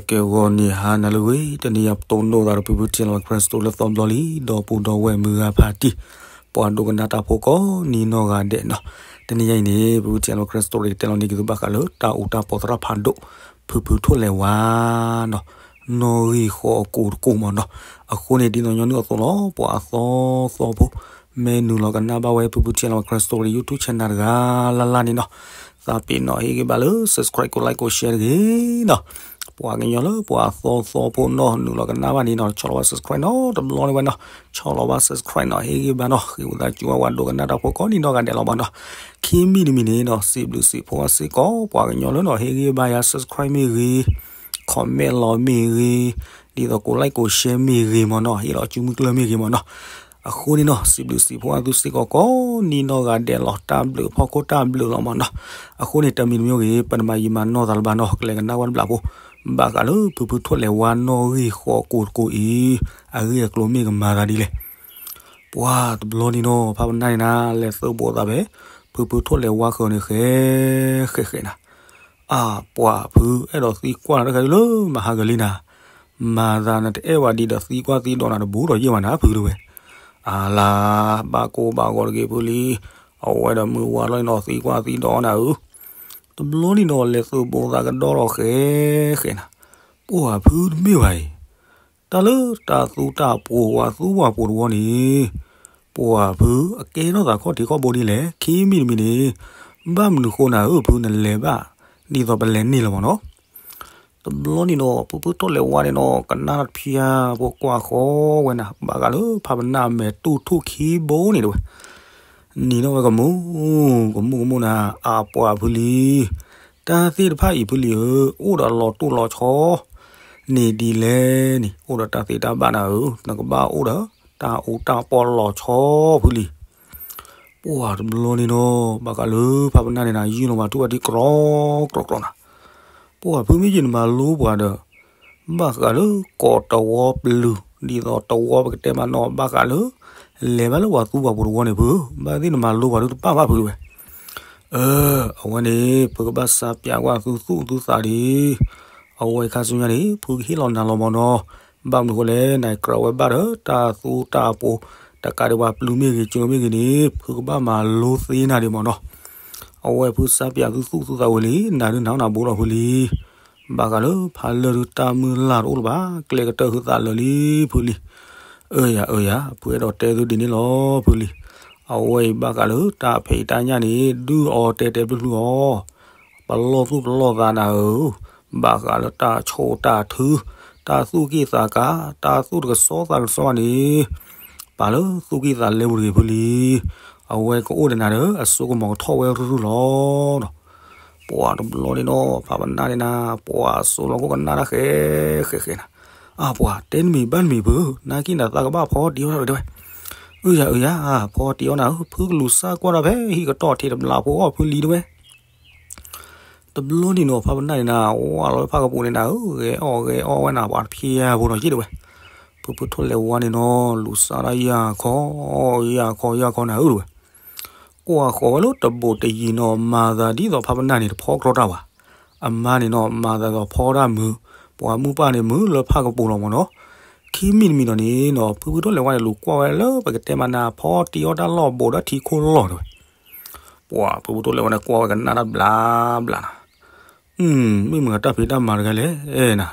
ကဲ ဂီၤနံၤဟါနၤလၢအဂ့ၤ, တနံၤအံၤပတိၢ်နီၣ်သးဒီးဖုဖုထံလီၤ Christo လၢသီဘျီလံ ဒီပုၢ်ဒီဝဲၢ်မုၢ်ဂၤဖါတံၢ် ပှၤဒိကနၣ်တၢ်ဖိကိးနံၤနီၢ်ဂၤဒဲးနီၤ. တနံၤအံၤန့ၣ် ဖုဖုထံလီၤ Christo ကတဲလီၤန့ၢ်က့ၤသုဘၣ်ဃးလၢတၢ်အူတၢ်ပီသရၣ်ဖးဒိၣ် ဖုဖုထိၣ်လဲၤဝါနီၤ, နီၣ်ဂံၢ်ဃီအကိာ်တကိာ်မးနီၤ. အဃိန့ၣ် ဒ်သိးညီနုၢ်အသိးလီၤ ပှၤအသီသီဖိ မ့ၢ်နုာ်လီၤကနၣ်ဘၣ်ဝဲ ဖုဖုထံလီၤ Christo လၢ YouTube channel တဂၤလၢ်လၢ်န့ၣ်နီၤ, သးပ့ၤနီၣ်ဟ့ၣ်ဂံၢ်ဘါလၢ subscribe ကိး like ကိး share တဂ့ၤနီၤ. ပှၤကညီလၢပှၤအသီသီဖိနီၤ နုာ်လီၤကနၣ်ဘၣ်န့ၣ်နီၤ ဆီၣ်လီၤဘၣ် subscribe နီၤ တဘျီန့ၣ်ဝဲနီၤ, ဆီၣ်လီၤဘၣ် subscribe နီၤ ဟ့ၣ်ဂံၢ်ဘါနီၤ ဃ့ဝံသးစူၤဝဲ ပှၤဒိကနၣ်တၢ်ဖိကိးနံၤနီၢ်ဂၤဒဲးလီၤမးနီၤ. ခံမံၤတမံၤန့ၣ်နီၤ စံးဘျုးစံးဖှိၣ်စ့ၢ်ကီး ပှၤကညီလၢနီၤ ဟ့ၣ်ဂံၢ်ဘါယၤ subscribe မ့ၢ်ဂ့ၤ, comment လီၤမ့ၢ်ဂ့ၤ, ဒ်သိးကိး like ကိး share မ့ၢ်ဂ့ၤမးနီၤ ဟ့ၣ်လီၤစုမုၢ်ကျၢၢ်မ့ၢ်ဂ့ၤမးနီၤ. အဃိန့ၣ်နီၤ စံးဘျုးစံးဖှိၣ်အသုစ့ၢ်ကီးကိးနံၤနီၢ်ဂၤဒဲးလီၤ တၢ်ဘျုးဖီခိၣ်တၢ်ဘျုးလီၤမးနီၤ. အဃိန့ၣ် တမံၤတမံၤဂ့ၤ ပနမၤယံာ်မၤနီၢ်သးလၢၤဘၣ်နီၤ ကလဲၤကနၣ်ဝဲတဘျီဖိ ဘၣ်ဃးလၢဖုဖုထိၣ်လဲၤဝါနီၣ်ဂံၢ်ဃီကိာ်တကိာ်အံၤ အဂ့ၢ်အကျိၤမ့ၢ်ကမၤသးဒ်လဲၣ်. ပှၤတဘျီန့ၣ်နီၤ ဖးပနၢ်န့ၣ်နၤ လဲၤသုးဘိးသးဖဲ ဖုဖုထိၣ်လဲၤဝါဃၢၤန့ၣ် ဃဲဃဲဃဲနၤ, အါ ပှၤဖု အဲၣ်ဒိးသံကွၢ်နၤတခါလၢမဟါကလံနၤ, မၤသးနတအဲၣ်ဝဲဒ်ဒီးသံကွၢ်သံဒိးနၤတဘူးဒီးယဲၢ်မးနၤဖုတဝဲ, အါလါ ဘၣ်ကိၢ်ဘၣ်ဂီၤတဂ့ၤဖုလံ, အဝဲဒီးမုၢ်ဝါလီၤန့ၣ်နီၤ သံကွၢ်သံဒိးနၤဧၢ, တဘျီန့ၣ်နီၤ လဲၤသုးဘိးသးကဒီဒီးဃဲဃဲနၤ, ပှၤဖုတမ့ၢ်ဘၣ်အံၤ တၢ်လၢတၢ်သူတၢ်ပှိၤဝဲသူဝဲပှိၤတဝီန့ၣ်, ပှၤဖုအကဲထီၣ်သးခီၣ်ထံးခီၣ်ဘိဒ်လဲၣ် ခံမံၤတမံၤန့ၣ်, ဘၣ်မနုၤဃိနၤဧၢ ဖုနလဲၤဘၣ် ဒ်သိးပလဲၤန့ၢ်လီၤမးနီၤ. တဘျီန့ၣ်ဒီး ဖုဖုထိၣ်လဲၤဝါန့ၣ်ဒီး ကနၣ်တဖျၢၣ်ဖိကွၢ်ဃီဝဲနၤ ဘၣ်ဃးလၢဖးပနၢ်အမဲာ်တူၢ်ထူၣ်ခံဘိန့ၣ်တဝဲ နံၤနီၢ်ဝဲကမူၣ်, ကမူၣ်ကမူၣ်နၤ, အါပှၤဖုလံ, တၢ်သ့ၣ်တဖၣ်အံၤဖုလံဧၢ, အိၣ်ဒီးလီၤတိၢ်လီၤဆီ န့ၣ်ဒ်လဲၣ်န့ၣ်, အိၣ်ဒီးတၢ်သ့တၢ်ဘၣ်နၤဧၢ, နကဘၣ်အိၣ်ဒီးတၢ်အူတၢ်ပီလီၤဆီဖုလံ. ပှၤတဘျီန့ၣ်နီၤ ဘၣ်ဃးလၢဖးပနၢ်န့ၣ်နၤ ယုၢ်လီၤဘၣ်ထူၣ်ဘၣ်ထံကြီကြီနၤ, ပှၤဖုမ့ၢ်ယံၤနမၤလိပှၤဒီး ဘၣ်ဃးလၢကိးတဝီပျုၤ, ဒ်သိးတဝီပကတဲမးနီၤ ဘၣ်ဃးလၢ လဲၤဘၣ်လၢပှၤသူပှၤပှိၤတဝီန့ၣ်ဖု, ဘၣ်သ့ၣ်နမၤလိပှၤဒုတပၣ်ဘၣ်ဖုတဝဲ. အၢ, အဝဲန့ၣ် ဖုကဘၣ်စါပၠးကွၢ်သုသူၣ်သုသးဒံး, အဝဲခါဆူညါန့ၣ် ဖုကဟ့ၣ်လီၤနၤလီၤမးနီၤ, ဘၣ်မနုၤဃိလဲၣ် နကြၢးဝဲဘၣ်ဒီးတၢ်သူတၢ်ပှိၤ, တကးဒံးပှၤပျုၤမ့ၢ်ဂ့ၤ ကၠိမ့ၢ်ဂ့ၤန့ၣ် ဖုကဘၣ်မၤလိသ့နၤဒံးမးနီၤ. အဝဲဖုစါပၠးသုသူၣ်သုသးဝဲလံ, နၤဒုနၤအိၣ်နၤဘိလီၤဖုလံ. ဘၣ်ဃးလၢဖးလၢၢ်ဒုတၢ်မုၢ်လၢ်တအိၣ်လၢၤဘၣ်, ကျဲကတၢၢ်ဟုသးလၢာ်လံဖုလံ. အၢယၤ အၢယၤ, ဖုအဲၣ်ဒိးတဲသုဒ်န့ၣ်လီၤ ဖုလံ. အဝဲအံၤဘၣ်ဃးလၢတၢ်ဖံးတၢ်ညၣ်န့ၣ် ဒုးအီၤတဲာ်တဲာ်ဖျုးဖျုးအီၤ, ပလီၢ်သူၣ်ပလီၢ်သးနၤဧၢ, ဘၣ်ဃးလၢတၢ်ဆိၣ်တၢ်ထု, တၢ်သူၣ်က့ၣ်သးကါ, တၢ်သူၣ်တကစီသးကစီဘၣ်န့ၣ် ပာ်လၢသူၣ်ကံၢ်သးလဲပူၤတဂ့ၤဖုလံ. အဝဲကအိၣ်ဒီးနၤဒီး အစိကမီၤကထီၣ်ဝဲရုၢ်ရုၢ်လီၤ. ပှၤတဘျီန့ၣ်နီၤ ဖးပနၢ်န့ၣ်နၤ ပှၤစိလီၤခိၣ်ကနၣ်တၢ်ဃဲဃဲဃဲနၤ, အါပှၤတဲနမံၤဘၣ်နမံၤဖု, နာ်က့နၤသးကဘၣ်ဖီတံၢ်အီၣ်တၢ်ဝဲတဲဝဲ. အၢယၤအၢယၤ ဖီတံၢ်အီၣ်နၤဧၢ, ဖုကလူၤစၢ်ကွၢ်တၢ်ဖဲဟံၣ်ကတီၢ်ထံးတဘျီဖိအီၣ်ဖုလံတဲဝဲ. တဘျီန့ၣ်နီၤ ဖးပနၢ်န့ၣ်နၤ ဝၢ်လီၤဖးကပူၤန့ၣ်နၤဧၢ, ဂဲၤအီၣ်ဂဲၤအီၣ်ဝဲနၤ ပှၤတဖျၢၣ်ဖိနီၤက့တဲဝဲ. ဖုဖုထိၣ်လဲၤဝါန့ၣ်နီၤ လူၤစၢ်တၢ်ယၢ်ခီ, ယၢ်ခီယၢ်ခီနၤဧၢတဲဝဲ. ကွၢ်ဃီၤဝဲလၢတဘိးတယံၤနီၤ မၤသးဒ်သိးဖးပနၢ်န့ၣ်တဖီကြီတၢ်ဘၣ်. အမါန့ၣ်နီၤ မၤသးဒ်သိးဖီတၢ်မုာ်, ပှၤမုၢ်ပၢ်န့ၣ်မုာ်လၢဖးကပူၤလီၤမးနီၤ. ခံမံၤတမံၤဒီးန့ၣ်နီၤ ဖုဖုထိၣ်လဲၤဝါန့ၣ် လူၤကွၢ်ဝဲလၢပကတဲမးနၤ ဖီတံၢ်အီၣ်တၢ်လီၢ်ဘိးဒီးထံခိၣ်လီၢ်တဲဝဲ. ပှၤဖုဖုထိၣ်လဲၤဝါန့ၣ်ကွၢ်ဝဲကနၣ်တၢ်ဘျးဘျးနၤ မ့ၢ်မတၤတၢ်ဖံးတၢ်မၤတဂၤလဲၣ်နၤ,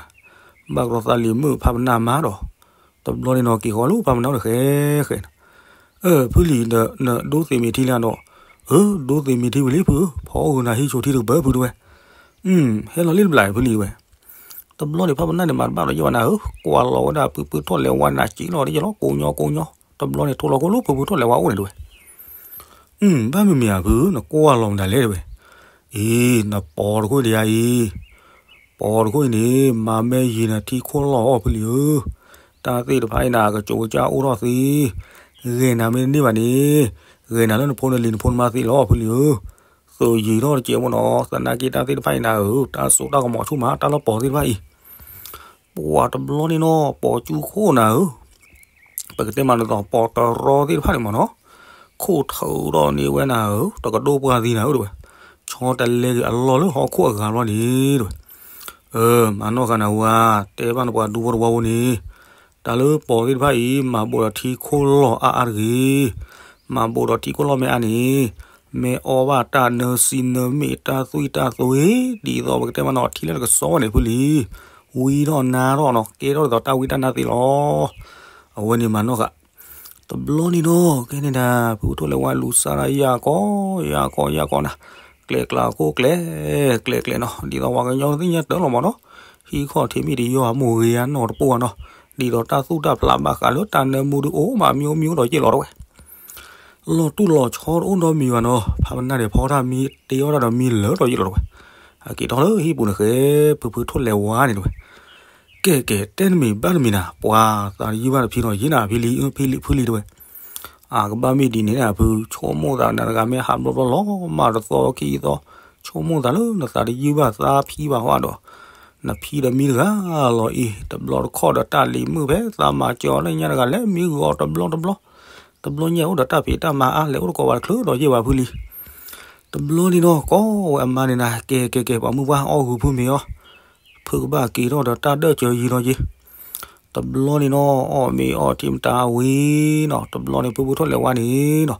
ဘၣ်ကရီသးလံၤမုၣ်ဖးပနၢ်မါဒီး, တဘျီန့ၣ်နီၤ က့ၤဃီၤလၢဖးပနၢ်အိၣ်တဃဲဃဲနၤ, အၢ ဖုလံၤဒီးနဒိသ့ၣ်မ့ၢ်ထံလၢအဒီး, အၢ ဒိသ့ၣ်မ့ၢ်ထံဝံၤလံဖုဧၢ, ဖီအဂုၤနၤဟံးဆိးထံတကပၢၢ်ဖုတဲဝဲ, ဟဲလီၤလံတဘျီဖုလံၤတဲဝဲ. တဘျီန့ၣ် ဖးပနၢ်န့ၣ် မၤတဘၣ်ဒီးယဲၢ်ဘၣ်နၤဧၢ, ကွၢ်လီၤဝဲဒၣ်ဖုဖုထိၣ်လဲၤဝါနၤ က့ၤလီၤဒ်ယဲၢ်လီၤ ကိးညီကိးညီ, တဘျီန့ၣ် ထိၣ်လီၤခိၣ်လၢဖုဖုထိၣ်လဲၤဝါအိၣ်န့ၣ်တဲဝဲ. အု ဘၣ်မ့မ့ၢ်ဧါဖု နကွၢ်လီၤမတၤလဲၣ်တဲဝဲ. အံၤ နပိာ်တခိၣ်ဒံးဧါအံၤ, ပိာ်တခိၣ်အံၤန့ၣ် မၤမဲာ်ယံၤနၤထံခိၣ်လီၢ်အီၣ်ဖုလံၤဧၢ, တၢ်သ့ၣ်တဖၣ်အံၤနၤ ကစိၤကစၢ်အိၣ်ထီၣ်သ့, ဂဲၤနၤမ့ၢ်တန့ၢ်ဘၣ်န့ၣ်, ဂဲၤနၤလၢနဖိနလံၤနဖိနမါသ့လီၤဖုလံၤဧၢ, သုးယံၤထီၣ်တကဲးဖိနီၤ, သနာ်က့တၢ်သ့ၣ်တဖၣ်အံၤနၤဧၢ, တၢ်စိတၢ်ကမီၤဆူၣ်မး တၢ်လၢပိာ်သ့ၣ်တဖၣ်အံၤ ပှၤတဘျီန့ၣ်နီၤ ပိာ်ကၠူခိၣ်နၤဧၢ, ပကတဲမးနသိး ပိာ်တရီသ့ၣ်တဖၣ်န့ၣ်မးနီၤ, ခိၣ်ထၢဒီးန့ၢ်ဝဲနၤဧၢ, တကဒိၣ်ပှၢ်သံနၤဧၢ တဲဝဲ, ဆီတလဲက့ၤအလီၢ်လၢဟီၣ်ခိၣ်အဂၤဘျီန့ၣ် တဲဝဲ. အၢ မၤနီၢ်ဃာ်နၤဝဲ, တဲဘၣ်နပှၤဒူဖိတဝီဖိန့ၣ်, တၢ်လၢပိာ်သ့ၣ်တဖၣ်အံၤ မၤဘိးဒီးထံခိၣ်လီၢ်အါအါတဂ့ၤ. မၤဘိးဒီးထံခိၣ်လီၢ်မ့ၢ်အါန့ၣ်, မ့ၢ်အီၣ်ဘၣ်တၢ်နၢစံနၢမ့ၣ် တၢ်သွံၣ်တၢ်သွ့, ဒ်သိးပကတဲမးနီၤ ထံလၢနကစီဝဲန့ၣ်ဖုလံ, ဝံထီၣ်နါထီၣ်နီၤ ကဲထီၣ်ဒ်သိးတၢ်ဝံတၢ်နါသ့လီၤ. အဝဲန့ၣ်မၤနီၢ်ဃာ် တဘျီန့ၣ်ဒီး ကဲန့ၣ်ဒၣ် ဖုကထိၣ်လဲၤဝါလူၤစၢ်ဒၣ်ယၢ်ကီယၢ်ကီယၢ်ကီနၤ, ကျဲကျါခိၣ်ကျဲ ကျဲကျဲနီၤ, ဒ်သိးပှၤကညီသ့ၣ်ညါတၢ်လီၤမးနီၤ, ဟံးခီၣ်ထံးမ့ၢ်တယီၢ်အမိၢ်ဂ့ၤအနီၢ်တပှၢ်နီၤ, ဒ်သိးတၢ်သူၣ်တၢ်ဖျးဘၣ်ဃးလၢတၢ်နၢမူဒုအိၣ်မး မျိုးမျိုး ဒီးယ့ၢ်လီၤတဝဲ လီၤတူၢ်လီၤဆီတအိၣ်ဒီးမံၤဘၣ်နီၤ, ဖးပနၢ်ဒဲးဖီတၢ်မံတ့အီၣ်တၢ်ဒီးမံလၢာ်ဒီးယ့ၢ်လီၤတဝဲ. အက့ၤထီၣ်လၢဟံၣ်ပူၤန့ၣ်ဃဲ ဖုဖုထိၣ်လဲၤဝါန့ၣ်တဝဲ, ကဲကဲ တဲတမံၤဘၣ်တမံၤနၤ, ပှၤသးတယုၢ်ဘၣ်တဖံနီၤ ယ့ၢ်နၤဖံလံ ဖံလံ ဖုလံတဝဲ. အကဘၣ်မ့ၢ်ဒ်န့ၣ်နၤ ဖုဆိကမိၣ်သးနၤတဂၤမ့ၢ်ဟးဘျီဘျီလီၤမးတသီခံသီ, ဆိကမိၣ်သးလၢနသးတယုၢ်ဘၣ်သးဖံဘၣ်ဟီဒီး, နဖံဒီးမံတဂၤလီၤအံၤ တဘျီတခီၣ်ဒီးတၢ်လံၤမုၣ်ဖဲသးမၤစၢၤအီၤလၢညါတဂၤလဲၤမံဂီၤတဘျီတဘျီ, တဘျီညါအိၣ်ဒီးတၢ်ဖံးတၢ်မၤအါလဲၤအိၣ်တကိးဘၣ်တချုးဒီးယ့ၢ်ဘၣ်ဖုလံ. တဘျီန့ၣ်ဒီး ကိးဝဲအမါန့ၣ်နၤ ကဲကဲကဲ ပှၤမုၢ်ပှၢ်အီၣ်ဂုာ်ဖုမ့ၤအီၤ, ဖုကဘၣ်က့ၤထီၣ်ဒီးတၢ်ဒၢၣ်စၢၤယံၤဒီးက့ၤ. တဘျီန့ၣ်နီၤ အီၣ်မ့ၤအီထံမတၤဝံၤနီၤ, တဘျီန့ၣ် ဖုဖုထိၣ်လဲၤဝါန့ၣ်နီၤ,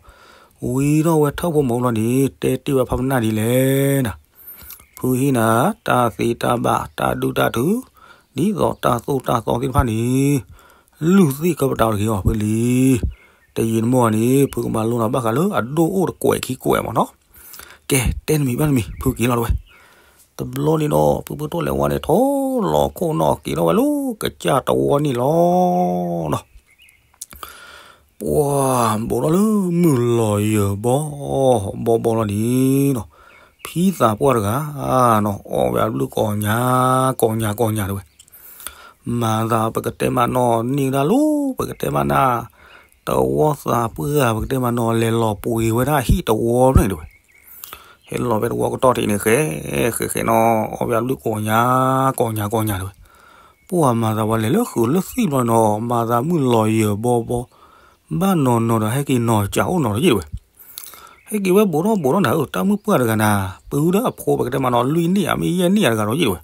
ဝံၤထီၣ်ဝဲထၢၣ်ဖိမုၢ်လီၤန့ၣ် တဲတ့ၢ်ဝဲဖးပနၢ်ဒ်လဲၣ်နၤ, ဖုဟံၣ်နၤ တၢ်သ့တၢ်ဘၣ်တၢ်ဒုၣ်တၢ်ထု, ဒ်သိးတၢ်သိၣ်တၢ်သီသ့ၣ်တဖၣ်န့ၣ် လုၢ်သ့ၣ်ကပတၢ်တဂ့ၤအီၤဖုလံ. တယံာ်တမီၢ်န့ၣ် ဖုကမၤလိနၤဘၣ်ဃးလၢအဒိၣ်အိၣ်တကွဲးခံကွဲးမးနီၤ. ကဲ တဲနမံၤဘၣ်နမံၤ ဖုက့ၤလီၤတဝဲ. တဘျီန့ၣ်ဒီး ဖုဖုထိၣ်လဲၤဝါန့ၣ် ထိၣ်လီၤခိၣ်နီၣ်က့ၤထီၣ်ဝဲလၢကစၢ်တဝီန့ၣ်လီၤနီၤ. ပှၤဘူးထီၣ်လၢမုၢ်လီၤယၢၤဘီဘီဘီလီၤန့ၣ်နီၤ, ဖံသးပှၢ်တဂၤနီၤ အီၣ်ဝဲအဘျုးကိးညါ ကိးညါကိးညါတဝဲ. မၤသးပကတဲမးနီၤ န့ၢ်ဒၣ်လီၤ ပကတဲမးနၤ, တဝီသးပှၢ်ပကတဲမးနီၤ လဲၤလီၤပှ့ၤဝဲဒၣ်ဟံၣ်တဝီဖျၢၣ်န့ၣ်တဝဲ. ဟဲလီၤဖဲတဝီကတီၢ်ထံးန့ၣ် ဃဲ ဃဲဃဲနီၤ အီၣ်ဝဲအဘျုးကိးညါ ကိးညါကိးညါတဝဲ. ပှၤမၤသးပှၤလဲၤလၢဃုာ်လၢသံၣ်ဘျီနီၤ မၤသးမုၢ်လီၤယၢၤဘီဘီ, ဘၣ်နီၤနီၤဒီးဟဲက့ၤနီၤစၢ်အိၣ်နီၤဒီးယ့ၢ်တဝဲ. ဟဲက့ၤဝဲဘူးထီၣ်ဘူးထီၣ်နၤဧၢ တၢ်မုၣ်ပှၢ်တဂၤနၤ ပုၢ်ဒီးအဖိပကတဲမးနီၤ လွံၢ်နံၣ်ဧါမ့ၢ်ယဲၢ်နံၣ်ဧါတဂၤဒီးယ့ၢ်တဝဲ.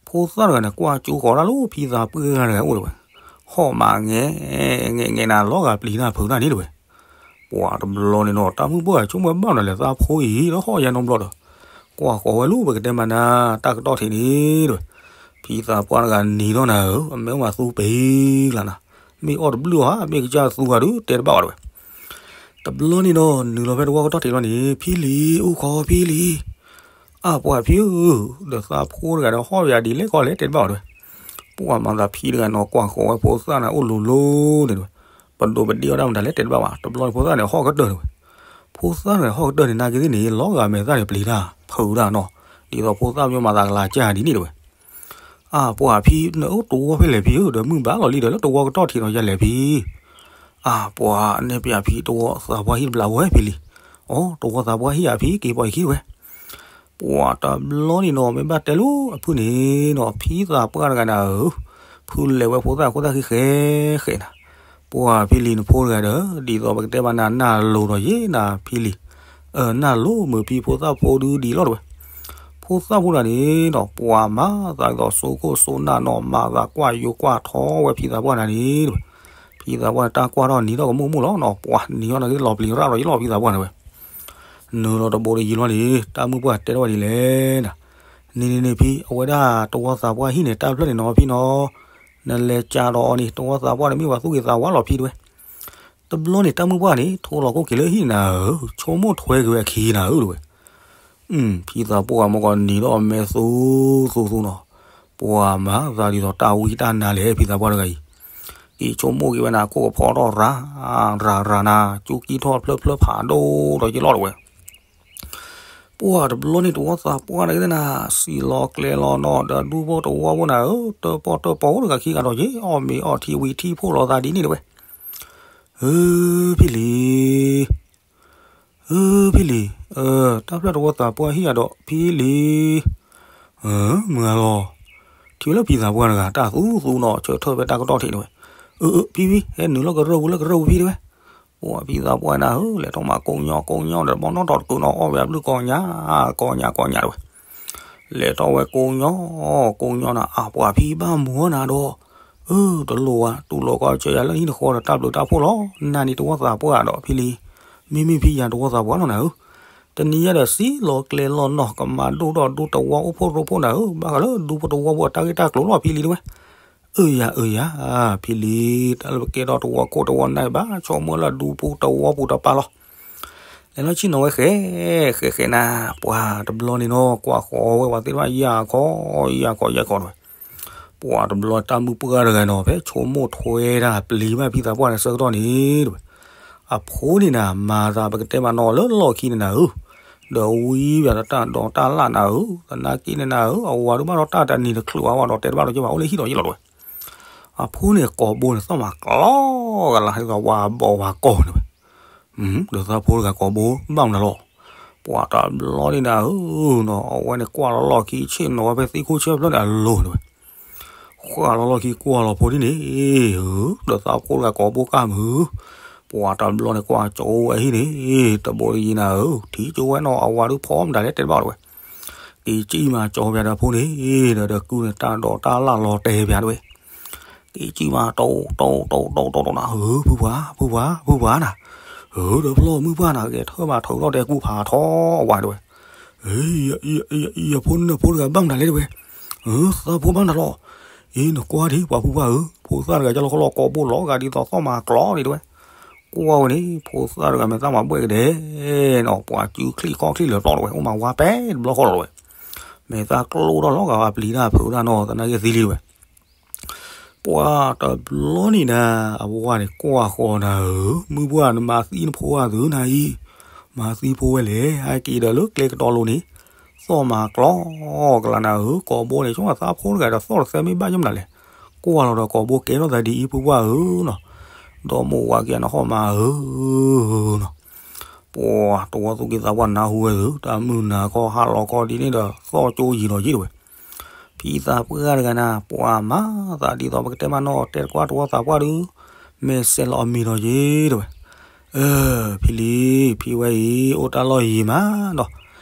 ဖိသၣ်တဂၤန့ၣ် ကွၢ်ကၠိဃီၤတၢ်လၢ ဖံသးပှၢ်တဂၤအိၣ်တဝဲ. ဟီၣ်မးငဲ ငဲ ငဲနၤ လီၤဂာ်ပျံၤတၢ်ဖုးတၢ်န့ၣ်တဝဲ. ပှၤတဘျီန့ၣ်နီၤ တၢ်မုၣ်ပှၢ်ဆိကမိၣ်ဘၣ်နၤလဲၣ် သးဖိအံၤလၢဟီၣ်ယါနီတဘျီဒီး ကွၢ်ဃီၤဝဲလၢပကတဲမးနၤ တၢ်ကတီၢ်ထံးန့ၣ်တဝဲ. ဖံသးပှၢ်တဂၤနံၤထီၣ်နၤဧၢ အမဲာ်အိၣ်မးသူပ့ၤကျါနၤ, မ့ၢ်အီၣ်တဘျုးဧါ မ့ၢ်ကစၢ်သူဂၤဒုး တဲတဘၣ်ဘၣ်တဝဲ. တဘျီန့ၣ်ဒီး နုာ်လီၤဖဲတဝီကတီၢ်ထံးလီၤန့ၣ် ဖံလံၤ အိၣ်ခိးဖံလံၤ, အၢ ပှၤဖံဧၢ, ဒီးသးဖိတဂၤဒီးဟီၣ်ယၤဒ်လဲၣ်ကီလဲၣ် တဲတဘၣ်ဘၣ်တဝဲ. ပှၤမၤသးဖံတဂၤနီၤ ကွၢ်ဃီၤဝဲဖိသၣ်န့ၣ်အိၣ်လိၤလိၤန့ၣ်တဝဲ. ပဒိးပဒ့အီၣ်တၢ်မတၤလဲၣ် တဲတဘၣ်ဘၣ်. တဘျီန့ၣ်ဖိသၣ်န့ၣ်ဟီၣ်ကတၢၢ်တဝဲ. ဖိသၣ်တဂၤန့ၣ်ဟီၣ်ကတၢၢ်န့ၣ် နာ်က့သ့ၣ်န့ၣ် လီၤဂာ်မဲာ်သၣ်န့ၣ်ပျံၤတၢ် ဖုးတၢ်နီၤ, ဒ်သိးဖိသၣ်မ့ၢ်မၤသးကလၤကၢ်ဒ်န့ၣ်တဝဲ. အၢ ပှၤဖံ နအိၣ်တဝီဖဲလဲၣ်ဖံဧၢ, ဒီးမုၢ်ဘၣ်လီၤလံဒီးလၢတဝီကတီၢ်ထံးနီၤ ယၤလဲၣ်ဖံ. အၢ ပှၤ နဲပၠးဖံတဝီသးပှၢ်ဟံၣ်တဘျီဝဲဖံလံၤ. အိ တဝီသးပှၢ်ဟံၣ်ဧါဖံ က့ၤပှၤအံၤခံတဝဲ. ပှၤတဘျီန့ၣ်နီၤ မ့ၢ်ဘၣ်တဲလၢအဖုၣ်န့ၣ်နီၤ ဖံသးပှၢ်တဂၤနၤဧၢ, ဖုလဲၤဝဲဖိသၣ်ခိၣ်သၣ်ဃံဃဲဃဲနၤ, ပှၤဖံလံၤနဖိတဂၤဒီး ဒ်သိးပကတဲမးနၤ နၢ်လိၤဒီးယ့ၢ်နၤဖံလံၤ, အၢ နၢ်လိၤမုာ်ဖံဖိသၣ်ဖိဒုဒံးလီၤတဝဲ. ဖိသၣ်ဖိတဂၤန့ၣ်နီၤ ပှၤမၤသးဒ်သိးစိခိၣ်စိနၢ်နီၤ မၤသးကွၢ်ယိၤကွၢ်ထီဝဲဖံသးပှၢ်တဂၤန့ၣ်တဝဲ. ဖံသးပှၢ်န့ၣ်တၢ်ကွၢ်ထီၣ်နံၤထီၣ်ကမူၣ်ကမူၣ်လီၤနီၤ ပှၤနံၤထီၣ်နၤက့ၤလီၤပျံၤရၣ်ဒီးယလီၤဖံသးပှၢ်န့ၣ်ဝဲ. နုာ်လီၤတဘိးဒီးယံၤလီၤန့ၣ် တၢ်မုၣ်ပှၢ်တဲထီၣ်ဝဲဒ်လဲၣ်နၤ, န့ၣ်န့ၣ်န့ၣ်ဖံ အဝဲဒၣ်တဝီသးပှၢ်ဟံၣ်န့ၣ် တၢ်ဖျၢၣ်န့ၣ်နီၤဖံနီၤ, နလဲၤကးဒီးအီၤန့ၣ် တဝီသးပှၢ်န့ၣ်မ့ၢ်ပှၤသူၣ်ဂ့ၤသးဝါလီၤဖံတဝဲ. တဘျီန့ၣ် တၢ်မုၣ်ပှၢ်န့ၣ် ထိလီၤခိၣ်က့ၤလၢဟံၣ်နၤဧၢ, ဆိကမိၣ်ထွဲက့ၤဝဲအခံနၤဧၢတဝဲ. ဖံသးပှၢ်မ့ၢ်ကီးနံၤဒီးအမဲာ်သူသူသူနီၤ, ပှၤမၤသးဒ်သိးတၢ်ဝံတၢ်နါလဲၣ် ဖံသးပှၢ်တဂၤအံၤ, က့ၤဆိကမိၣ်က့ၤဝဲနၤ ခိၣ်ကဖီထီၣ်ရၤ ရၤရၤနၤ ကၠူကံထီၣ်ဖျၢၣ်ဖျၢၣ်ဖးဒိၣ်ဒီးယလီၤတဝဲ. ပှၤတဘျီန့ၣ် တဝီသးပှၢ်တဂၤန့ၣ်နၤ စံၣ်လီၤကျဲလီၤနီၤ ဒီးဒူဖိတဝီဖိနၤဧၢ, တၢၣ်ပီၣ်တၢၣ်ပီၣ်အိၣ်တဂၤခံဂၤဒီး ယ့ၢ်အီၣ်မ့ၤအီထံဝံၤထံၣ်ဖှိၣ်လီၤသးဒ်န့ၣ်တဝဲ. ဧၢ ဖံလံၤ, ဧၢ ဖံလံၤ, တၢ်ဖျၢၣ်တဝီသးပှၢ်ဟံၣ်ယၤဒီး ဖံလံၤ, မုၢ်ဂၤလီၤ, ထံၣ်ဝဲလၢဖံသးပှၢ်တဂၤ တၢ်သူသူနီၤ ဆၢထၢၣ်ဖဲတၢ်ကတီၢ်ထံးတဝဲ. အၢ အၢ ဖံဖံ ဟဲနုာ်လီၤကရၢၢ်ပူၤလၢကရၢၢ်ပူၤဖံတဝဲ. ပှၤဖံသးပှၢ်နၤဧၢ, လဲၤထီၣ်မၤကိးညီကိးညီဒီး တဘီနီၣ်ထီၣ်တကုးနီၣ်အီၣ်ဝဲအဘျုးကိးညါ, ကိးညါကိးညါတဝဲ. လဲၤထီၣ်ဝဲကိးညီကိးညီနၤ, အါ ပှၤဖံဘၣ်မူနၤဒီး, အၢ တလိၣ်ဝဲ တူၢ်လိာ်ကီဆၢယၤလၢဟံၣ်တဃီဒီး တၢ်ဘျုးတၢ်ဖှိၣ်လီၤ. နၤန့ၣ်တဝီသးပှၢ်ဒီးဖံလံ, မ့မ့ၢ်ဖံယၤတဝီသးပှၢ်လီၤနၤဧၢ. တနံၤညါဒီးစံၣ်လီၤကျဲလီၤနီၢ် ကမၤဒိၣ်ထီၣ်ဒူသဝီအိၣ်ဖှိၣ်ရိဖှိၣ်နၤဧၢ, ဘၣ်ဃးလၢဒူဖိတဝီဖိအတၢ်ဂ့ၢ်တၢ်ကျိၤလီၤဖံလံတဝဲ. အၢယၤ အၢယၤ ဖံလံ, တၢ်လၢပကဲထီၣ်တဝီခိၣ်တဝီနၢ်ဘၣ် ဆိကမိၣ်လၢဒူပူၤတဝီပူၤတပၤလီၤ. လဲၤလီၤဆ့ၣ်နီၤဝဲဃဲ, ဃဲဃဲနၤ, ပှၤတဘျီန့ၣ်နီၢ် ကွၢ်ဃီၤဝဲပှၤသ့ၣ်တဖၣ် ယၢ်ခီ ယၢ်ခီ ယၢ်ခီတဝဲ. ပှၤတဘျီတၢ်မုၢ်ပှၢ်တဂၤနီၢ် ဖဲဆိကမိၣ်ထွဲတၢ်ပျံၤဘၣ်ဖံသးပှၢ်န့ၣ်ဆၢကတီၢ်န့ၣ်တဝဲ. အဖိန့ၣ်နၤ မၤသးပကတဲမးနီၢ်လၢလီၢ်ခံန့ၣ်နၤဧၢ, ဒီးဝံဘၣ်ဒီးတၢ်ဒိးတၢ်လၣ်နၤဧၢ, သနာ်က့န့ၣ်နၤဧၢ အဝၤဒုးဘၣ်ဒီးတၢ်တနံၤတချုးဝဲဒီးတဲတဘၣ်ဒီးက့ဘၣ် အိၣ်လၢဟံၣ်ဒီးယ့ၢ်လီၤတဝဲ. အဖိန့ၣ်ကိာ်ဘိန့ၣ် သီၣ်မၤကျီကလၤ ဒ်သိးဝၤဘီၣ်ဝၤကီၢ်န့ၣ်ဝဲ. ဒီးသးဖိတဂၤကိာ်ဘိဘၣ်မနုၤလီၤ. ပှၤတဘျီန့ၣ်နၤဧၢနီၢ် အဝဲန့ၣ်ကွၢ်လီၤလီၢ်ခံဆ့ၣ်နီၤဝဲဖဲသံခိၣ်ဆၢဖျၢၣ်န့ၣ်အလိၤန့ၣ်ဝဲ. ဃၣ်လီၤလီၢ်ခံကွၢ်လီၤဖိဒ်န့ၣ်ဧၢ, ဒီးသးဖိတဂၤကိာ်ဘိကၢ်မုၢ်, ပှၤတဘျီန့ၣ်ကွၢ်ကၠိဝဲဟံၣ်န့ၣ်, တဘိတယံၤနၤဧၢ, ထံၣ်ကၠိဝဲနီၢ်အဝၤဒုးဖီမတၤလဲၣ်တဲတဘၣ်တဝဲ. က့ၤစံၣ်မၤကၠီပၠးဒီးဖိန့ၣ်, ဒီးဒီးကုန့ၣ်တၢ်ဒိးတၢ်လၣ်လီၤတဲပၠးတဝဲ. က့ၤစံၣ်မၤတိၢ်တိၢ်တိၢ်တိၢ်တိၢ်နၤဧၢ, ဖုပှၢ် ဖုပှၢ် ဖုပှၢ်နၤ, ဧၢ ဒီးဖျီမုၢ်ပှၢ်နၤ ဂဲၤထၢၣ်မၤထၢၣ်ထီၣ်တဲကူဖးထီအဝၤတဝဲ. ယဖိနဖိတဂၤဘၣ်မနုၤလဲၣ်တဝဲ, သးဖိဘၣ်မနုၤလီၤ. အ့ နကွၢ်ဒံး ပှၤဖုပှၢ်ဧၢ, ဖိသၣ်တဂၤကလီကလီကိာ်ဘိလီၤဂာ်ဒ်သိးသီၣ်မၤကျီဒံးတဝဲ. ကွၢ်ဝဲန့ၣ် ဖိသၣ်တဂၤမဲာ်သၣ်မၤဘှဲၣ်ကဒဲနီၤ, ပှၤစုချံၣ်ခီၣ်ချံၣ်လၢာ်ပျီတဝဲ အိၣ်မၤဝါပဲတဘျီဃီလီၤတဝဲ. မဲာ်သၣ်ကျိၣ်ထီၣ်လီၤဂာ်ဝဲပျံၤတၢ်ဖုးတၢ်နီၤ သနာ်က့သံလံတဝဲ. ပှၤတဘျီန့ၣ်နၤ အဝၤန့ၣ်ကွၢ်ဃီၤနၤဧၢ, မုၢ်ပှၢ်နမၤသံနဖိဧါသုနၤအံၤ, မၤသံဖိဝဲလဲၣ်, ဟဲက့ၤဒီးလၢကျဲကတီၤလိၤန့ၣ်, သီၣ်မၤကျီကလၤနၤဧၢ, ကိာ်ဘိန့ၣ် ဆိသးဖိတဂၤဒီးသီၣ်တသဲမ့ၢ်ဘၣ်ယိၣ်မနုၤလဲၣ်, ကွၢ်လီၤဒီးကိာ်ဘိကဲထီၣ်သးဒ်အံၤ ဖုပှၢ်ဧၢနီၤ, ဒီးမိၢ်ဝၤက့ၤနဟီၣ်မးဧၢနီၤ. ပှၤတဝီသူၣ်က့သးပှၢ်နၢ်ဟူဝဲသု တၢ်မုၢ်နၤခီဟးလီၤခီဒ်န့ၣ်ဒီး သီၣ်ကၠိယံာ်ဒီးယ့ၢ်တဝဲ. ဖံသးပှၢ်တဂၤနၤ ပှၤမၤသးဒ်သိးပကတဲမးနီၤ တဲတကွၢ်တဝီသးပှၢ်ဒုး, မဲာ်စဲးလီၤအမံၤဒီးယ့ၢ်တဝဲ. အၢ ဖံလံ, ဖံဝဲအံၤ အိၣ်တၢ်လီၢ်ယံာ်မးဒီး,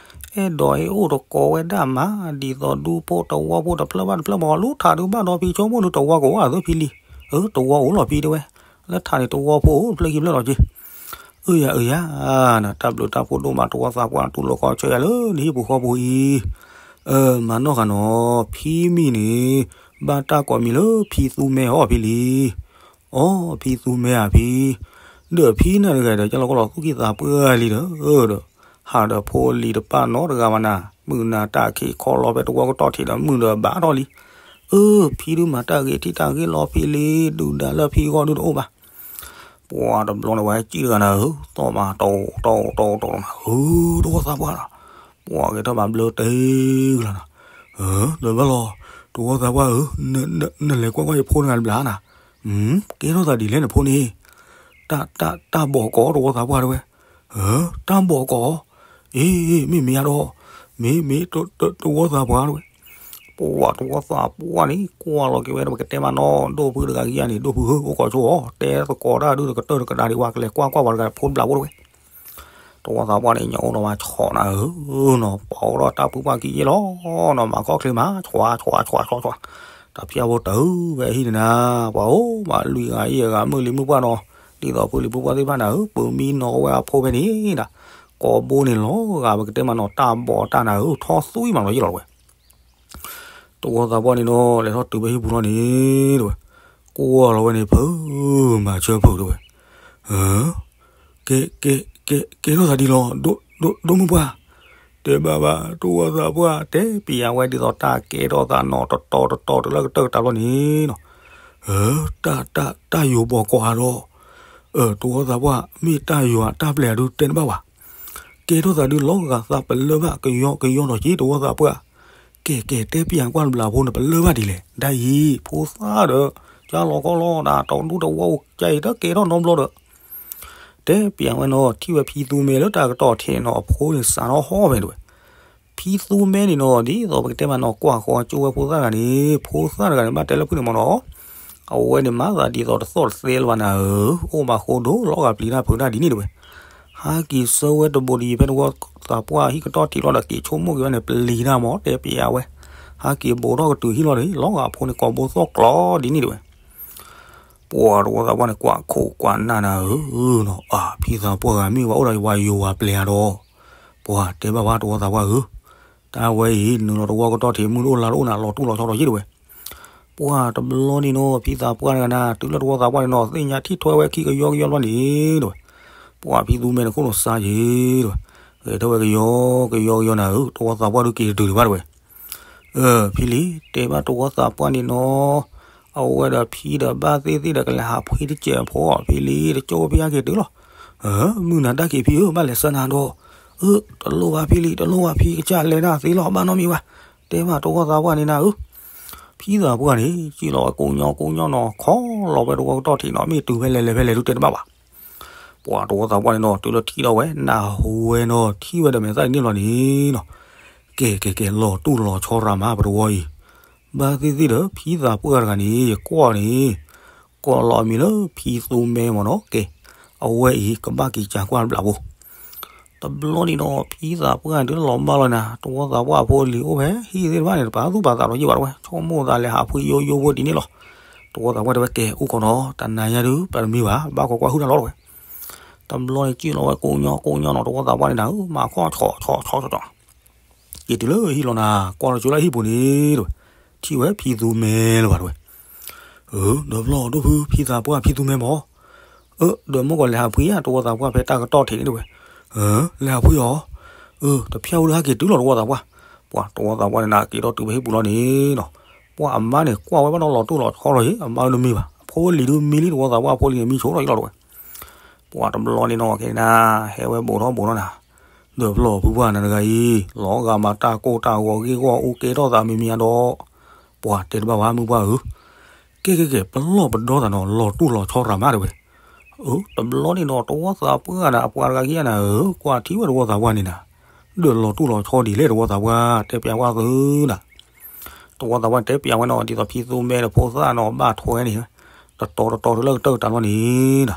အဲၣ်ဒိးအ့ၣ်အိၣ်တကိးဝဲဒၣ်မး ဒ်သိးဒူဖိတဝီဖိတဖျၢၣ်ဘၣ်တဖျၢၣ်မး လၢထးဒုးဘၣ်ဒီးဖံဆိကမိၣ်ဒုးတဝီကအိၣ်ဧါသုဖံလံ, အၢ တဝီအိၣ်လီၤဖံတဲဝဲ, လၢထးန့ၣ်တဝီဖိအိၣ်တဖျၢၣ်ခံဖျၢၣ်လီၤက့. အၢယၤ အၢယၤ, တၢ်ဘျုးတၢ်ဖှိၣ်ဒိၣ်မး တဝီသးပှၢ် တူၢ်လိာ်ကီဆၢယၤလၢနဟံၣ်ပူၤဃီပူၤအံၤ, မၤနီၢ်ဃာ်နီၤ, ဖံမံၤန့ၣ် ဘၣ်တၢ်ကိးမံၤလၢဖံသူမဲအီၤဖံလံ. အိ ဖံသူမဲဧါဖံ, ဒီးဖံနၤတဂၤဒီး ကလီကလီသူၣ်က့သးပှၢ်လံဒီး, ဒီး ဟးဒီးဖိလံၤတပာ်နီတဂၤဘၣ်နၤ, မုၢ်နၤတၢ်ခံးခီလီၤဖဲတဝီကတီၢ်ထံးဒီး မုၢ်ဒီးဘၣ်ထီၣ်လံ. အၢ ဖံဒုးမၤတၢ်ဂ့ၤထံၣ်တၢ်ဂ့ၤလီၤဖံလံ, ဒုၣ်ဒါလၢဖံဂီၢ်ဒုးတအိၣ်ဘၣ်. ပှၤတဘျီန့ၣ်ဝဲစံၣ်တဂၤနၤဧၢ, သီၣ်မၤတိၢ်တိၢ်တိၢ်တိၢ်နၤဧၢ, တဝီသးပှၢ်လီၤ. ပှၤဂဲၤထီၣ်မၤဘျၢတ့ၢ်ကလီၤနၤ, လၢၤဘၣ်လီၤ, တဝီသးပှၢ်ဧၢ, နလဲၤကွၢ်ကွၢ်ယဖိတဂၤတဘျီနၤ, ကဲထီၣ်သးဒ်လဲၣ်နဖိန့ၣ်, တၢ် တၢ် တၢ်ဘီၣ်ကိးတဝီသးပှၢ်တဝဲ, တၢ်ဘီၣ်ကိး, အ့ မ့ၢ်မ့ၢ်ဧါဒီး, မ့ၢ် မ့ၢ် တဝီသးပှၢ်တဝဲ. ပှၤတဝီသးပှၢ်န့ၣ် ကွၢ်လီၤက့ၤဝဲဒီး ပကတဲမးနီၤ ဒိၣ်ဖုတဂၤကယၤန့ၣ် ဒိၣ်ဖုဧၢ အိၣ်ကိးဆိအီၤ တဲသကိးတၢ်ဒုးဒီးကတၢၢ်တကဒါဒံးဝဲ ကလဲၤကွၢ်ကွၢ်ပှၤတဂၤဖိတဘျီဖိတဝဲ. တဝီသးပှၢ်န့ၣ် ညၣ်အိၣ်ဒီးမၤဆီၣ်နၤဧၢနီၤ, ပှၤအိၣ်ဒီးတၢ်ဖုပှၢ်ကံယ့ၢ်လီၤနီၤ, မၤခီၣ်ချ့မး ဆွး ဆွး ဆွး ဆွး ဆွး, တၢ်ဖၠၣ်ဖိတၢ်ဝဲအဟံၣ်န့ၣ်နၤ, ပှၤအိၣ်မးလွံၢ်ဂၤယဲၢ်ဂၤ မုၢ်လံမုၢ်ပှၢ်နီၤ, ဒ်သိးဖုလံၤဖုပှၢ်သ့ၣ်တဖၣ်နၤဧၢ ပၢၤမံနီၤဝဲအဖိဖဲန့ၣ်နၤ, ကိးဘိန့ၣ်လီၤဂာ် ပကတဲမးနီၤ တၢ်ဘီၣ်တၢ်နၤဧၢ ထီၣ်သွံမးနီၤယ့ၢ်လီၤတဝဲ. တဝီသးပှၢ်န့ၣ်နီၤ လဲၤထီၣ်တုၤဖဲဟံၣ်ပူၤထီၣ်န့ၣ်တဝဲ, ကွၢ်လီၤဝဲန့ၣ် ဖုမၤဆၢဖုတဝဲ, ကဲ ကဲ ကဲ ကဲထီၣ်သးဒ်လီၤ, ဒိၣ် ဒိၣ် ဒိၣ်မုၢ်ပှၢ်, တဲဘၣ်ဘၣ် တဝီသးပှၢ် တဲပျးဝဲဒ်သိးတၢ်ကဲထီၣ်သးနီၤ တတီၤတတီၤတုၤလၢကတၢၢ်ကတၢၢ်ဘျီန့ၣ်နီၤ, တၢ် တၢ် တၢ်ယိၤဘီၣ်ကိးဧါဒီး, တဝီသးပှၢ် မ့ၢ်တၢ်ယိၤဧါတၢ်ပျဲၢ်ဧါဒုးတဲတဘၣ်ဘၣ် ကဲထီၣ်သးဒုးလီၤဂာ်သးပလၢၢ်ဘၣ် ကယီကယီနီၤက့ တဝီသးပှၢ်, ကဲ ကဲ တဲပျးကွၢ်တဘျီဖိန့ၣ် ပလၢၢ်ဘၣ်ဒ်လဲၣ် ဒ်အံၤ ဖိသၣ်ဒီး ကၢ်လီၤကီလီၤဒၣ် တဒူတဝီအိၣ်ကဲအံၤ တကဲထီၣ်နီတဘျီဒီး တဲပျးဝဲနီၤ ထံၣ်ဝဲဖံသူမဲလၢတၢ်ကတီၢ်ထံးနီၤ အဖိန့ၣ်စးထီၣ်ဟီၣ်ဖဲတဝဲ, ဖံသူမဲန့ၣ်နီၤ ဒ်သိးပကတဲမးနီၤ ကွၢ်ဃီကၠိဝဲဖိသၣ်တဂၤန့ၣ် ဖိသၣ်တဂၤန့ၣ် ဘၣ်တဲလၢဖုန့ၣ်မးနီၤ, အဝဲန့ၣ်မၤသးဒ်သိးတသီၣ်တသဲလၢၤဘၣ်နၤဧၢ, အိၣ်မးဃိဒိၣ်လီၤဂာ်ပျံၤတၢ်ဖုးတၢ်ဒ်န့ၣ်တဝဲ. ဟးက့ၤဆၢဝဲတဘိးဒ်ယံၤဖဲတဝီသးပှၢ်ဟံၣ်ကတီၢ်ထံးလီၤဒီး က့ၤဆိကမိၣ်က့ၤဝဲန့ၣ်ပျံၤတၢ်မၢ် တဲပျးဝဲ. ဟးက့ၤဘိးထီၣ်ကတုၤဟံၣ်လီၤန့ၣ် လီၤဂာ်ဖိန့ၣ်ကိးဘိသီၣ်ကျီဒ်န့ၣ်တဝဲ. ပှၤတဝီသးပှၢ်န့ၣ် ကွၢ်ခိၣ်ကွၢ်နၢ်နၤဧၢနီၤ, အါ ဖံသးပှၢ်ဂၤမ့ၢ်ဝဲအိၣ်ဒီးဝၤယိၤဝၤပျဲၤဧါဒီး, ပှၤတဲဘၣ်ဝဲတဝီသးပှၢ်ဧၢ, တၢ်ဝဲအံၤ နုာ်လီၤတဝီကတီၢ်ထံး မုၢ်တအိၣ်လါတအိၣ်နၤ လီၤတူၢ်လီၤဆီထီၣ်ယ့ၢ်တဝဲ. ပှၤတဘျီန့ၣ်နီၤ ဖံသးပှၢ်တဂၤနၤ တုၤလၢတဝီသးပှၢ်န့ၣ်နီၤ သ့ၣ်ညါထံၣ်ထွဲဝဲခံကယီကယီဘျီန့ၣ်တဝဲ. ပှၤဖံသူမဲန့ၣ်ခိၣ်နူာ်စါယ့ၢ်တဝဲ, ဂဲၤထီၣ်ဝဲကယီကယီကယီနၤဧၢ, တဝီသးပှၢ်ဒုးက့ၤတတုၤဒံးဘၣ်တဝဲ. ဖံလံ တဲဘၣ်တဝီသးပှၢ်န့ၣ်နီၤ, အဝဲဒီးဖံဒီးဘၣ်သ့ၣ်သ့ၣ်ဒီးကလဲၤဟးဖှံတစဲးဖိ ဖံလံ တကၠိဖံဟဲက့ၤတုၤလီၤ. မုၢ်နၤတၢ်က့ၤဖံဧၢ ဘၣ်လဲၤဆှၢနၤဒီး, အၢ တလိၣ်ဘၣ်ဖံလံ တလိၣ်ဘၣ်ဖံ ကစၢ်လဲၤနၤသ့လီၤ ဘၣ်နီတမံၤဘၣ်, တဲဘၣ်တဝီသးပှၢ်န့ၣ်နၤဧၢ. ဖံသးပှၢ်န့ၣ် စံၣ်လီၤဝဲကိးညီကိးညီနီၤ ခီလီၤဝဲတဝီကတီၢ်ထံးနီၤ မ့ၢ်တုၤဖဲလဲၣ်လဲၤဖဲလဲၣ်ဒုးတဲတဘၣ်ဘၣ်. ပှၤတဝီသးပှၢ်န့ၣ်နီၤ တုၤလၢထံၣ်ဒီးဝဲ နၢ်ဟူဝဲနီၤ ထံၣ်ဝဲဒီးမဲာ်သၣ်ဒ်န့ၣ်လီၤန့ၣ်နီၤ, ကဲကဲကဲ လီၤတူၢ်လီၤဆီရၤမး ပတဝီအံၤ, ဘၣ်သ့ၣ်သ့ၣ်ဒီး ဖံသးပှၢ်တဂၤန့ၣ် ယကွၢ်န့ၣ် ကိးလီၤအမံၤလၢဖံသူမဲမ့ၢ်နီၤ, ကဲ အဝဲအံၤ ကဘၣ်က့ၤစၢကွၢ်တဘျီဖိ. တဘျီန့ၣ်နီၤ ဖံသးပှၢ်န့ၣ် တုၤလၢလီၤမၢ်လီၤနၤ တဝီသးပှၢ်အဖိအလံၤအိၣ်ဖဲဟံၣ်သ့ၣ်တဖၣ်န့ၣ် တပာ်သူၣ်ပာ်သးဒီးယ့ၢ်ဘၣ်တဝဲ ဆိကမိၣ်သးလဲၤဟးဖှံယိယိဖိဒ်န့ၣ်လီၤ. တဝီသးပှၢ်တဲဝဲ ကဲအိၣ်ခိးနီၤ တနၤညါဒုး ပတမံဘၣ် ဘၣ်ကွၢ်ကွၢ်ဟုၣ်တၢ်လီၤတဝဲ. တဘျီန့ၣ် စံၣ်လီၤဝဲကိးညီကိးညီနီၤ တဝီသးပှၢ်န့ၣ်နၤဧၢ မၤခီၣ်ဆီဆီဆီဆီ က့ၤတုၤလၢဟံၣ်လီၤနၤ ကွၢ်လီၤဆိလၢဟံၣ်ပူၤန့ၣ်တဝဲ, ထံၣ်ဝဲဖံသူမဲလၢၤဘၣ်တဝဲ. အၢ ဒီးဖျီၣ်ဒိၣ်ဖု ဖံသးပှၢ်ဖံသူမဲမၢ်, အၢ ဒီးမ့ၢ်ကီးလဲၤဟးဖှံဧါ တဝီသးပှၢ်ဖဲတၢ်ကတီၢ်ထံးန့ၣ်တဝဲ. အၢ လဲၤဟးဖှံအီၤ, အၢ တဖျၢၣ်ဝဲဒၣ်ဟဲက့ၤတုၤလီၤတဝီသးပှၢ်. ပှၤတဝီသးပှၢ်န့ၣ်နၤ က့ၤထီၣ်တုၤဖဲဟံၣ်ပူၤလီၤန့ၣ်နီၤ, ပှၤအမါန့ၣ် ကွၢ်ဝဲဘၣ်ဒီးလီၤတူၢ်လီၤဆီလီၤယ့ၢ် အမါတမံဘၣ် အဖိအလံၤဒုးမံလံ တဝီသးပှၢ်အဖိအလံၤန့ၣ် မံဆိလီၤယ့ၢ်လီၤတဝဲ. ပှၤတဘျီန့ၣ်နီၤ ကဲနၤ ဟဲဝဲဘူးထီၣ်ဘူးထီၣ်နၤ, ဒီးဖျီၣ်ဖုပှၢ်နၤတဂၤအံၤ လီၤဂာ်မးတၢ်ကိၢ်တၢ်ဂီၤဂ့ၢ်ဂီၢ်အိၣ်ကဲထီၣ်သးမံၤမံၤအဒီး, ပှၤတဲတဘၣ်ဝဲမုၢ်ပှၢ်ဧၢ, ကဲကဲကဲ ပလီၢ်ပဒီသးနီၤ လီၤတူၢ်လီၤဆီရၤမးတဝဲ. အၢ တဘျီန့ၣ်နီၤ တဝီသးပှၢ်နၤ အပှၤတဂၤခံဂၤနၤဧၢ ကွၢ်ထံၣ်ဝဲတဝီသးပှၢ်န့ၣ်နၤ, ဒီးလီၤတူၢ်လီၤဆီဒ်လဲၣ် တဝီသးပှၢ် တဲပျးဝဲသုနၤ. တဝီသးပှၢ်တဲပျးဝဲနီၤ ဒ်သိးဖံသူမဲဒီးဖိသၣ်နီၤ ဘၣ်ထွဲန့ၣ်, တတီၤတတီၤတုၤလၢကတၢၢ်ကတၢၢ်လီၤန့ၣ်နၤ,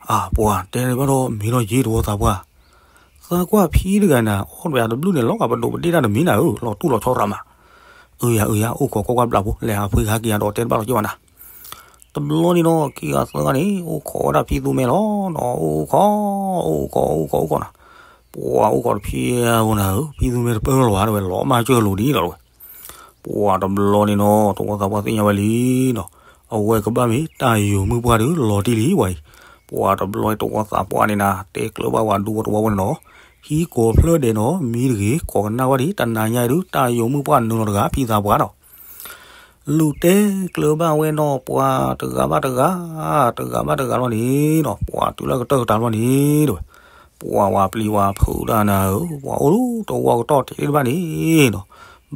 အၢ ပှၤတဲဘၣ်ဒီးမံၤလီၤယ့ၢ် တဝီသးပှၢ်, သးကွၢ်ဖံတဂၤနၤ အီၣ်တဝဲတဘျုးန့ၣ် လီၤဂာ်ပဒိးပဒ့ၣ်တၢ်တမံၤနၤဧၢ လီၤတူၢ်လီၤဆီရၤမး. အၢ ယၤ အၢ ယၤ အိၣ်ခိးကွၢ်ကွၢ်ဘျးဖိ လဲၤဟးဖှံဟးက့ၤယၤဒီးတဲတဘၣ်လီၤက့ၤဘၣ်နၤ. တဘျီန့ၣ်နီၤ ခံဂၤသၢဂၤန့ၣ် အိၣ်ခိးဝဲဒၣ်ဖံသူမဲလီၤနီၤ အိၣ်ခိး အိၣ်ခိး အိၣ်ခိး အိၣ်ခိးနၤ, ပှၤအိၣ်ခိးတဖံအဂီၢ်နၤဧၢ ဖံသူမဲတပၢၢ်လီၤဘၣ်တဝဲ လီၤမၢ်ကၢၢ်လိာ်ဒ်န့ၣ်လီၤတဝဲ. ပှၤတဘျီန့ၣ်နီၤ တဝီသးပှၢ်သ့ၣ်ညါဝဲလံနီၤ, အဝဲကဘၣ်မ့ၢ်တၢ်ယိာ်မုၢ်ပှၢ်ဒုးလီၤတံၢ်လံဝဲအံၤ. ပှၤတဘျီန့ၣ် တဝီသးပှၢ်န့ၣ်နၤ တဲကျၢၤဘၣ်ဝဲဒူဖိတဝီဖိန့ၣ်နီၤ, ဟံးကိးဖျၢၣ်ဒဲးနီၤ မံတဂ့ၤ ခိးကနၣ်ဝဲဒၣ်တနၤညါဒုး တၢ်ယိာ်မုၢ်ပှၢ်နုာ်လီၤတဂၤ ဖံသးပှၢ်နီၤ လူၤတဲကျၢၤဘၣ်ဝဲနီၤ ပှၤတဂၤဘၣ်တဂၤ, တဂၤဘၣ်တဂၤလီၤန့ၣ်နီၤ, ပှၤတုၤလၢကတၢၢ်ကတၢၢ်လီၤန့ၣ်တဝဲ, ပှၤဝၤပျံၤဝၤဖုးတၢ်နၤဧၢ, ပှၤအိၣ်လၢတဝီကတီၢ်ထံးတဘၣ်န့ၣ်နီၤ,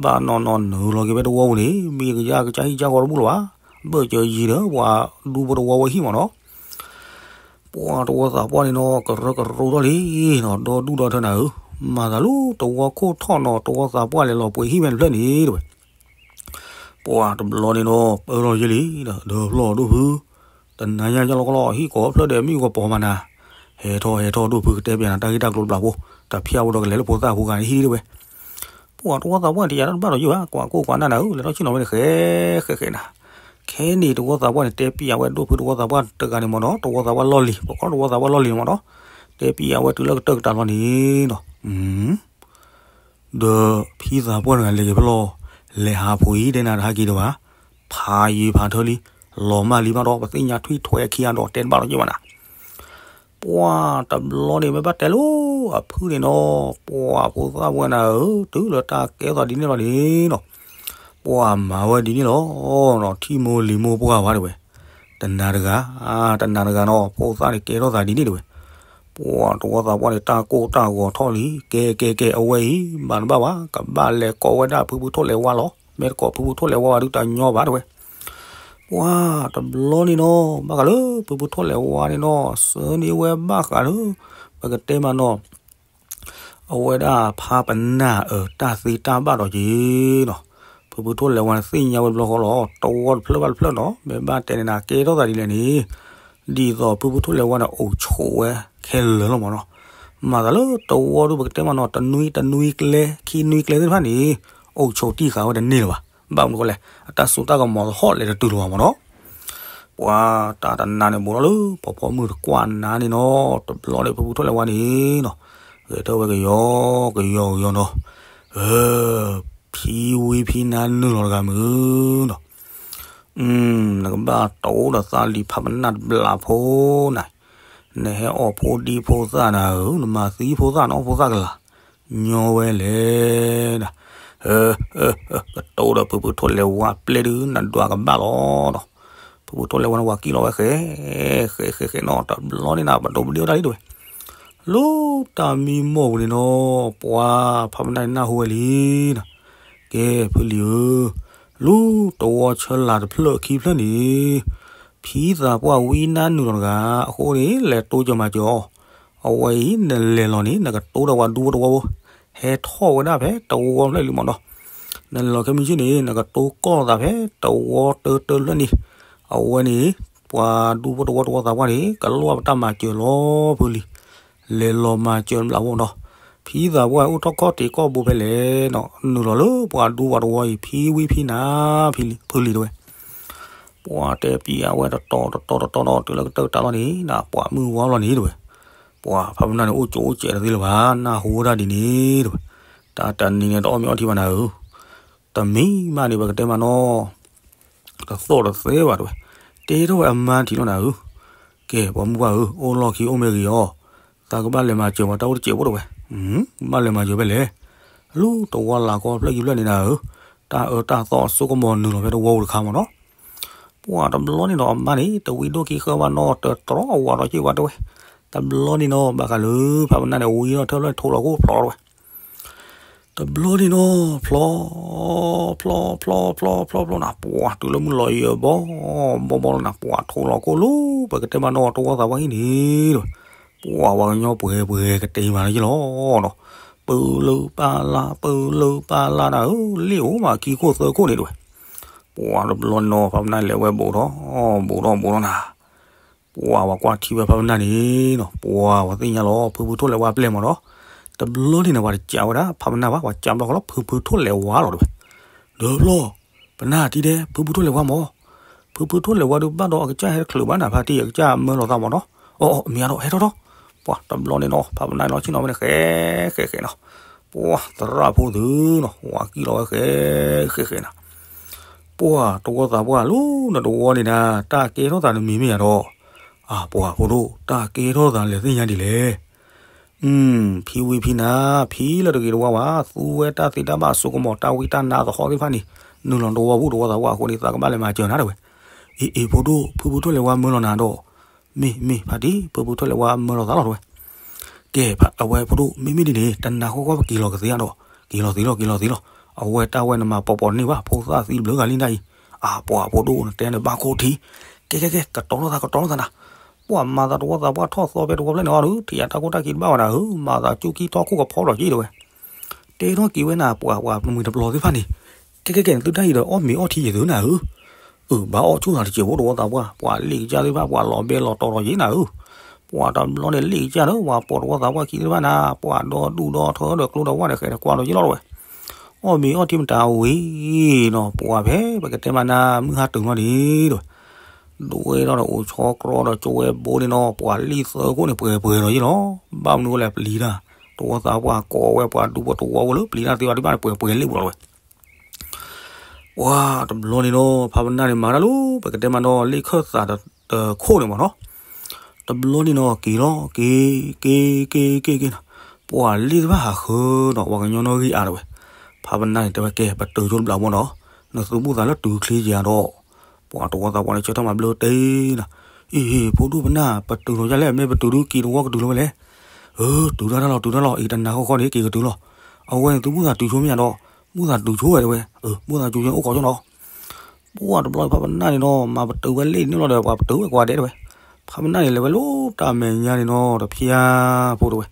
ဘၣ်နီၢ်နီၢ်နုာ်လီၤက့ၤဖဲတဝီပူၤန့ၣ် မံကယၢ်ကစၢ်ဟံၣ်ကစၢ်ဃီတဘူၣ်လၢၤဘၣ်, ဘၢၣ်စၢၤယံၤဒီး ပှၤဒူဖိတဝီဝဲဟံၣ်မၢ်နီၤ ပှၤတဝီသးပှၢ်န့ၣ်နီၤ ကရၢကရိထီၣ်လံနီၤ, ဒီဒူၣ်ဒီထၢနၤဧၢ, မၤသးလၢတဝီခိၣ်ထီၣ်နီၤ တဝီသးပှၢ်လဲၤလီၤပှ့ၤဟံၣ်ဝဲတဖျၢၣ်န့ၣ်တဝဲ, ပှၤတဘျီန့ၣ်နီၤ ပၢၢ်လီၤယ့ၢ်လံဒီး ဒီးဖျီၣ်ဒိၣ်ဖု, တနၤညါကလီကလီ ဟံၣ်ကိးဖျၢၣ်ဒဲးမံကပီၤမးနၤ, ဟဲထီၣ်ဟဲထီၣ်ဒိၣ်ဖု ကတဲပျးနၤတၢ်ဂ့ၢ်တၢ်ကျိၤတဘျးဖိ, တဖျါဝဲဒီးကလဲၤလၢဖိသၣ်ဖိဂၤန့ၣ်ဟံၣ်တဝဲ ပှၤတဝီသးပှၢ်န့ၣ် တယာ်တၢ်တဘၣ်ဒီးယိၣ်ဘၣ်, ကွၢ်ကိၢ်ကွၢ်နၢ်နၤဧၢ, လဲၤထီၣ်ဆ့ၣ်နီၤဝဲန့ၣ် ဃဲဃဲဃဲနၤ, ခဲန့ၣ်တဝီသးပှၢ်န့ၣ် တဲပျးဝဲဒိၣ်ဖုတဝီသးပှၢ်တဂၤန့ၣ်မၢ်နီၤ, တဝီသးပှၢ်လီၢ်လံၤ, ပကိးတဝီသးပှၢ်လီၢ်လံၤန့ၣ်မၢ်နီၤ, တဲပျးဝဲတုၤလၢကတၢၢ်ကတၢၢ်လီၤန့ၣ်နီၤ, ဒီးဖံသးပှၢ်တဂၤလဲၤက့ၤဖဲလီၤ, လဲၤဟးဖိအံၤတဲနၤတဟးက့ၤဒီးဘၣ်, ဖးယံၤဖးထၢလံ, လီၤမၢ်လံမးဒီး ပသ့ၣ်ညါထွံၣ်ထွဲခံဂၤဒီးတဲတဘၣ်ဒီးယိၣ်ဘၣ်နၤ ပှၤတဘျီန့ၣ် မ့ၢ်ဘၣ်တဲလိာ်အဖုၣ်န့ၣ်နီၤ, ပှၤဖိသၣ်ပှၢ်နၤဧၢ, တုၤလၢတၢ်ကဲထီၣ်ဒ်န့ၣ်လီၤန့ၣ်နီၤ, ပှၤမၤဝဲဒ်န့ၣ်လီၤ, ထံၣ်မိၢ်လံၤမိၢ်ပှၢ်ဝဲတဝဲ, တနၤတဂၤ, တနၤတဂၤနီၤ ဖိသၣ်န့ၣ်ကဲထီၣ်သးဒ်န့ၣ်တဝဲ, ပှၤတဝီသးပှၢ်န့ၣ် တၢ်ကိၢ်တၢ်ဂီၤထီၣ်လံ, ကဲကဲကဲ အဝဲအံၤ မၤတဘၣ်ဘၣ်, ကဘၣ်လဲၤကိးဝဲဒၣ်ဖုဖုထိၣ်လဲၤဝါလီၤ, မ့ၢ်တကိးဖုဖုထိၣ်လဲၤဝါဘၣ်ဒုးတညီဘၣ်တဝဲ ပှၤတဘျီန့ၣ်နီၤ, ဘၣ်ဃးလၢဖုဖုထိၣ်လဲၤဝါန့ၣ်နီၤ, ဆၢန့ၢ်ဝဲဘၣ်ဃးလၢ ပကတဲမးနီၤ, အဝဲဒၣ်ဖးပနၢ်အတၢ်သ့တၢ်ဘၣ်ဒီးက့ၤနီၤ, ဖုဖုထိၣ်လဲၤဝါန့ၣ်သ့ၣ်ညါဝဲတဘျီဃီလီၤ, တဝီတဖျၢၣ်ဘၣ်တဖျၢၣ်နီၤ, မ့ၢ်ဘၣ်တဲန့ၣ်နၤကဲထီၣ်သးဒ်လဲၣ်န့ၣ်, ဒ်သိးဖုဖုထိၣ်လဲၤဝါန့ၣ် အိၣ်ဆိးဝဲခဲလၢာ်လီၤမးနီၤ. မၤသးလၢတဝီဒုး ပကတဲမးနီၤ, တနွံတနွံကျဲ ခံနွံကျဲသ့ၣ်တဖၣ်န့ၣ် အိၣ်ဆိးတံၢ်ဃာ်ဝဲတန့ၢ်လၢၤဘၣ်. ဘၣ်မနုၤဃိလဲၣ်, အတၢ်စူးတၢ်ကမီၤသဟီၣ်လဲၤတတုၤလၢၤဘၣ်မးနီၤ. ပှၤတၢ်တနါန့ၣ်ဘူးထီၣ်လၢ ပှၤဖီမုၢ်တကွၢ်နါန့ၣ်နီၤ, တဘျီန့ၣ် ဖုဖုထိၣ်လဲၤဝါန့ၣ်နီၤ, ဂဲၤထၢၣ်ဝဲကယီကယီကယီနီၤ, ဖံဝံဖံနါနုာ်လီၤတဂၤမုၢ်နီၤ. နကဘၣ်တိၢ်ဒီးသးလံဖးပနၢ်တဘျီဖိနၤ, နဟဲအီၣ်ဖိဒံဖိသၣ်နၤဧၢ, နမၤသံဖိသၣ်နီၢ်ဖိသၣ်ကလာ်, ညီဝဲလဲၣ်နၤ. ကတိၤဒီးဖုဖုထိၣ်လဲၤဝါပျဲၢ်ဒုး နဒွးကဘၣ်လီၤနီၤ. ဖုဖုထိၣ်လဲၤဝါန့ၣ်ဝၤကံၣ်လီၤဝဲဃဲ ဃဲဃဲဃဲနီၤ, တဘျီန့ၣ်နၤ ပဒိးပဒ့အီၣ်တၢ်လံတဝဲ. လၢတၢ်မံမီၢ်ပူၤန့ၣ်နီၤ, ပှၤဖးပနၢ်န့ၣ်နၢ်ဟူဝဲလံနၤ. ကဲဖုလံၤဧၢ, လၢတဝီဆၢလၤတဖျၢၣ်ခံဖျၢၣ်န့ၣ် ဖံသးပှၢ်ဝံနါနုာ်လီၤတဂၤ, အဃိန့ၣ် လဲၤတိစၢၤမၤစၢၤအီၤ. အဝဲအံၤ နလဲၤလီၤန့ၣ် နကတိဒီးပှၤဒူဖိတဝီဖိ, ဟဲထီၣ်ဝဲဒၣ်ဖဲတဝီဖျၢၣ်လံမးနီၤ. နလဲၤလီၤခဲမုၢ်ဆ့ၣ်န့ၣ် နကတိကီၢ်သးဖဲတဝီတၢတၢဖျၢၣ်န့ၣ်, အဝဲန့ၣ် ပှၤဒူဖိတဝီတဝီသးပှၢ်န့ၣ် ကလိၣ်ဘၣ်ပတၢ်မၤစၢၤလီၤဖုလံၤ. လဲၤလီၤမၤစၢၤဘျးဖိနီၤ. ဖံသးပှၢ်အိၣ်ထီၣ်ခီၣ်တံၢ်ကီၢ်ဘိဖဲလဲၣ်နီၤ, နုာ်လီၤလၢပှၤဒူပှၤတဝီအံၤ ဖံဝံဖံနါ ဖံလံၤ ဖုလံၤတဝဲ. ပှၤတဲပံၤအဝဲတတီၤတတီၤတတီၤနီၤ, တုၤလၢကတၢၢ်တၢ်လီၤန့ၣ် နပှၤမုၢ်ဝါလီၤန့ၣ်တဝဲ. ပှၤဖးပနၢ်န့ၣ် အိၣ်ကၠိအိၣ်စဲးတသ့လၢၤဘၣ်, နၢ်ဟူဝဲဒၣ်ဒ်န့ၣ်တဝဲ. တၢ်တနံၤန့ၣ် တအီၣ်မ့ၤအီထံဘၣ်နၤဧၢ, တမံၤမးန့ၣ် ပကတဲမးနီၤ, တသီၣ်တသဲဘၣ်တဝဲ. တဲထီၣ်ဝဲအမါထံးလီၤနၤဧၢ. ကဲပှၤမုၢ်ပှၢ်ဧၢ, အိၣ်လီၢ်ခံအိၣ်မ့ၢ်ဂ့ၤအီၤ, သးကဘၣ်လဲၤမၤစၢၤပှၤတၢ်အိၣ်တစဲးဖိတဝဲ. ဘၣ်လဲၤမၤစၢၤဖဲလဲၣ်, လၢတဝီလၤကီဖျၢၣ်ခံဖျၢၣ်န့ၣ်နၤဧၢ, တၢ်အၢတၢ်သီအစိကမီၤနုာ်လီၤဖဲတဝီပူၤတခါမးနီၤ. ပှၤတဘျီန့ၣ်ဒီးအမါန့ၣ် တဝံဒိၣ်ခံဃၢဘၣ်နီၤ, တတြီအဝၤဒီးက့ၤဝဲတဝဲ. တဘျီန့ၣ်နီၤ ဘၣ်ဃးလၢဖးပနၢ်န့ၣ် ဝံထီၣ်ထၢၣ်လၢထိးလီၤခိၣ်ဖျိးတဝဲ. တဘျီန့ၣ်နီၤ ဖျိး ဖျိး ဖျိး ဖျိး ဖျိး ဖျိးနၤ, ပှၤတုၤလၢမုၢ်လီၤယဲၢ်ဘီ ဘီဘီလီၤနၤ, ပှၤထိးလီၤခိၣ်လၢ ပကတဲမးနီၤ တဝီသးပှၢ်ဟံၣ်န့ၣ်တဝဲ. ပှၤပှၤကညီပှဲၤပှဲၤကတဲမးလၢယလီၤနီၤ, ပၢလၢပၢလၢ ပၢလၢပၢလၢနၤဧၢ, လ့ၣ်အိၣ်မးခံခိၣ်သၢခိၣ်န့ၣ်တဝဲ. ပှၤတဘျီန့ၣ်နီၤ ဖးပနၢ်လဲၤဝဲဘူးထီၣ် ဘူးထီၣ်ဘူးထီၣ်နၤ ပှၤဝဲကွၢ်ထံဝဲဖးပနၢ်န့ၣ်နီၤ, ပှၤဝဲသ့ၣ်ညါလီၤ ဖုဖုထိၣ်လဲၤဝါပျဲၢ်မးဒီး, တဘျီန့ၣ်နၤ ပှၤတကးဝဲဒၣ်ဖးပနၢ်ဘၣ်, ပှၤကးဘျီဃီလီၤ ဖုဖုထိၣ်လဲၤဝါလီၤတဝဲ. ဒီးဘျီ ပနၢ်တံၤဒဲး ဖုဖုထိၣ်လဲၤဝါမး, ဖုဖုထိၣ်လဲၤဝါဒုးဘၣ်ဒီး အကစၢ်ဟဲတချုးဘၣ်နၤ ဖါတံၢ် အကစၢ်မၢလီၤသးမးနီၤ, အိၣ် အိၣ် မ့ၢ်အါဒီး ဟဲထီၣ်ထီၣ်. ပှၤတဘျီန့ၣ်နီၤ ဖးပနၢ်လီၤဆ့ၣ်နီၤဝဲန့ၣ် ဃဲ ဃဲ ဃဲနီၤ, ပှၤသရၣ်ဖိသုနီၤ ဝၤကံၣ်လီၤဝဲဃဲ ဃဲ ဃဲနၤ ပှၤတဝီသးပှၢ်လၢနတဝီန့ၣ်နၤ တၢ်ကဲထီၣ်သးတမံၤမ့ၢ်ယၤဒီး, အၢ ပှၤဖိဒိၣ် တၢ်ကဲထီၣ်သးလဲၤသ့ၣ်ညါဒ်လဲၣ်. ဖံဝံဖံနၤ ဖံလၢတဂ့ၤတဝါဘၣ် သူဝဲတၢ်သ့တၢ်ဘၣ်အစိကမီၤ တၢ်ဝံတၢ်နါသဟီၣ်သ့ၣ်တဖၣ်န့ၣ် နုာ်လီၤတဝီပူၤ တဝီသးပှၢ်အဃိန့ၣ် သးကဘၣ်လဲၤမၤစၢၤနၤတဝဲ. အ့ အ့ ဖိဒိၣ် ဖုဖုထိၣ်လဲၤဝါမၢလီၤနၤဒီး, မ့ၢ် မ့ၢ်ဖါတံၢ် ဖုဖုထိၣ်လဲၤဝါမၢလီၤသးလီၤတဝဲ. ကဲ အဝဲဖိဒိၣ် မ့မ့ၢ်ဒ်န့ၣ် တနၤဃီဃီပက့ၤလီၤကသ့အဒီး, က့ၤလီၤသ့လီၤ က့ၤလီၤသ့လီၤ. အဝဲတၢ်ဝဲနမၤပိာ်ပိာ်န့ၢ်ဘၣ် ဖိသၣ်သံတဘျုးဂၤလံနၤအံၤ, အၢ ပှၤဖိဒိၣ်နတဲနဘၣ်ခိၣ်ထံ, ကဲ ကဲ ကဲ ကတီၤလိာ်သး ကတီၤလိာ်သးနၤ. ပှၤမၤသးတဝီသးပှၢ်ထီၣ်သီဖဲတဝီဖျၢၣ်န့ၣ်အီၤဒီး ထံၣ်ယၤတၢ်ခိၣ်တၢ်ခံတဘၣ်ဝဲနၤဧၢ, မၤသးကၠူကံထီၣ်ခိၣ်ကဖီဒီးက့ၤတဝဲ. တဲထီၣ်က့ၤဝဲနၤ ပှၤ ပှၤမုၢ်တပျီၤသ့ၣ်တဖၣ်န့ၣ်, ကဲ ကဲ ကဲ နသုတၢ်အံၤဒီး အီၣ်မ့ၤအီထံယသုနၤဧၢ. အၢ ဘၣ်အီၣ်ဆိၣ်သးတစဲးဖိတဝီသးပှၢ်, ပှၤလ့ၣ်ကစၢ်သ့ၣ်တဖၣ် ပှၤလီၤဘဲလီၤတီၤဒီးယ့နၤဧၢ. ပှၤတဘျီန့ၣ်လ့ၣ်ကစၢ်ဒီး ပှၤပိာ်တဝီသးပှၢ်ခံသ့ၣ်တဖၣ်နၤ, ပှၤဒီဒူၣ်ဒီထၢဒီးကျိဒီဝၣ်ဒီးဃဲၤဒီးကွၢ်ဒီးယ့လီၤတဝဲ. အီၣ်မ့ၤအီထံမတၤဝံၤနီၤ ပှၤဖဲပကတဲမးနၤ မုၢ်ဟါတုၤမီၤဒံးတဝဲ. ဒွဲထီၣ်ဒီးအိၣ်ဆီကြီဒီးကၠိဝဲဘိန့ၣ်နီၤ ပှၤလံၣ်သၢခိၣ်န့ၣ် ပှဲၤပှဲၤဒီးယ့လီၤ. ဘၣ်မနုၤဝဲလဲၣ် ပျံၤတၢ်, တဝီသးပှၢ်ကိးဝဲပှၤဒူဖိတဝီဖိလၢပျံၤတၢ်သ့ဝဲဒံးဘၣ်န့ၣ် ပှဲၤပှဲၤလံၣ်ပူၤလီၤတဝဲ. ပှၤတဘျီန့ၣ်နီၤ ဖးပနၢ်န့ၣ်မၤတၢ်လၢ ပကတဲမးနီၤ လ့ၣ်ခၢၣ်သးတခိၣ်န့ၣ်မးနီၤ. တဘျီန့ၣ်နီၤ က့ၤလီၤ က့ၤ က့ၤ က့ၤ က့ၤ က့ၤနီၤ, ပှၤလ့ၣ်တဖၣ်ဟးဃၢနီၤ ပှၤကညီနီၣ်ဂံၢ်အါတဝဲ. ဖးပနၢ်န့ၣ်တဲဝဲ ကဲ ပတုၤဆိတဘျီမးနီၤ, နသုးဘူၣ်သးလၢတုၤချ့ယၤဒီး ပှၤတဝီသးပှၢ်န့ၣ် ဆၢထၢၣ်မၤဘျၢတ့ၢ်နၤ. အ့ အ့ ဖိဒိၣ်ပနၢ် ပတုၤလီၤယလဲၣ်, မ့ၢ်ပတုၤဒုးက့ၤတဝီကတုၤလီၤဝဲလဲၣ်. အၢ တုၤတၢ်တၢ်လီၤ တုၤတၢ်လီၤ, အံၤတနၤဃီဃီန့ၣ် က့ၤကတုၤလီၤ. အဝဲန့ၣ်သုးဘူၣ်သးတုၤဆိမ့ၢ်ယၤဒီး, ဘူၣ်သးတုၤဆိဝဲတဲဝဲ, အၢ ဘူၣ်သးတုၤဆိအိၣ်ခိးဆိနီၤ. ပှၤတဘျီဖးပနၢ်န့ၣ်နီၤ မၤပတုၤဝဲလ့ၣ်န့ၣ်လီၤဒီး ပှၤပတုၤဝဲကွၢ်ဒဲးတဲဝဲ. ဖးပနၢ်န့ၣ်လဲၤဝဲလၢတၢ်မဲာ်ညါန့ၣ်နီၤ တဖျါဖိတဲဝဲ.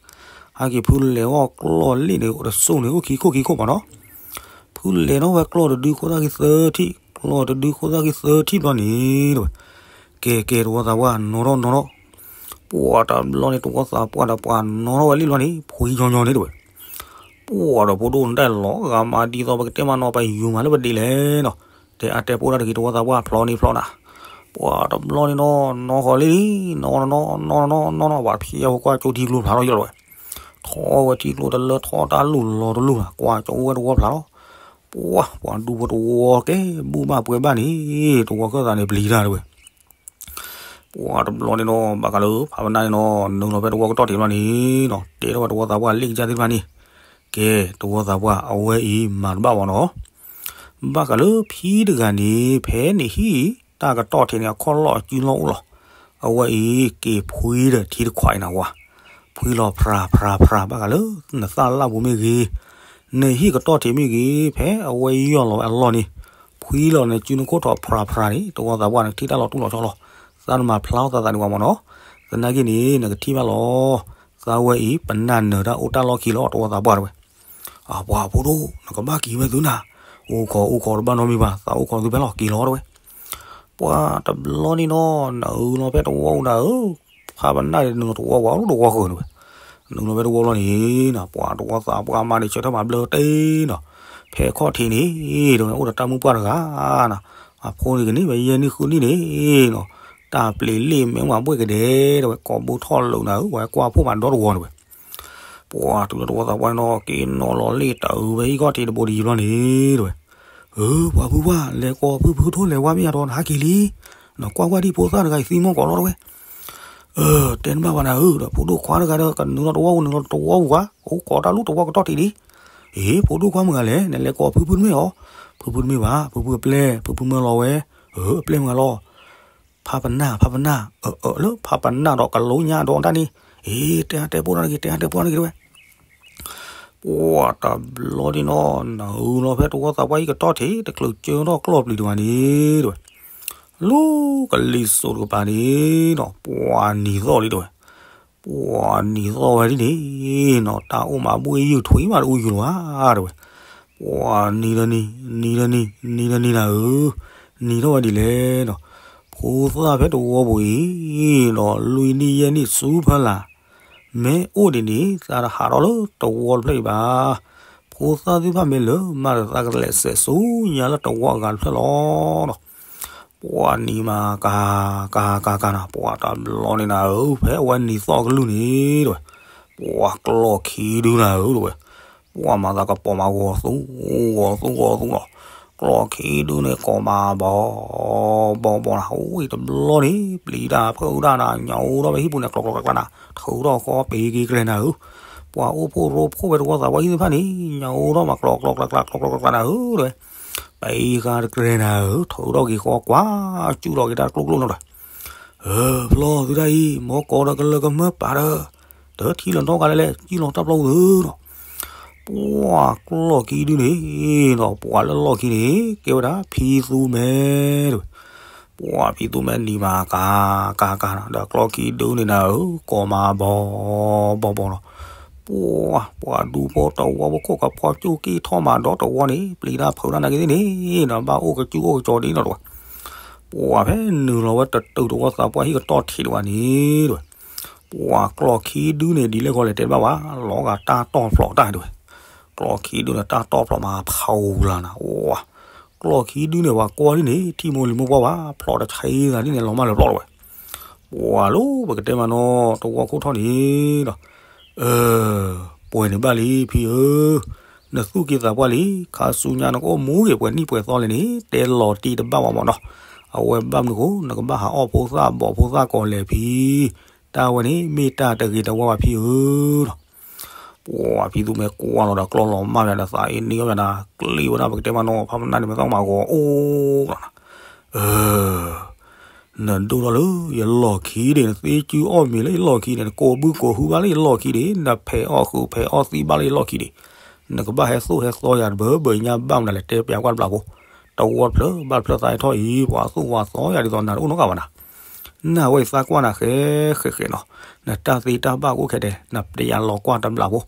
ဟဲက့ၤဖုလဲၤအီၣ်ကျီၢ်လ့ၣ်န့ၣ် အိၣ်တစိၢ်န့ၣ် အိၣ်ခံခိၣ်ခံခိၣ်မးနီၤ. ဖ ဃုလဲၤနီၣ်ဝဲကျီၢ်တဒုခိၣ်သၣ်ခံသၢထံၣ်, ကျီၢ်တဒုခိၣ်သၣ်ခံသၢထံၣ်ဘျီန့ၣ် တဲဝဲ, ကဲ ကဲ တဝီသးပှၢ် နီၣ်ထီၣ် နီၣ်ထီၣ်. ပှၤတဘျီန့ၣ်တဝီသးပှၢ်ဒီးပှၤနီၣ်ထီၣ်ဝဲလံဘျီန့ၣ် ဖှံညီညီန့ၣ်တဲဝဲ. ပှၤဒီးဖိဒိၣ်န့ၣ်တၢ်လီၤဂာ်မးဒ်သိးပကတဲမးနီၤ ပယူၤမးလၢပဒံးလဲၣ်နီၤ, တဲအါတဲပိၢ်တၢ်တဂ့ၤ တဝီသးပှၢ် ဖျီန့ၣ်ဖျီနၤ. ပှၤတဘျီန့ၣ်နီၤ နီၣ်ဃီၤလံလံ, နီၣ်နီၣ်နီၣ်နီၣ်နီၣ်နီၣ် ပှၤဖျဲးဝဲကွၢ်ကၠိထံကျိဖျါထီၣ်ယီၤဝဲ, ထီၣ်ဝဲထံကျိတလၢ ထီၣ်တၢ်လူၢ်လီၤတလူၢ်ဘၣ်, ကွၢ်ကၠိဝဲတဝီဖျါလီၤ. ပှၤ ပှၤဒူဖိတဝီကဲ ဘူၣ်ဘၣ်ပှဲၤဘၣ်န့ၣ် တဝီခၢၣ်သးန့ၣ်ပျံၤတၢ်တဲဝဲ. ပှၤတဘျီန့ၣ်နီၤ ဘၣ်ဃးလၢဖးပနၢ်န့ၣ်နီၤ နုာ်လီၤဖဲတဝီကတီၢ်ထံးဘျီန့ၣ်နီၤ တဲထီၣ်ဝဲတဝီသးပှၢ်လ့ၣ်ကစၢ်သ့ၣ်တဖၣ်န့ၣ်, ကဲ တဝီသးပှၢ် အဝဲအံၤမၤတဘၣ်ဘၣ်နီၤ. ဘၣ်ဃးလၢဖံတဂၤန့ၣ် ဖဲန့ၣ်ဟံၣ် တၢ်ကတီၢ်ထံးန့ၣ် အခီၣ်လီၢ်အစုလီၢ်အိၣ်လီၤ. အဝဲအံၤ က့ၤဖှံဒီးထံတခွးအံၤနၤဝဲ, ဖှံလီၤဖြါဖြါဖြါ ဘၣ်ဃးလၢ နသၣ်လၢ်ပူၤမ့ၢ်ဂ့ၤ, နဟံၣ်ကတီၢ်ထံးမ့ၢ်ဂ့ၤ ဖဲအဝဲယီၢ်လီၤဝဲအလီၢ်န့ၣ် ဖှံလီၤနစုနခိၣ်ထီၣ်ဖြါဖြါန့ၣ် တဝီသးပှၢ် နကထံၣ်တၢ်လီၤတူၢ်လီၤဆီလီၤ. သးနမၤဖျါထီၣ်သးသးဒံးဝဲမးနီၤ. သနာ်က့န့ၣ် နကထံၣ်ဘၣ်လီၤ. သးဝဲအံၤ ပနၢ်နၢၤတၢ်အိၣ်တၢ်လီၢ်ခံလီၤ တဝီသးပှၢ်တဲဝဲ. အပှၤဖိဒိၣ် နကဘၣ်က့ၤဝဲသုနၤ, အိၣ်ခိးအိၣ်ခိးတဘၣ်နီတမံၤဘၣ် သးအိၣ်ခိးသုဖဲလီၤ က့ၤလီၤတဲဝဲ. ပှၤတဘျီန့ၣ်နီၤ နုာ်လီၤဖဲတဝီအိၣ်နၤဧၢ, ဖးပနၢ်န့ၣ်နုာ်လီၤတဝီဝဲအိၣ်တဝီဃၢၤတဲဝဲ. နုာ်လီၤဖဲတဝီလီၤန့ၣ်နီၤ ပှၤတဝီသးပှၢ်မးန့ၣ် ဆၢထၢၣ်မၤဘျၢတ့ၢ်နီၤ, ဖဲခီၣ်ထံးန့ၣ်တဲဝဲ အိၣ်ဒီးတၢ်မုၣ်ပှၢ်တဂၤနီၤ, အဖိန့ၣ်ကန့ၢ်ဝဲယဲၢ်နံၣ်ဃုနံၣ်န့ၣ်နီၤ, တၢ်ပျ့ၤလ့ၣ်မဲမးဘှဲၣ်ကဒဲတဲဝဲ ကိးဘိထီၣ်လိာ်နၤဧၢ, ပှၤကွၢ်ဖှိၣ်မးဒီတဝီတဲဝဲ. ပှၤတုၤလၢတဝီသးပှၢ်န့ၣ်နီၤ က့ၤနီၤလီၤလ့ၣ်တၢ်အုးဖဲဟံၣ်ခီၣ်ထံးတဘိဒံးဘျီန့ၣ်တဲဝဲ. ဧၢ ပှၤဖုပှၢ် လဲၤကိးဖုဖုထိၣ်လဲၤဝါမ့ၢ်အတီၤ နဟးက့ၤလံ, နကွၢ်ကွၢ်ဒံးဖိသၣ်တဂၤအံၤသံမီၢ်ကိးလီၤတဲဝဲ. အၢ တဲနဘၣ်ဘၣ်နၤဧၢ, ဒီးဖိဒိၣ်ခွါတဂၤဒီး ကနုာ်လီၤတဝီပူၤ နုာ်လီၤတဝီပူၤဧါ, အိၣ်ခိးတၢ်လူၢ်တဝီကတီၢ်ထံးလံ. အ့ ဖိဒိၣ်ခွါမုၢ်ဂၤလဲၣ်, နလဲၤကိးဖုဖုတမ့ၢ်ဧါ. ဖုဖုတမ့ၢ်ဘၣ်, ဖုဖုအပျဲၢ်, ဖုဖုမၢလီၤဝဲ, အၢ အပျဲၢ်မုၢ်ဂၤလီၤ. ဖးပနၢ် ဖးပနၢ်, အၢ အၢ လၢဖးပနၢ်ဒီးကလိညါဒီးတၢ်န့ၣ်, အ့ တဲအါတဲပိၢ်တၢ်တဂ့ၤ, တဲအါတဲပိၢ်တၢ်တဂ့ၤတဲဝဲ. ပှၤတဘျီန့ၣ်နီၤ နုာ်လီၤဖဲတဝီသးပှၢ်ဟံၣ်ကတီၢ်ထံး တချုးကၢထီၣ်ကျီၢ်ပျံၤတဝီန့ၣ်တဲဝဲ, လီၤကလံၤစိးတကပၤန့ၣ်နီၤ ပှၤနံၤသီၣ်လံတဲဝဲ. ပှၤနံၤသီၣ်ဝဲဒ်န့ၣ်နီၤ တၢ်အိၣ်မးဘှ့ၣ်ယုၢ်ထွံၣ်မးတအူယူၤလၢၤဧါတဲဝဲ. ပှၤနံၤဒီးနံၤ, နံၤဒီးနံၤ, နံၤဒီးနံၤနၤဧၢ, နံၤထီၣ်ဝဲဒ်လဲၣ်နီၤ. ဖိသၣ်ဖဲတဝီပူၤအံၤနီၤ လွံၢ်နံၣ်ယဲၢ်နံၣ်ဆူဖဲလၢ် မ့ၢ်အိၣ်ဒ်န့ၣ် သးတဟးထီၣ်လၢတဝီတဖျၢၣ်အံၤဘၣ်. ဖိသၣ်သ့ၣ်တဖၣ်မ့ၢ်လၢာ်မးဒီး သးကလဲၤစဲးဆူညါလၢတဝီအဂၤတဖျၢၣ်လီၤနီၤ. ပှၤနံၤမးကၤ ကၤ ကၤ ကၤနၤ ပှၤတဘျီန့ၣ်နၤဧၢ ဖဲအဝဲနံၤသီၣ်ကလုၢ်န့ၣ်တဲဝဲ, ပှၤကျီၢ်ခံဒုနၤဧၢတဲဝဲ, ပှၤမၤသးကပီၤမးဂီၤသူ ဂီၤသူ ဂီၤသူလီၤ. ကျီၢ်ခံဒုန့ၣ်ကိးမးဘီ ဘီ ဘီနၤ, အိၣ်တဘျီန့ၣ် ပျံၤတၢ်ဖုးတၢ်နၤ ညၣ်အိၣ်ထီၣ်ဖဲဟံၣ်ပူၤန့ၣ် ကျီးကျီးကျးကျးနၤ, ထုးထီၣ်ဃီပ့ၤက့ၤကြဲနၤဧၢ. ပှၤအိၣ်ဖှိၣ်ရိဖှိၣ်ဖဲတဝီသးပှၢ်ဟံၣ်သ့ၣ်တဖၣ်န့ၣ် ညၣ်အိၣ်ထီၣ်မး ကျီးကျီးကျးကျး ကျီးကျီးကျးကျးနၤဧၢတဲဝဲ. ပှၤအံၤဃါတကြဲနၤဧၢ, ထုးထီၣ်က့ၤဃီကွၢ် စူၣ်ထီၣ်က့ၤတၢ်ကျိၣ်ကျိၣ်နီၤဒီး, အၢ ဖျီသုတၢ်အံၤ မ်ကီးဒီးကလၢကမၢပာ်ဒီး, တထံၣ်လီၤနီတဂၤလၢၤလဲၣ် စံၣ်လီၤတၢ်ပျီပူၤသုနီၤ. ပှၤကျီၢ်ခံဒုန့ၣ်ဒီး ပှၤလၢလီၢ်ခံန့ၣ် ကဲဝဲဒၣ်ဖံသူမဲတဲဝဲ. ပှၤဖံသူမဲနံၤမးကၤ ကၤ ကၤနၤ ဒီးကျီၢ်ခံဒုန့ၣ်နၤဧၢ ကိးမးဘီ ဘီ ဘီနီၤ. ပှၤ ပှၤဒူဖိတဝီဖိခိၣ်ကဖီကၠူၣ်က့ၣ်ထီၣ်မးဒီတဝီန့ၣ် ပျံၤတၢ်ဖုးတၢ်နၤက့ၤသ့ၣ်န့ၣ်နီၤ ဘၣ်အိၣ်ကစူၣ်အိၣ်ကစီၤဒ်နီၤတဲဝဲ. ပှၤဖဲနုာ်လီၤဝဲတတုၤတဝီသးပှၢ်ဟံၣ်ကတီၢ်ထံးတဝီန့ၣ်တဲဝဲ, ပှၤကျီၢ်ခံဒုန့ၣ်ဒ်လဲၣ်ဃီလဲၣ်တဲတဘၣ်ဝဲ လီၤဂာ်တၢ်တီၢ်ဖျိးတၢ်တဲဝဲ. ကျီၢ်ခံဒုန့ၣ်တၢ်တီၢ်ဖျိးမးဖးဂူၤလၢ်နၤ ဝၤ, ကျီၢ်ခံဒုန့ၣ် ပှၤကွၢ်ဒ်န့ၣ် ထံၣ်မိၢ်လံၤမိၢ်ပှၢ်ဝဲ ဖျိးတဆံးသးဒ်န့ၣ် လီၤမၢ်လၢၤပျီလီၤဝဲ. ပှၤလၢပကတဲမးနီၤ တဝီခိၣ်ထီၣ်န့ၣ်ဒီး, အၢ ပှဲၤန့ၣ်ဘၣ်လံဖံဧၢ, နသူၣ်က့သးပှၢ်လံ, ခါဆူညါနကအိၣ်မူဂ့ၤပှဲၤနံၣ်ပှဲၤသီလဲၣ်န့ၣ် တဲလီၤတံၢ်တဘၣ်ဝဲမးနီၤ. အဝဲဘၣ်မနုၤဃိ နကဘၣ်ဟးအီၣ်ဖိသၣ်ဘီၣ်ဖိသၣ်ကီးလဲၣ်ဖံ, တၢ်ဝဲန့ၣ် မ့ၢ်တၢ်တဂ့ၤတဝါဘၣ်ဖံဧၢနီၤ. ပှၤဖံသူမဲကွၢ်လီၤဒီးကျီၢ်လီၤမၢ်ဝဲဒီး သးအ့န့ၢ်အီၣ်ဝဲဒၣ် ကျ့ဝဲဒၣ်ပကတဲမးနီၤ ဖးပနၢ်န့ၣ် မ့ၢ်သီၣ်မးဂီၤအိၣ်လီၤနၤ. အၢ နဒိၣ်ထီၣ်လၢယလီၢ်ခံဒံး နသ့စုအီၣ်မ့ၤလၢယလီၢ်ခံန့ၣ် နကိးဘုကိးဟုဘၣ်လၢယလီၢ်ခံဒံး နဖဲးအီၣ်ဃုာ်ဖဲးအီၣ်သံဘၣ်လၢယလီၢ်ခံဒံး, နကဘၣ်ဟဲသိၣ်ဟဲသီယၤတဘၢဘၢညါဘၣ်မနုၤလဲၣ် တဲပျးကွၢ်တဘျီဖိ, တဝီတဖျၢၣ်ဘၣ်တဖျၢၣ်သးဟဲထီၣ်အံၤ ပှၤသူၣ်ဝၤသီယၤဒ်သိးနၤတအိၣ်နီတဂၤဘၣ်နၤ. နဝဲအံၤသးကွၢ်နၤဃဲဃဲဃဲနီၤ, နတၢ်သ့တၢ်ဘၣ်ကအိၣ်ခဲဒဲး နပျးလီၤကွၢ်တဘျီဖိ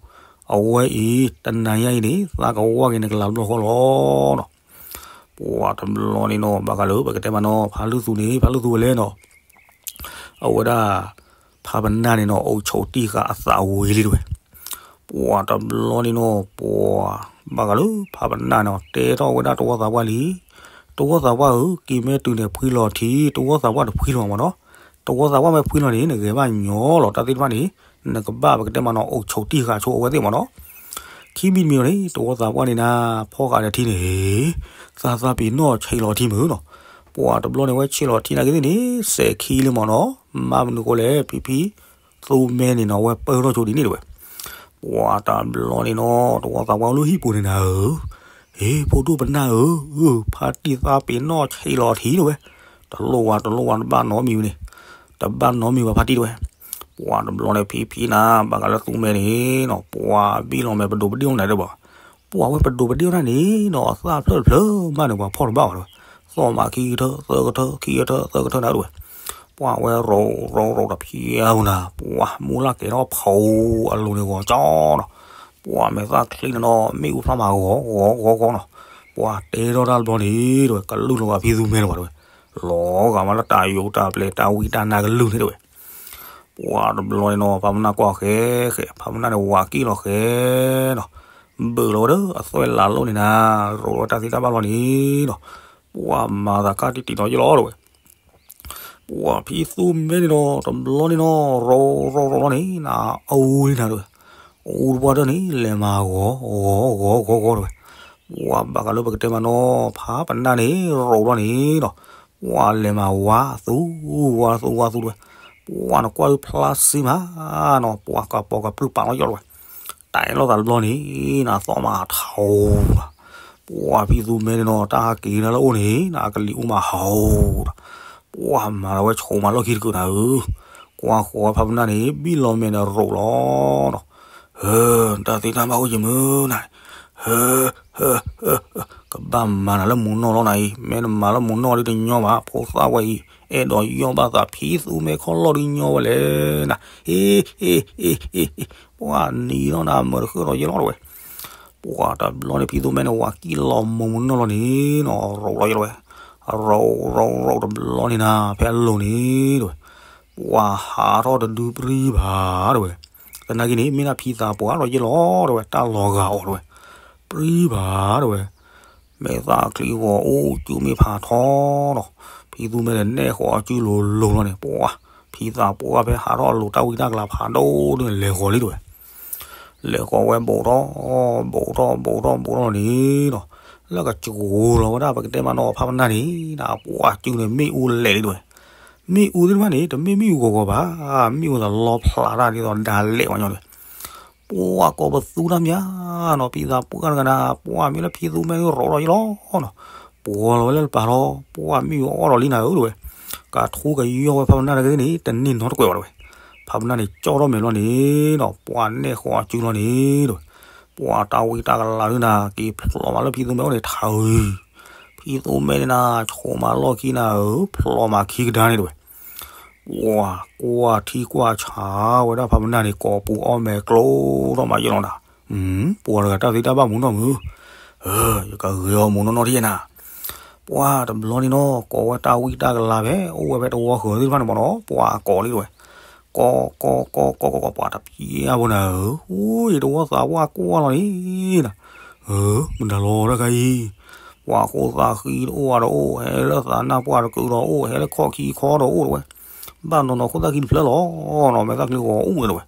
အဝဲအံၤ တနၤညါအံၤန့ၣ် သးကဝၢ်က့ၤနကလၤတဘျီဃီလီၤနီၤ. ပှၤတဘျီန့ၣ်နီၤ ဘၣ်ဃးလၢပကတဲမးနီၤ ဖးလုၢ်သူန့ၣ် ဖးလုၢ်သူဝဲလဲၣ်နီၤ. အဝဲဒၣ် ဖးပနၢ်န့ၣ်နီၤ အိၣ်ဆိးတံၢ်ဃာ်အသးဝံၤလံတဝဲ. ပှၤတဘျီန့ၣ်နီၤ ပှၤ ဘၣ်ဃးလၢဖးပနၢ်နီၤ တဲထီၣ်ဝဲဒၣ်တဝီသးပှၢ်လံ. တဝီသးပှၢ်ဧၢ က့ၤမ့ၢ်တုၤန့ၣ်ဖှံလီၤထံ တဝီသးပှၢ်တဖှံလီၤမးနီၤ. တဝီသးပှၢ်မ့ၢ်ဖှံလီၤန့ၣ် နဂဲၤဘၣ်ညီလီၤ တၢ်သ့ၣ်တဖၣ်န့ၣ် နကဘၣ်ပကတဲမးနီၤ အိၣ်ဆိးတံၢ်ဃာ်ဆိအဝဲသ့ၣ်မးနီၤ. ခံမံၤတမံၤအံၤန့ၣ် တဝီသးပှၢ်န့ၣ်နၤ ဖီၣ်ဃာ်ဒီးထံန့ၣ် သးသးပ့ၤနီၣ်ဆံးလီၤထံမုၢ်နီၤ. ပှၤတဘျီန့ၣ်ဝဲဆံးလီၤထံနာ်က့သ့ၣ်န့ၣ် စဲးခံလၢမးနီၤ. မၤမနုၤဃိလဲၣ် ဖံဖံ သူမဲန့ၣ်နီၤ ဝဲပၢၢ်ထီၣ်ဆိဒ်န့ၣ်တဝဲ. ပှၤတဘျီန့ၣ်နီၤ တဝီသးပှၢ်အိၣ်လၢဟံၣ်ပူၤန့ၣ်နၤဧၢ, ဟ့ၣ် ဖိဒိၣ်ပနၢ်ဧၢ, ဖါတံၢ်သးပ့ၤနီၣ်ဆံးလီၤထံတဝဲ. တလိၣ်ဝဲ တလိၣ်ဝဲ တဘၣ်နီတမံၤဝဲန့ၣ်, တဘၣ်နီတမံၤဘၣ်ဖါတံၢ်တဝဲ. ပှၤတဘျီန့ၣ်ဖံဖံနၤ ဘၣ်ဃးလၢသူမဲန့ၣ်နီၤ ပှၤဘံၣ်လီၤမဲာ်ပဒိးပဒ့ၣ်အီၣ်နၤတဘၣ်. ပှၤဝဲပဒိးပဒ့ၣ်အီၣ်နၤန့ၣ်နီၤ အသၣ်ဖျၢၣ်တဖျၢၣ်မးန့ၣ် ပှၤဖီၣ်တဘၣ်ဘၣ်တဝဲ. သီၣ်မးခံကထၢ သၢကထၢ ခံကထၢ သၢကထၢနၤတဝဲ. ပှၤဝဲရိၤရိၤရိၤတဖျဲးဝဲနၤ ပှၤမူလၢ်ကဲထီၣ်ဖီအလိၤန့ၣ်ဂီၤကၠီနီၤ. ပှၤမဲာ်သၣ်ချံန့ၣ်နီၤ မ့ၣ်အူဖျါမးဂီၤဂီၤဂီၤဂီၤနီၤ. ပှၤတဲထီၣ်တၢ်တဘျီန့ၣ်တဝဲ ကလုၢ်လီၤဂာ်ဖံသူမဲတဝဲတဝဲ. လီၤဂာ်မးလၢတၢ်ယိးတၢ်ပျဲတၢ်ဝံတၢ်နါကလုၢ်န့ၣ်တဝဲ. ပှၤတဘျီန့ၣ်နီၤ ဖးပနၢ်ကွၢ်ဃဲဃဲ ဖးပနၢ်န့ၣ်ဝၤကံၣ်လီၤဃဲနီၤ. ဘုးလီၤဝဲဒီးအသွဲၣ်လးလိၣ်န့ၣ်နၤ ရိၤလီၤဝဲတၢ်သံတၢ်ဘၣ်လီၤန့ၣ်နီၤ. ပှၤမၤသးကၢ်တံၢ်တံၢ်နီၤယလီၤတဝဲ. ပှၤဖံသူမဲန့ၣ်နီၤ တဘျီန့ၣ်နီၤ ရိၤရိၤရိၤလီၤန့ၣ်နၤ အူန့ၣ်နၤတဝဲ. အူတပှၢ်တၢၢ်န့ၣ် လဲၤမၤဂီၤဂီၤဂီၤဂီၤဂီၤတဝဲ. ပှၤဘၣ်ဃးလၢပကတဲမးနီၤ ဖးပနၢ်န့ၣ် ရိၤလီၤန့ၣ်နီၤ. ပှၤလဲၤမၤဝါသူ ဝါသူဝါသူတဝဲ. ပှၤနကွၢ်လၢဖျါစ့မးနီၤ ပှၤကပီၤကပြုၢ်ပာ်လီၤယလီၤတဝဲ. တဲလိာ်သးတဘျီန့ၣ် နသီၣ်မးထီလီၤ. ပှၤဖံသူမဲန့ၣ်နီၤ တၢ်ဟးက့ၤနၤလၢအအိၣ်န့ၣ် နကလံၤအူမးဟီဒီး ပှၤမၤလီၤဝဲဆိးမးလီၢ်ခံတကုာ်နၤဧၢ. ကွၢ်ဃီဝဲဖးပနၢ်န့ၣ် ဘံၣ်လီၤမဲာ်ဒီးရိၤလီၤနီၤ. ဟၢ တၢ်သ့ၣ်တၢ်ဘၣ်အိၣ်ယမုၢ်နၤ ဟၢ ဟၢ ကဘၣ်မၤနၤလၢမူနီၢ်လီၤနၤအံၤ မ့ၢ်နမၤလၢမူနီၢ်ဒ်တညီဘၣ် ဖိသၣ်ဝဲအံၤ အဲၣ်ဒိးယီၢ်ဘၣ်သးဖံသူမဲခီၣ်လီၢ်ဒ်ညီဝဲလဲၣ်နၤ. ဟ့ ဟ့ ဟ့ ဟ့ ပှၤနံၤလီၤနၤမၤတဃၢၣ်ဒီးယလီၤတဝဲ. ပှၤတဘျီန့ၣ်ဖံသူမဲန့ၣ် ဝၤကံၣ်လီၤမူမူနီၢ်လီၤန့ၣ်နီၤ ရိၤလီၤယလီၤဝဲ. ရိၤရိၤရိၤတဘျီန့ၣ်နၤ ဖဲအလိၤန့ၣ်တဝဲ. ပှၤဟးထီၣ်တဒုပြံဘၣ်တဝဲ. သနာ်က့န့ၣ် မ့ၢ်ဒၣ်ဖံသးပှၢ်ဒီးယလီၤတဝဲ တၢ်လီၤဂာ်အီၤတဝဲ. ပြံဘၣ်တဝဲ. မဲာ်သၣ်ချံဂီၤအိၣ်စုမ့ၢ်ဖးထီနီၤ. ဖံသူမဲန့ၣ်နဲၣ်ဃီၤအစုလိၤလိၤလီၤန့ၣ် ပှၤ ဖံသးပှၢ်ဖဲဟးထီၣ်အလိၤတၢ်ဝံတၢ်ကလၤဖးဒိၣ်ဒိၣ်န့ၣ် လဲၤဃီၤလံတဝဲ. လဲၤဃီၤဝဲဘူးထီၣ် ဘူးထီၣ် ဘူးထီၣ် ဘူးထီၣ်န့ၣ်နီၤ. လၢကစှီၤလီၤဝဲဒၣ်ပကတဲမးနီၤ ဖးပနၢ်န့ၣ် ပှၤစုန့ၣ် မ့ၣ်အူလဲၤလံတဝဲ. မ့ၣ်အူသ့ၣ်တဖၣ်န့ၣ် တမ့ၢ်မ့ၣ်အူဂီၤဂီၤဘၣ်, မ့ၣ်အူသးလီဖျးတၢ်ဒ်သိးဒၣ်လဲာ်ဝဲညီန့ၣ်. ပှၤကိးပသူတၢ်မးနီၤ ဖံသးပှၢ်တဂၤနၤ ပှၤမ့ၢ်လၢဖံသူမဲန့ၣ်ရိၤလီၤယလီၤနီၤ. ပှၤလီၤဝဲလၢပၤထီၣ် ပှၤမ့ၣ်အူအီၣ်ဒီးလံနၤဧၢတဝဲ. ကထူကယီၢ်ဝဲဖးပနၢ်တဂၤန့ၣ် တန့ၢ်နီတကွဲးဘၣ်တဝဲ. ဖးပနၢ်န့ၣ် ကၠီၣ်ထီၣ်မဲာ်လီၤန့ၣ်နီၤ ပှၤနဲၣ်ဃီၤအစုလီၤန့ၣ်တဝဲ. ပှၤတၢ်ဝံတၢ်ကလၤဒုနၤ က့ၤဖျိးမးလၢဖံသူမဲအိၣ်န့ၣ်ထးဧၢ. ဖံသူမဲန့ၣ်နၤ ဆိးမးလီၢ်ခံနၤဧၢ ဖျိးမးခံကဒါန့ၣ်တဝဲ. ပှၤကွၢ်ထံကွၢ်ဆးဝဲဒၣ်ဖးပနၢ်န့ၣ် ကိးပူၤအီၣ်မဲာ်ကျိထီၣ်မးယလီၤနၤ. ပှၤတဂၤတၢ်သ့တၢ်ဘၣ်မူနီၢ်မုၢ်, ယကဂ့ၤအီၤမူနီၢ်နီၢ်ထံၣ်နၤ. ပှၤတဘျီန့ၣ်နီၤ ကိးဝဲတၢ်ဝံတၢ်ကလၤဖဲ အိၣ်ဝဲဖဲတဝီဃၢၤသ့ၣ်တဖၣ်န့ၣ်မးနီၤ ပှၤကိးလံတဝဲ. ကိးကိးကိးကိးကိးကိး ပှၤတဖျါဘိနၤဧၢ, အိ ယတဝီသးပှၢ်ကွၢ်လီၤန့ၣ်နၤ. မတၤလီၤတၢ်ခါအံၤ, ပှၤဃိသးဃံတအိၣ်အါဒီးအိၣ်, ဟဲလၢသးနၢ်ပှၢ်တကုာ်ဒီးအိၣ်, ဟဲလၢခီၣ်ခံခီဒီးအိၣ်တဝဲ. ဘၣ်နီၤနီၤခိၣ်သၣ်ခံတဖျၢၣ်လီၤနီၤ မဲာ်သၣ်ချံဂီၤအိၣ်ဝဲတဝဲ.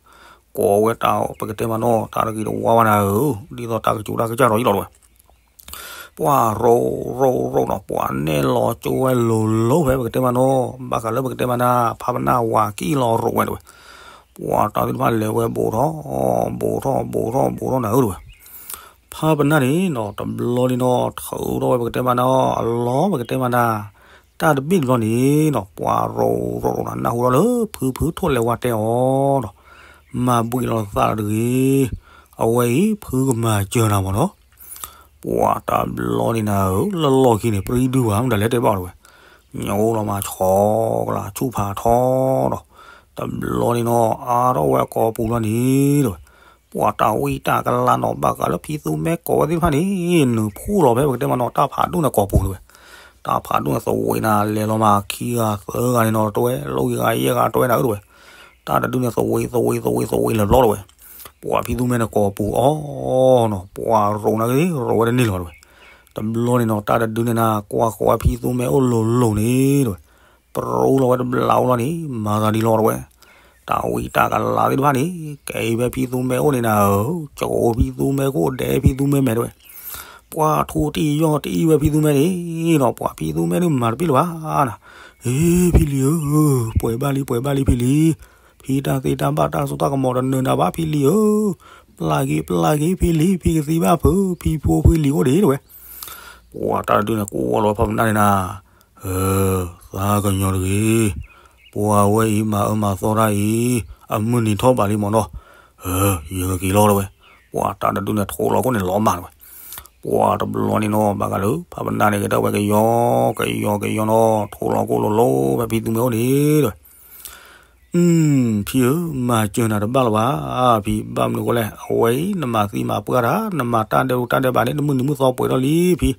ကိးဝဲတၢ်ပကတဲမးနီၤ တၢ်တဂ့ၤတဝါဘၣ်နၤဧၢ, ဒ်သိးတၢ်ကစူၤတၢ်ကစၢ်ဒီးယလီၤတဝဲ. ပှၤရိၤရိၤရိၤနီၤ ပှၤနဲၣ်လီၤကၠိဝဲလိၤလိၤဖဲပကတဲမးနီၤ ဘၣ်ဃးလၢပကတဲမးနၤ ဖးပနၢ်ဝၤကံၣ်လီၤရိၤဝဲတဝဲ. ပှၤတၢ်သ့ၣ်တဖၣ်လဲၤဝဲဘူးထီၣ် ဘူးထီၣ် ဘူးထီၣ် ဘူးထီၣ်နၤဧၢတဝဲ. ဖးပနၢ်န့ၣ်နီၤ တဘျီန့ၣ်နီၤ ထုးထီၣ်ဝဲပကတဲမးနၤ အလီၢ်ပကတဲမးနၤ တၢ်တဘ့ၣ်တဘျီန့ၣ်နီၤ ပှၤရိၤရိၤရိၤနၤ နၢ်ဟူထီၣ်လၢဖုဖုထိၣ်လဲၤဝါတဲအီၤနီၤ မၤဘှံးလီၤသးတဂ့ၤ, အဝဲအံၤဖုကမၤစၢၤနၤမးနီၤ. ပှၤတဘျီန့ၣ်နၤဧၢ လၢလီၢ်ခံန့ၣ် ပြံဒုဘၣ် မတၤလဲၣ်တဲဘၣ်တဝဲ. ညိလီၤမးဆီကလၤဆူၣ်ဖးထီဒီး တဘျီန့ၣ်နီၤ အါထီၣ်ဝဲအကိာ်ပူၤလီၤန့ၣ်တဝဲ. ပှၤတၢ်ဝံတၢ်ကလၤနီၤ ဘၣ်ဃးလၢဖံသူမဲကိးဝဲသ့ၣ်တဖၣ်န့ၣ် နုာ်ဖှိၣ်လီၤဖဲပကတဲမးနီၤ တၢ်ဖးဒိၣ်န့ၣ်ကိာ်ပူၤတဝဲ. တၢ်ဖးဒိၣ်န့ၣ်သဝံးနၤ လဲၤလီၤမးခံဂၤသၢဂၤန့ၣ်နီၤ တဝဲ လီၢ်ဂံၢ်ဂၤယဲၢ်ဂၤတဝဲနၤဧၢတဝဲ. တၢ်တဒုန့ၣ်သဝံးသဝံးသဝံးသဝံးလၢာ်ဘျီတဝဲ. ပှၤဖံသူမဲန့ၣ်ကိာ်ပူၤအီၤနီၤ ပှၤရိးနၤဂ့ၤ ရိးဝဲတန့ၢ်လီၤတဝဲ. တဘျီန့ၣ်နီၤ တၢ်တဒုန့ၣ်နၤ ကွၢ်ဃီၤဝဲဖံသူမဲအိၣ်လိၤလိၤန့ၣ်တဝဲ. ပြူလီၤဝဲတဘျီအိၣ်လီၤန့ၣ် မၤသးဒ်လီၤတဝဲ. တၢ်ဝံတၢ်ကလၤသ့ၣ်တဖၣ်န့ၣ် ကဲအံၤဖဲဖံသူမဲအိၣ်န့ၣ်နၤဧၢ, ကၠိဖံသူမဲခိၣ်ဒဲးဖံသူမဲမဲာ်တဝဲ. ပှၤထူတံၢ်ယီၢ်တံၢ်ဝဲဖံသူမဲန့ၣ်နီၤ ပှၤဖံသူမဲန့ၣ်မၤတပ့ၢ်လၢၤဘၣ်နၤ. ဟ့ ဖံလံၤဧၢ, ပှဲၤဘၣ်လံ ပှဲၤဘၣ်လံဖံလံၤ, ဖံတၢ်သ့တၢ်ဘၣ်တၢ်စိတၢ်ကမီၤတနၢၤနၤဘၣ်ဖံလံၤဧၢ, ပျၢ်က့ၤ ပျၢ်က့ၤဖံလံၤ ဖံကသံဘၣ်ဖုး ဖံဖိဖံလံၤအိၣ်ဒံးတဝဲ. ပှၤတၢ်တဒုန့ၣ် ကွၢ်လီၤဖးပနၢ်န့ၣ်နၤ, သးကညီၤတဂ့ၤ, ပှၤဝဲအံၤမၤအၢမၤသီတၢ်အံၤ အမုၢ်နံၤထီၣ်ဘးလံမ့ၢ်နီၤ, ယကက့ၤလီၤတဝဲ. ပှၤတၢ်တဒုန့ၣ် ထိလီၤခိၣ်န့ၣ်လီၤမၢ်တဝဲ. ပှၤတဘျီန့ၣ်နီၤ ဘၣ်ဃးလၢ ဖးပနၢ်န့ၣ် ကတၢၢ်ဝဲကယီကယီကယီနီၤ ထိလီၤခိၣ်လိၤလိၤဖဲဖံသူမဲအိၣ်န့ၣ်တဝဲ. ဖံဧၢ, မၤစၢၤနၤတဘၣ်လၢၤဘၣ်, ဖံဘၣ်မနုၤအဃိလဲၣ်, အဝဲအံၤ နမၤသံမၤပှၢ်တၢ် နမၤတၢ်ဒဲးတၢ်ဒဲးဘးန့ၣ် တမုၢ်နံၤမုၢ်သီပှဲၤထီၣ်လံဖံ,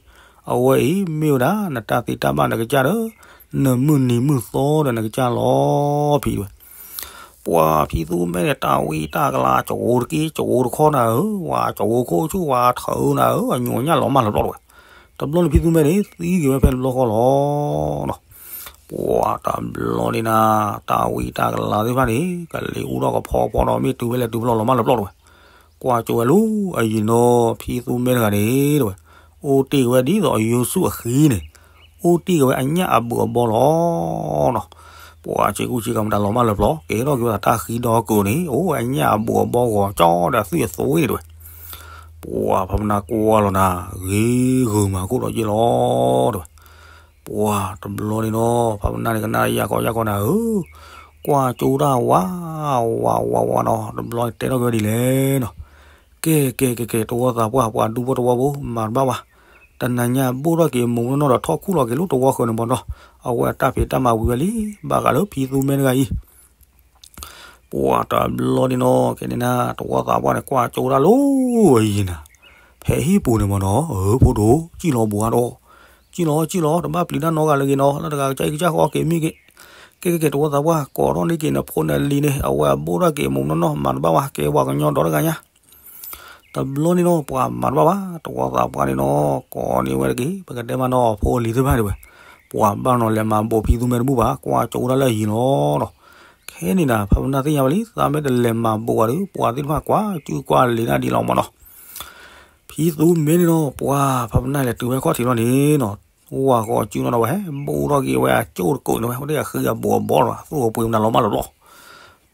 အဝဲအံၤ မ့ၢ်ဝဲဒၣ် နတၢ်သ့တၢ်ဘၣ်နကစၢ်ဒီး နမုၢ်နံၤမုၢ်သီဒီးနကစၢ်လီၤဖံတဝဲ. ပှၤဖံသူမဲန့ၣ် တၢ်ဝံတၢ်ကလၤ ကဝီၤတက့ၢ် ကဝီၤတခီနၤဧၢ, ဝဲကဝီၤခိၣ်ဆူၣ်ဝဲထၢနၤဧၢ, အညိးညၣ်လီၤမၢ်လီၤပျီတဝဲ. တဘျီန့ၣ်ဖံသူမဲန့ၣ် သံက့ၤဝဲဖဲတဘျီဃီလီၤ. ပှၤတဘျီန့ၣ်နၤ တၢ်ဝံတၢ်ကလၤသ့ၣ်တဖၣ်န့ၣ် ကလံၤအူထီၣ်ကဖီဖီဒီး မ့ၢ်တုၤဝဲလဲၤတုၤဖဲလီၤလီၤမၢ်လီၤပျီတဝဲ. ကွၢ်ကၠိဝဲလၢအယံၤနီၤ ဖံသူမဲတဂၤန့ၣ်တဝဲ, အိၣ်တ့ၢ်က့ၤဝဲဒ်သိးအယိၤဆူၣ်အဃံန့ၣ်, အိၣ်တ့ၢ်က့ၤဝဲအညၣ်အဘူးအဘီလီၤနီၤ. ပှၤစ့ကူစ့ကၤမတၤလီၤမၢ်လီၤပျီ ကဲထီၣ်က့ၤဝဲဒၣ်တၢ်ဃံဒီးကိာ်န့ၣ် အိၣ်ဝဲအညၣ်အဘူးအဘီဂီၤကၠီဒီးအသွံၣ်အသွံၣ်န့ၣ်တဝဲ. ပှၤဖးပနၢ်ကွၢ်လီၤနၤ ဂ့ၤဂုာ်မၤကိၣ်ဒီးယ့ၢ်လီၤတဝဲ. ပှၤတဘျီန့ၣ်နီၤ ဖးပနၢ်န့ၣ် ကနၣ်ယၤကီယၤကီနၤဧၢ, ကွၢ်ကၠိတၢ်ဝး ဝးဝးဝးနီၤ တဘျီန့ၣ်တဲထီၣ်က့ၤဝဲဒ်လဲၣ်နီၤ. ကဲကဲကဲကဲ တဝီသးပှၢ် ပှၤဒူဖိတဝီဖိ မၤတဘၣ်ဘၣ်, တနၤညါဘိၣ်ထီၣ်က့ၤမိၢ်နီၢ်နီၢ်ဒီးထီၣ်ခူၣ်လီၤက့ၤလၢတဝီဃၢၤန့ၣ်မ့ၢ်နီၤ, အဝဲအတၢ်ဖံးတၢ်မၤဝံၤဝဲလံ, ဘၣ်ဃးလၢဖံသူမဲတဂၤအံၤ ပှၤတဘျီန့ၣ်နီၤ ကဲန့ၣ်နၤ တဝီသးပှၢ်န့ၣ် ကွၢ်ကၠိတၢ်လၢအယံၤနၤ, ဖဲဟံၣ်ပူၤန့ၣ်မ့ၢ်နီၤ, အၢ ဖိဒိၣ် စံၣ်လီၤဘှးဒီး, စံၣ်လီၤ စံၣ်လီၤ တဘၣ်ပျံၤတၢ်နီတဂၤလၢၤဂ့ၤနီၤ, လၢတဂၤကစၢ်အံၤကစၢ်ဃီက့ၤမ့ၢ်ဂ့ၤ, ကဲကဲကဲ တဝီသးပှၢ် ကိးထီၣ်န့ၢ်က့ၤနဖိနလံၤန့ၣ် အဝဲအဘိၣ်ထီၣ်က့ၤမိၢ်နီၢ်နီၢ် မၤတဘၣ်ဘၣ် ကဲပှၤကညီဒီတဂၤညါ တဘျီန့ၣ်နီၤ ပှၤမၤတဘၣ်ဘၣ် တဝီသးပှၢ်န့ၣ်နီၤ ကိးန့ၢ်ဝဲတက့ၢ် ပကတဲမးနီၤ ဖိလံၤသ့ၣ်တဖၣ်တဝဲ, ပှၤဘၣ်နီၤလဲၤမၤဘိးဖံသူမဲတဘူၣ်ဘၣ် ကွၢ်ကၠိတၢ်လၢအယံၤလီၤနီၤ. ခဲန့ၣ်နၤ ဖးပနၢ်သ့ၣ်ညါဝဲလံ သးမ့ၢ်တလဲၤမၤဘိးဘၣ်ဒီး ပှၤသ့ၣ်တဖၣ်ကွၢ်စုကွၢ်လံၤတၢ်ဒ်လီၤမးနီၤ. ဖံသူမဲန့ၣ်နီၤ ပှၤဖးပနၢ်လဲၤတုၤဝဲခီၣ်ထံးလီၤန့ၣ်နီၤ, ဝၤဃီစုနီၤဒီးဝဲ ဘိၣ်ထီၣ်က့ၤဝဲအကၠိၣ်တကိးန့ၣ်ဝဲ ဝဲဒၣ်ဃံအဘူးအဘီလီၤ သူၣ်အပှ့ၤမနုၤလီၤမၢ်လီၤပျီ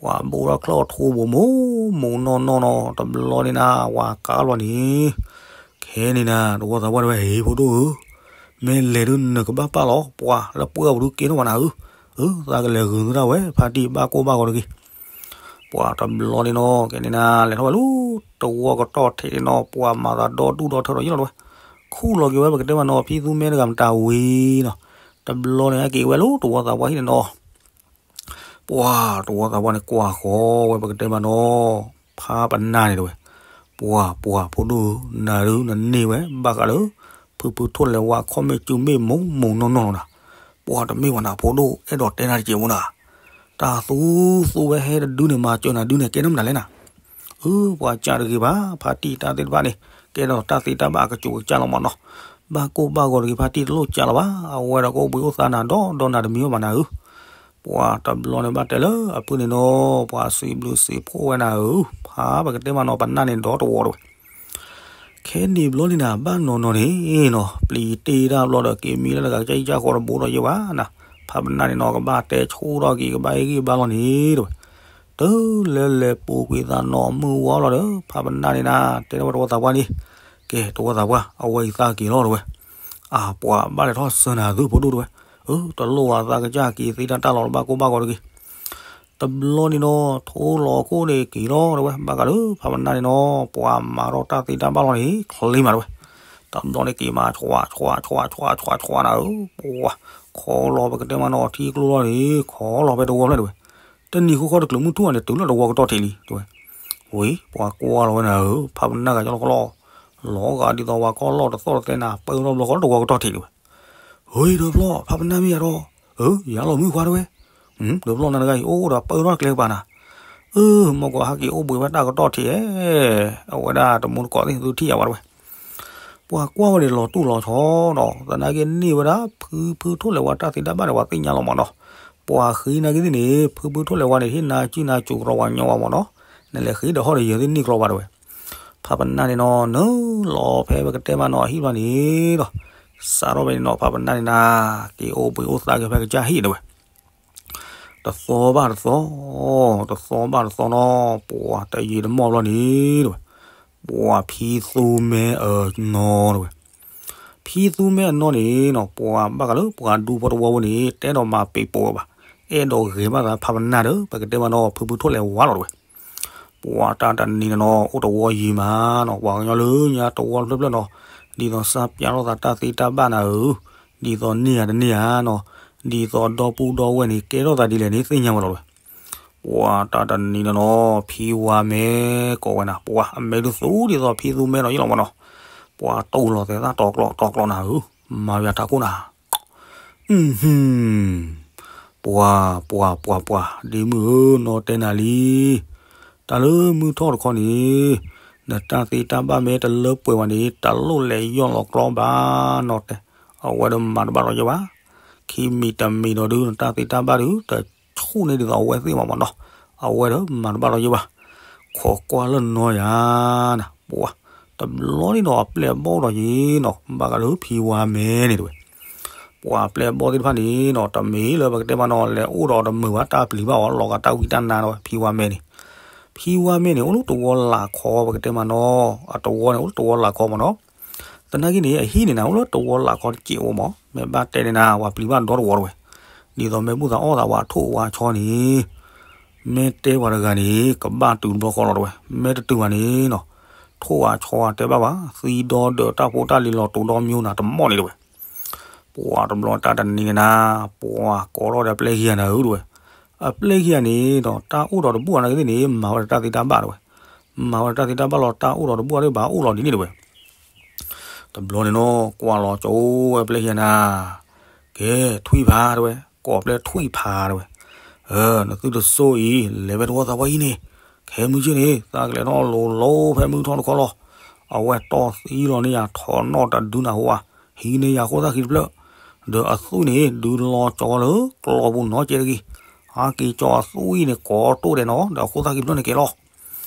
ပှၤဘိၣ်ထီၣ်ချၢၣ်ထူဘိးမိၢ်မိၢ်နီၢ်နီၢ်နီၤ တဘျီန့ၣ်နၤ ဝၤကါလီၤန့ၣ်, ခဲန့ၣ်နၤ တဝီသးပှၢ်တဝဲ ဟ့ ဖိဒိၣ်ဧၢ, မ့ၢ်လဲၤဒုးနကဘၣ်ပာ်လီၤ ပှၤလၢပှၢ်ပူၤဒုးကဲထီၣ်ဘၣ်နၤဧၢ, အၢ သးကလဲၤဂုာ်သုတၢ်ဝဲ ဖါတံၢ်ဘၣ်ကိၢ်ဘၣ်ဂီၤတဂ့ၤ. ပှၤတဘျီန့ၣ်နီၤ ကဲန့ၣ်နၤ လဲၤထီၣ်ဝဲလၢ တဝီကတီၢ်ထံးန့ၣ်နီၤ ပှၤမၤသးဒီဒူၣ်ဒီထၢဒီးယ့ၢ်လီၤတဝဲ, ခူၣ်လီၤက့ၤဝဲ ပကတဲမးနီၤ ဖံသူမဲတဂၤမတၤဝံၤနီၤ, တဘျီန့ၣ် ဟဲက့ၤဝဲလၢတဝီသးပှၢ်ဟံၣ်န့ၣ်နီၤ ပှၤတဝီသးပှၢ်န့ၣ် ကွၢ်ဃီဝဲ ပကတဲမးနီၤ, ဖးပနၢ်န့ၣ်တဝဲ, ပှၤ ပှၤ ဖိဒိၣ်ဧၢ, နၤဒုးနန့ၢ်ဝဲ ဘၣ်ဃးလၢ ဖုဖုထိၣ်လဲၤဝါခီၣ်မ့ၢ်စုမ့ၢ်မိၢ်မိၢ်နီၢ်နီၢ်နီၤ, ပှၤတမ့ၢ်ဝဲနၤ ဖိဒိၣ် အဲၣ်ဒိးတဲနၤတကဲးမူနၤ, တၢ်သူသူဝဲဟဲတဒုန့ၣ် မၤစၢၤနၤဒုန့ၣ် ကဲန့ၣ်မနုၤလဲၣ်နၤ အၢ ပှၤကၢ်တဂ့ၤဘၣ် ဖါတံၢ်တၢ်သ့ၣ်တဖၣ်န့ၣ် ကဲထီၣ်တၢ်သ့တၢ်ဘၣ်အကစူးကစၢ်လီၤမးနီၤ, ဘၣ်ကိၢ်ဘၣ်ဂီၤတဂ့ၤ ဖါတံၢ်တလိၣ်ကၢ်လီၤဘၣ် အဝဲဒီးကအိၣ်ဘှံးအိၣ်သါနၤဒီးဒီးနၤတမံၤဘၣ်ဘၣ်နၤဧၢ, ပှၤတဘျီန့ၣ်ဘၣ်တဲလၢအဖုၣ်န့ၣ်နီၤ ပှၤစံးဘျုးစံးဖှိၣ်ဝဲနၤဧၢ, ဖးပကတဲမးနီၤ ပနၢ်န့ၣ်ဒီးတဝီတဝဲ ခဲန့ၣ်ဘျီန့ၣ်နၤ ဘၣ်နီၤနီၤန့ၣ်နီၤ ပျံၤတ့ၢ်တၢ်ဘျီဒီး က့ၤမံလၢတဂၤကစၢ်အံၤကစၢ်ဃီတဘိဒီးယဲၢ်ဘၣ်နၤ, ဖးပနၢ်န့ၣ်နီၤ ကဘၣ်တဲဆူၣ်ထီၣ်က့ၤ ကဘၣ်ဟ့ၣ်ဂံၢ်ဘါလီၤန့ၣ်တဝဲ, တုၤလဲၤလဲၤပူၤကွံာ်သးနီၢ်မုၢ်ဝါလီၤဒီး ဖးပနၢ်န့ၣ်နၤ တဲထီၣ်ဝဲတဝီသးပှၢ်န့ၣ်, ကဲ တဝီသးပှၢ် အဝဲအံၤသးက့ၤလီၤတဝဲ, အပှၤဘၣ်လဲၤထီၣ်စၢၤနၤသုဖိဒိၣ်တဝဲ, အၢ တလိၣ်ဘၣ်သးကစၢ်က့ၤသ့တၢ်တၢ်လီၤ တဘၣ်ကိၢ်ဘၣ်ဂီၤတဂ့ၤ တဘျီန့ၣ်နီၤ ထိလီၤခိၣ်န့ၣ်က့ၤလီၤတဝဲ ဘၣ်ဃးလၢဖးပနၢ်န့ၣ်နီၤ ပှၤမၤထီၣ်တၢ်သ့တၢ်ဘၣ်လီၤန့ၣ် ချ့မးတဝဲ, တဘျီန့ၣ်က့ၤမး ဆွးဆွးဆွးဆွးဆွးဆွးနၤဧၢ, ပှၤ ခီလီၤပကတဲမးနီၤ ထံကျိလီၤန့ၣ် ခီလီၤဖဲတဝီဖျၢၣ်တဝဲ, တနံၤဃီဃီတချုးမုၢ်ထူၣ်အီၤန့ၣ် တုၤလီၤတဝီကတီၢ်ထံးလံတဝဲ, ဝံၤ ပှၤကွၢ်လီၤဝဲနၤဧၢ, ဖးပနၢ်ဂၤကၠီလီၤကီလီၤ, လီၤဂာ်ဒ်သိးဝဲကီၢ်လီၢ်တသီၣ်တသဲနၤ, ပၢထီၣ်ဘျီဃီတဝီကတီၢ်ထံးဒၣ်ဝဲ. ဟ့ၣ် ဒီးဖျီၣ် ဖးပနၢ်မ့ၢ်ယၤဒီး, ဧၢ ယၤလီၤမုၢ်ခွါတဝဲ, ဒီးဖျီၣ်နၤတဂၤအံၤ အိၣ်ဒီးပၢထီၣ်ကျဲကပၤနၤ, အၢ မ့ၢ်ကီးဟဲက့ၤအိၣ်ဘှံးဝဲတၢ်ကတီၢ်ထံးဧဲ, အဝဲဒၣ်တမူတကိးသ့ၣ်သုထံၣ်ယၤဝဲတဝဲ. ပှၤကွၢ်ဝဲန့ၣ်လီၤတူၢ်လီၤဆီဒီး သနာ်က့န့ၢ်ဝဲဒၣ် ဖုဖုထိၣ်လဲၤဝါတၢ်သ့တၢ်ဘၣ်န့ၣ် ပှၤသ့ၣ်ညါလီၤမးနီၤ, ပှၤဃ့နၤက့ၤသ့ၣ်န့ၣ် ဖုဖုထိၣ်လဲၤဝါန့ၣ် ဟ့ၣ်နၤစုနၤစူၤကရီဝါညီဝဲမးနီၤ, နလဲၤဃ့ဒီးဟီၣ်ဒီးယဲၢ်သ့ၣ်န့ၢ်ကျီဘၣ်တဝဲ. ဖးပနၢ်န့ၣ်နီၤ နုာ်လီၤဖဲပကတဲမးနီၤ အဟံၣ်ဘျီန့ၣ်ဒီး စးထီၣ်ဖဲန့ၣ်နီၤ ဖးပနၢ်န့ၣ်နၤ က့ၤအိၣ်ဘှံးအိၣ်သါက့ၤဖဲကစၢ်ဟံၣ်တဝဲ. တသီဘၣ်တသီ, တသီဘၣ်တသီနီၤ ပှၤတယံာ်တမီၢ်ဘျီန့ၣ်တဝဲ, ပှၤဖံသူမ့ၢ်အနီတဝဲ, ဖံသူမ့ၢ်အနီန့ၣ်နီၤ ပှၤဘၣ်ဃးလၢပှၤဒူဖိတဝီဖိန့ၣ် တအဲၣ်ဒိးမၤပ့ၤပိာ်ဝဲဘၣ်, အဲၣ်ဒိးဂဲၤဘၣ်သးဖးပနၢ်ဒီး ပကတဲမးနီၤ ဖုဖုထိၣ်လဲၤဝါလီၤတဝဲ. ပှၤတၢ်တနံၤန့ၣ်နီၤ အိၣ်တဝီယံၤမးနီၤ ပှၤကညီလၢညါတဝီတဖျၢၣ်ဖျၢၣ်နီၤ, ဒ်သိးစၢ်ပျၢ်ထီၣ်သးတၢ်သ့တၢ်ဘၣ်နၤဧၢ, ဒ်သိးန့ၢ်ယၤတန့ၢ်ဧါနီၤ, ဒ်သိးဒီပုၢ်ဒီဝဲၢ်န့ၣ် ကဲထီၣ်သးဒ်လဲၣ်န့ၣ် သ့ၣ်ညါဝဲလီၤတဝဲ. ပှၤတၢ်တနံၤန့ၣ်နီၤ ဖံဝါမဲကိးဝဲနၤ ပှၤအမဲာ်ဒုးသူဒ်သိးဖံသူမဲနီၤယလီၤမးနီၤ, ပှၤတူၢ်လိာ်သဲးသၣ်တီၤကျီတီၤကျီနၤဧၢ, မၤယၤထးခိၣ်နၤ အဟ ပှၤ ပှၤ ပှၤ ပှၤ ဒ့မုၣ်ဧၢ နီၢ်တဲနၤလံ, တၢ်လၢမုၢ်ထီၣ်တခီန့ၣ်, နတၢ်သ့တၢ်ဘၣ်မ့ၢ်တလၢပှဲၤဘၣ်န့ၣ် တလိၣ်လဲၤယီၢ်လီၤကျီဘၣ်နီၢ်တဲ, အဝဲဒီးမၤတဘၣ်လီၤယဲၢ်ဘၣ်, ခံမံၤတမံၤဒီးဒုး နတၢ်သ့တၢ်ဘၣ်ဒုး တဆူၣ်န့ၢ်ဒ်သိးအဝဲသ့ၣ်မးမးနီၤ, အဝဲဒီးမၤတဘၣ်လီၤယဲၢ်ဘၣ်, ခိးကွၢ်လၢနီၢ်ယၤနၤ, ပှၤ တဘျီန့ၣ်ဒီး အပျဲၢ်အဘီၣ်ဒီးယံၤနီၤ ဘၣ်ဃးလၢဖံဝါမဲန့ၣ်တဝဲ, ပှၤအပျဲၢ်အဘီၣ်သ့ၣ်တဖၣ်န့ၣ်နီၤ တမ့ၢ်လၢပကတဲမးနီၤ လဲၤအိၣ်ဒီးတမုာ်ဘၣ် တၢ်ပျံၤဘၣ်အီၤ လီၤဂာ်တၢ်ဝံတၢ်နါဒီး ဖံဝါမဲန့ၣ်, ဖံဝါမဲန့ၣ် အိၣ်လၢတဝီလၢ်ခီ ပကတဲမးနီၤ အတဝီန့ၣ် အိၣ်လၢတဝီလၢ်ခီမးနီၤ, သနာ်က့န့ၣ် အဟံၣ်န့ၣ်နၤ အိၣ်လၢတဝီလၢ်ခီတစဲးအိၣ်မး မ့ၢ်ဘၣ်တဲန့ၣ်နၤ ပှၤပျံၤဘၣ်ဒီတဝီတဝဲ, ဒ်သိးမ့ၢ်ဘူၣ်သးအီၣ်သးဝဲထိၣ်ဝဲဆီန့ၣ် မ့ၢ်တဲပှၤတဂၤန့ၣ် ကဘၣ်တုၤတဘျီဃီလီၤတဝဲ, မ့ၢ်တတုၤဘၣ်န့ၣ်နီၤ ထိၣ်ဝဲဆီတဲဘၣ်ဘၣ် သံဒီဒၢးတၢ်ဖိတၢ်လံၤလီၤတူာ်ဒီမံၤနၤတမီၢ်န့ၣ်တဝဲ, ပှၤတဘျီတၢ်တနံၤန့ၣ်နၤ ပှၤကိးထီၣ်ဒီးပျဲၢ်ခံဂၤနၤဧၢတဝဲ, အပျဲၢ်ခံဂၤန့ၣ်ဒီး တၢ်အိၣ်ဒီးတဘူၣ်အါန့ၣ်သ့ၣ်န့ၣ် မၤဝဲဒီးတၢ်သ့တၢ်ဘၣ်တဝဲ, မၤဝဲဒီးတၢ်သ့တၢ်ဘၣ်လီၤ တၢ်အိၣ်ဒီးတဘူၣ်အါသ့ၣ်ဘၣ်အိၣ်လီၤဒ်န့ၣ်တဝဲ တဘျီန့ၣ်နီၤ ကွၢ်လီၤကၠိဝဲပျဲၢ်ခံဂၤနၤ, ကဲ ထွံၣ်ဖးတဝဲ, ကိးပျဲၢ်ထွံၣ်ဖးတဝဲ, နသုတစိၢ်အံၤ လဲၤဖဲတဝီသးပှၢ်အံၤန့ၣ်, ခဲမုၢ်ဆ့ၣ်န့ၣ် သးကလဲၤထီၣ်လိၤလိၤဖဲမုၢ်ထီၣ်တခီလီၤ, အဝဲတီၢ်သံလီၤန့ၢ်ယၤ ထိးနီၣ်တဒုနၤဟူဧါ, ဟံးန့ၢ်ယၤခိၣ်သၣ်ဃံတဖျၢၣ်, ဒီးအသွံၣ်န့ၣ် ဒုးလီၤကၠီလၢကျီပူၤနီတကဲတဂ့ၤ, ဟးက့ၤကၠီအသွံၣ်န့ၣ် ကိးတိၢ်ဒဲးနီၤ ဒီးအခိၣ်သၣ်ဃံတဖျၢၣ်န့ၣ်ကဲလီၤ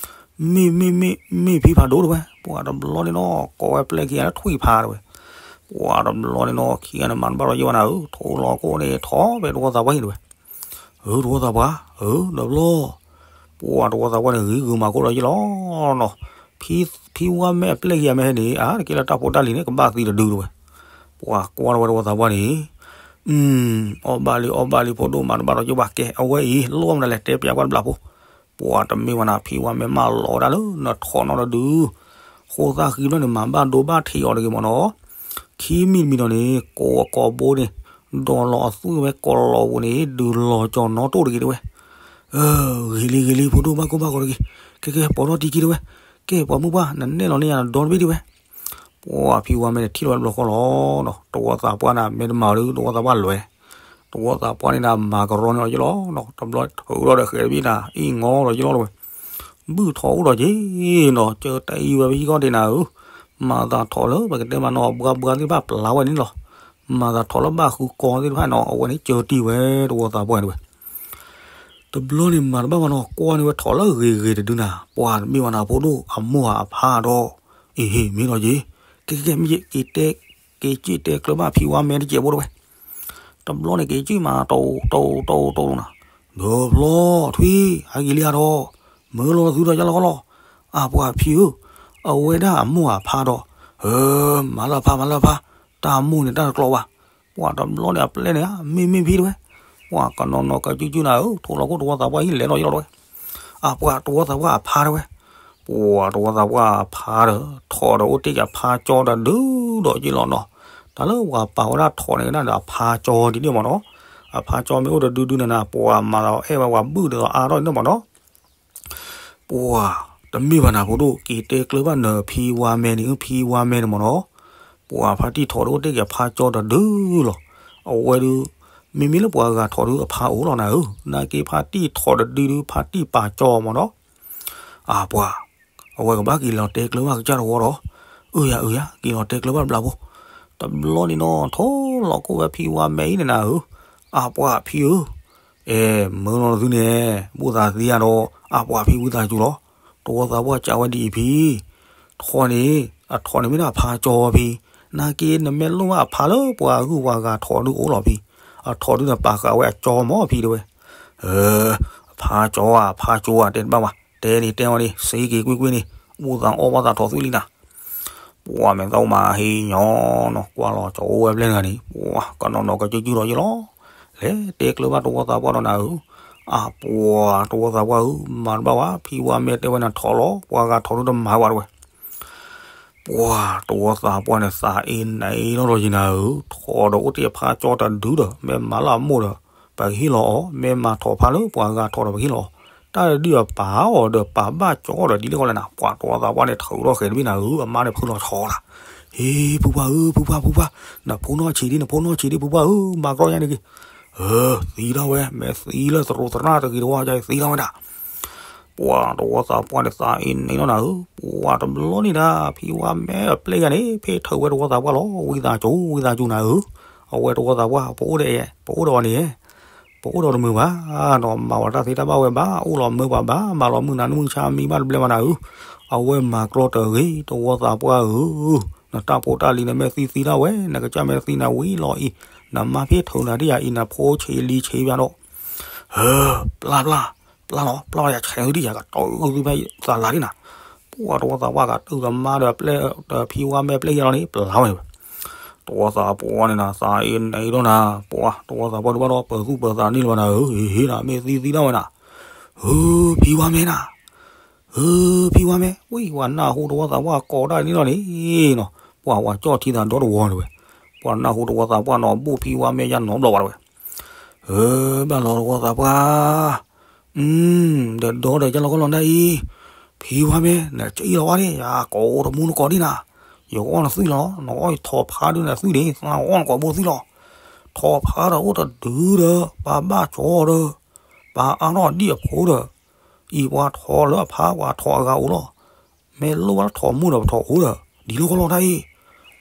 မ့ၢ် မ့ၢ် မ့ၢ် မ့ၢ်ဖံဖးဒိၣ်တဝဲ, ပှၤတဘျီန့ၣ်နီၤ ကိးဝဲပျဲၢ်ခံဂၤလၢထွံၣ်ဖးတဝဲ, ပှၤတဘျီန့ၣ်နီၤ ခံဂၤန့ၣ်မၤတဘၣ်လီၤယဲၢ်ဘၣ်နၤဧၢ, ထိးလီၤခိၣ်န့ၣ် ထိးဖဲတဝီသးပှၢ်အံၤတဝဲ, ဧၢ တဝီသးပှၢ် ဧၢ ဒီးဘျီ ပှၤတဝီသးပှၢ်န့ၣ် ဂ့ၤဂုာ်မၤခိၣ်လီၤယဲၢ်လီၤနီၤ, ဖံ ဖံဝါမဲအပျဲၢ်ခံဂၤမ့ၢ်ဟဲန့ၣ် အါတက့ၢ်လၢတၢ်ဖိတၢ်လံၤန့ၣ် ကဘၣ်သံတဒုတဝဲ, ပှၤကွၢ်လီၤဝဲတဝီသးပှၢ်န့ၣ် အီၣ်ဘၣ်လံ အီၣ်ဘၣ်လံ ဖိဒိၣ်မၤတဘၣ်လီၤယဲၢ်ဘၣ် ကဲ အဝဲအံၤ လိၣ်မနုၤလဲၣ် တဲပျးကွၢ်တဘျီဖိ, ပှၤတမ့ၢ်ဝဲနၤ ဖံဝါမဲမးလီၤဝဲဒၣ်လၢ နထိးနီၣ်တဒု ခိၣ်သၣ်ဃံတဖျၢၣ်န့ၣ် မၤဘၣ်ဒိဘၣ်ထံးအီၤတဂ့ၤမးနီၤ, ခံမံၤတမံၤဒီးန့ၣ် ကိးအကိာ်ဘိန့ၣ် ဒိးလီၤအသွံၣ်ဝဲကိးလီၤကၠီနီတိၣ်တဂ့ၤတဝဲ, ဂ့ၤလံ ဂ့ၤလံ ဖိဒိၣ်ဘၣ်ကိၢ်ဘၣ်ဂီၤတဂ့ၤ, ကဲ ကဲ ပိာ်ထီၣ်တံခံတဝဲ, ကဲ ပှၤမုၢ်ပှၢ် နနဲၣ်လီၤန့ၢ်ယၤနဒီတဘ့ၣ်တဝဲ ပှၤဖံဝါမဲန့ၣ်ထံၣ်လီၤဝဲတဘျီဃီလီၤ, တဝီသးပှၢ်န့ၣ် မ့ၢ်တမၤဒီး တဝီသးပှၢ်လွဲၢ်, တဝီသးပှၢ်န့ၣ်ဒၣ်မၤကရီန့ၣ်လီၤယဲၢ်လီၤ, တဘျီထုးထီၣ်ဒီးဃဲၤတဘ့ၣ်န့ၣ် အံၣ်ငီလီၤယဲၢ်လီၤတဝဲ, ဘုၣ်ထီၣ်အိၣ်ဒီးက့ၤနီၤ ကၢတၢ်အံၤဝဲပဟံၣ်ကီၢ်ဒ့နၤဧၢ, မၤသးထီၣ်လၢပကတဲမးနီၤ ဘှါဘှါသ့ၣ်တဖၣ်ပျၢ်ဝဲန့ၣ်လီၤ, မၤသးထီၣ်လၢဘၣ်ဃုကီသ့ၣ်တဖၣ်နီၤ အဝဲန့ၣ်ကၢတံၢ်ဝဲတဝီသးပှၢ်န့ၣ်ဝဲ တဘျီန့ၣ်မၤတဘၣ်မးနီၤ ကွၢ်န့ၢ်ဝဲထီၣ်လၢဂ့ၤဂ့ၤတဒုနၤ ပှၤတမ့ၢ်ဝဲနၤဖိဒိၣ်အမိၢ်အဖါဒီး, အ့ဟ့ၣ်မ့ၢ်လီၤက့ၤ, ကဲကဲကဲ မ့ၢ်က့ၤတဲ, က့ၤက့ၤတဲကျၢၤဘၣ်ဖံဝါမဲတစဲးဖိတဝဲ, တဘျီန့ၣ်က့ၤက့ၤမး တိၢ်တိၢ်တိၢ်တိၢ်နၤ, ဒီးဖျီထွံၣ် ဟဲက့ၤလံဧါဒီး, မၢလီၤသုဒီးယါလီၤခီလီၤ, အပှၤဖံဧၢ, အဝဲဒၣ်အမိၢ်အဖါဒီး, ဧၢ, မၤလၢဖါ မၤလၢဖါ, တၢ်မိၢ်န့ၣ်တၢ်တကျီဘၣ် ပှၤတဘျီန့ၣ်အပျဲၢ်န့ၣ် မ့ၢ်မ့ၢ်ဖံတဝဲ, ပှၤကနီၤနီၤကစုကစုနၤဧၢ, ထိၣ်လီၤခိၣ်တဝီသးပှၢ်ဟံၣ်လဲၤလီၤယလီၤတဝဲ, အပှၤတဝီသးပှၢ်အဖါတဝဲ, ပှၤတဝီသးပှၢ်အဖါဒီး ထီၣ်ဒီးအိၣ်တ့ၢ်က့ၤအဖါကၠီတဒုဒီးယလီၤနီၤ, တၢ်လၢပှၤပာ်ဝဲဒၣ်ထီၣ်န့ၣ်ကနၣ်ဒီးအဖါကၠီဒ်န့ၣ်မးနီၤ, အဖါကၠီမ့ၢ်အိၣ်တဒုဒုနၤနၤ ပှၤမၤသးအဲၣ်ဝဲပှၤဘုၣ်ဒ်သိးအါထီၣ်န့ၣ်မးနီၤ ပှၤတ တမ့ၢ်ဘၣ်နၤဖိဒိၣ် က့ၤတဲကျၢၤဘၣ်နဖံဝါမဲန့ၣ် ဖံဝါမဲန့ၣ်မ့ၢ်နီၤ, ပှၤဖါတံၢ်ထီၣ်ဒုးအိၣ်တ့ၢ်က့ၤဖါကၠီတဒုလီၤ. အဝဲဒုး မ့မ့ၢ်လၢပှၤဂၤထီၣ်ဒုးအဖါအိၣ်လီၤနၤဧၢ, နာ်က့ဖါတံၢ်ထီၣ်တဒုဒုး ဖါတံၢ်ပာ်ကၠီမ့ၢ်နီၤ. အပှၤ အဝဲကဘၣ်က့ၤလီၤတဲကျၢၤဘၣ်ကစၢ်တဝီဒီး, အၢယၤအၢယၤ က့ၤလီၤတဲကျၢၤဘၣ်တဘျီဖိ, တဘျီန့ၣ်နီၤ ထီၣ်လီၤကိၣ်ဝဲဖံဝါမဲအံၤန့ၣ်နၤဧၢ, အပှၤဖံဧၢ အဲ မၢလီၤသုန့ၣ် ဘိၣ်သးသံယၤဒီး အပှၤဖံဝံသးစူၤလီၤ. တဝီသးပှၢ်ကးဝဲဒ်အံၤဖံ, ထီၣ်န့ၣ် အထီၣ်န့ၣ်မ့ၢ်ဒၣ်အဖါကၠီဖံ, နာ်က့နမ့ၢ်လိၣ်ဘၣ်အဖါလၢပှၤဂုၤပှၤဂၤထီၣ်ဒုးအိၣ်လီၤဖံ, အထီၣ်ဒုးနပာ်ဃာ်ဝဲအကၠီမ့ၢ်ဖံတဲဝဲ, အ အဖါကၠီဧါ အဖါကၠီဧါ တဲတဘၣ်ဘၣ်, တဲန့ၣ်တဲဝဲန့ၣ် စ့က့ၤကွ့ၢ်ကွ့ၢ်န့ၣ် အိၣ်သးအီၣ်ဘၣ်သးထီၣ်သွံၣ်လံနၤ ပှၤမဲာ်သၣ်အိၣ်မးဟ့ၣ်ညီနီၤ ကွၢ်လီၤကၠီအိၣ်ဝဲဖျဲၣ်တဂၤန့ၣ် ပှၤကနီၤနီၤကစုၢ်စုၢ်လီၤယ့ၢ်လီၤ, လဲၤတဲကျၢၤဘၣ်တဝီသးပှၢ်ဒီးနၤဧၢ, အပှၤတဝီသးပှၢ်ဧၢ မၤတဘၣ်ဝဲ ဖံဝါမဲတဲဝဲနၤထီၣ်လီၤ ပှၤဂၤထီၣ်ဒုးတမၤဝဲတဲဝဲ ပှၤတဝီသးပှၢ်န့ၣ် သးအ့န့ၣ်လီၤဒီးယနၤဧၢ, ထီၣ်ဒီးအိၣ်တ့ၢ်အဖါကၠီတဒုဒီး မ့ၢ်မၤလၢအမိၢ်ဒီး ပကဟ့ၣ်လီၤအီၤ, မ့ၢ်မၤထီၣ်ဖါလၢပှၤဂၤထီၣ်ဒီးပကဟ့ၣ်လီၤအီၤ, တၢ်တဒုအပာ်အီၤဒီးပာ်ဘၣ်ကၠီဒီးဒ်လဲၣ်ဃီလဲၣ်နၤ, ပှၤတဝီသးပှၢ်န့ၣ် ထုးထီၣ်ဃဲၤတဘ့ၣ်နၤဧၢ, အမါန့ၣ်ဖုးလီၤဆီနၤ, ဟ့ ဖုပှၢ်ဧၢ ဖုပှၢ် ဖုပှၢ်, နဖိနီၢ်ဆံးဒံး နဖိနီၢ်ဆံးဒံး ဖုပှၢ်ဧၢ, မၤကြီညါန့ၣ်က့ၤ, အ သံဒၣ်ဝဲ မ့ၢ်သံလၢသရူးသရၣ်တဂ့ၤတဝီယါအံၤသံဒၣ်ဝဲဒၣ် ပှၤတဝီသးပှၢ်န့ၣ် သးအ့န့ၣ်လီၤနၤဧၢ, ပှၤတဘျီန့ၣ်ဒၣ် ဖံဝါမဲအပျဲၢ်ယါန့ၣ် ဖဲထုးဝဲတဝီသးပှၢ်လီၤ, ဝံသးစူၤ ဝံသးစူၤနၤဧၢ, အဝဲတဝီသးပှၢ် ပအိၣ်ဒီး ပအိၣ်ဒီးအီၤန့ၣ် ပအိၣ်ဒီးတမုာ်ဘၣ်, ဒီးမၤဝဲတၢ်သ့တၢ်ဘၣ်ဝဲဘၣ်, အိၣ်လီၤမၢပှၤဘၣ်, မၤလီၤမုၢ်နၤနုၢ်ဆါမံဘၣ်တဘျဲဘၣ်နၤဧၢ, အဝဲမၤကြီတဂ့ၤ တဝီသးပှၢ်ဧၢ, နတၢ်ဖိတၢ်လံၤနမ့ၢ်သံသံဒၣ်ဝဲ, နကစၢ်မ့ၢ်သံနၤဝံၤလီၤအံၤ, နမါဖ့ထုးနၤဒ်ယါအံၤ နဖိဆံးလံဆံးဘၣ်ဒီး ဟၢ ပျၢ်ပျၢ် ပျၢ်လီၤ ပျၢ်လီၤ ယဆဲးသုဒ်ယၤ ကတီၢ်ဂုာ်သုဖဲသးလၤန့ၣ်နၤ, ပှၤတဝီသးပှၢ်ကတုၤသမါဒီး ဖံဝါမဲပျဲၢ်ယါလီၤန့ၣ် ပျၢ်ဝဲန့ၣ်ဝဲ, တဝီသးပှၢ်န့ၣ်နၤ သးအ့န့ၣ်လီၤနၤ, ပှၤတဝီသးပှၢ်ဒုးဘၣ်ဒီး ပၢၤသူၣ်ပၢၤသးန့ၣ်လီၤနၤ, ဟ့ၣ်နၤမ့ၢ်သံသံဒၣ်ဝဲနၤ, ဟၢ ဖံဝါမဲနၤ ဟၢ ဖံဝါမဲ, ဝံၤ ပှၤနၢ်ဟူတဝီသးပှၢ်ကိးဒၣ်န့ၣ်လီၤန့ၣ်နီၤ, ပှၤဝၤကၠီၣ်ထံသးဒီတဝီန့ၣ်ဝဲ, ပှၤနၢ်ဟူတဝီသးပှၢ်နီၤ ဘူၣ်ဖံဝါမဲယါနီတဘျီဘၣ်တဝဲ, ဟၢ ဘၣ်လီၤတဝီသးပှၢ်, ဒီးဒီဒီးကၢ်လီၤကီၢ်လီၤဒၣ်အံၤ, ဖံဝါမဲ နကအံၣ်လီၤဝဲန့ၣ် ယကိးတမူနကိးဒ်နၤ, ယကအီၣ်နသွံၣ်လီၤ, နကအီၣ်ယထီၣ်ဖးဒုးနသွံၣ်န့ၣ် သးကအီၣ်နကိးဘိသွံၣ်လီၤ, ထီၣ်ဖးဒီးအိၣ်တဒုဒီး ပှၤဘၣ်ကၠီဒီး ပှၤအါထီၣ်ဒံၣ်အဖိဒီး အံၤပှၤထီၣ်လၢအဖါပှၤထီၣ်အဂၤအိၣ်လီၤ, မ့ၢ်လိၣ်ဘၣ်ထီၣ်မူဒီးပထီၣ်အိၣ်ဒီး ဒ်လီၢ်ကီၢ်လီၤတၢ်အံၤ,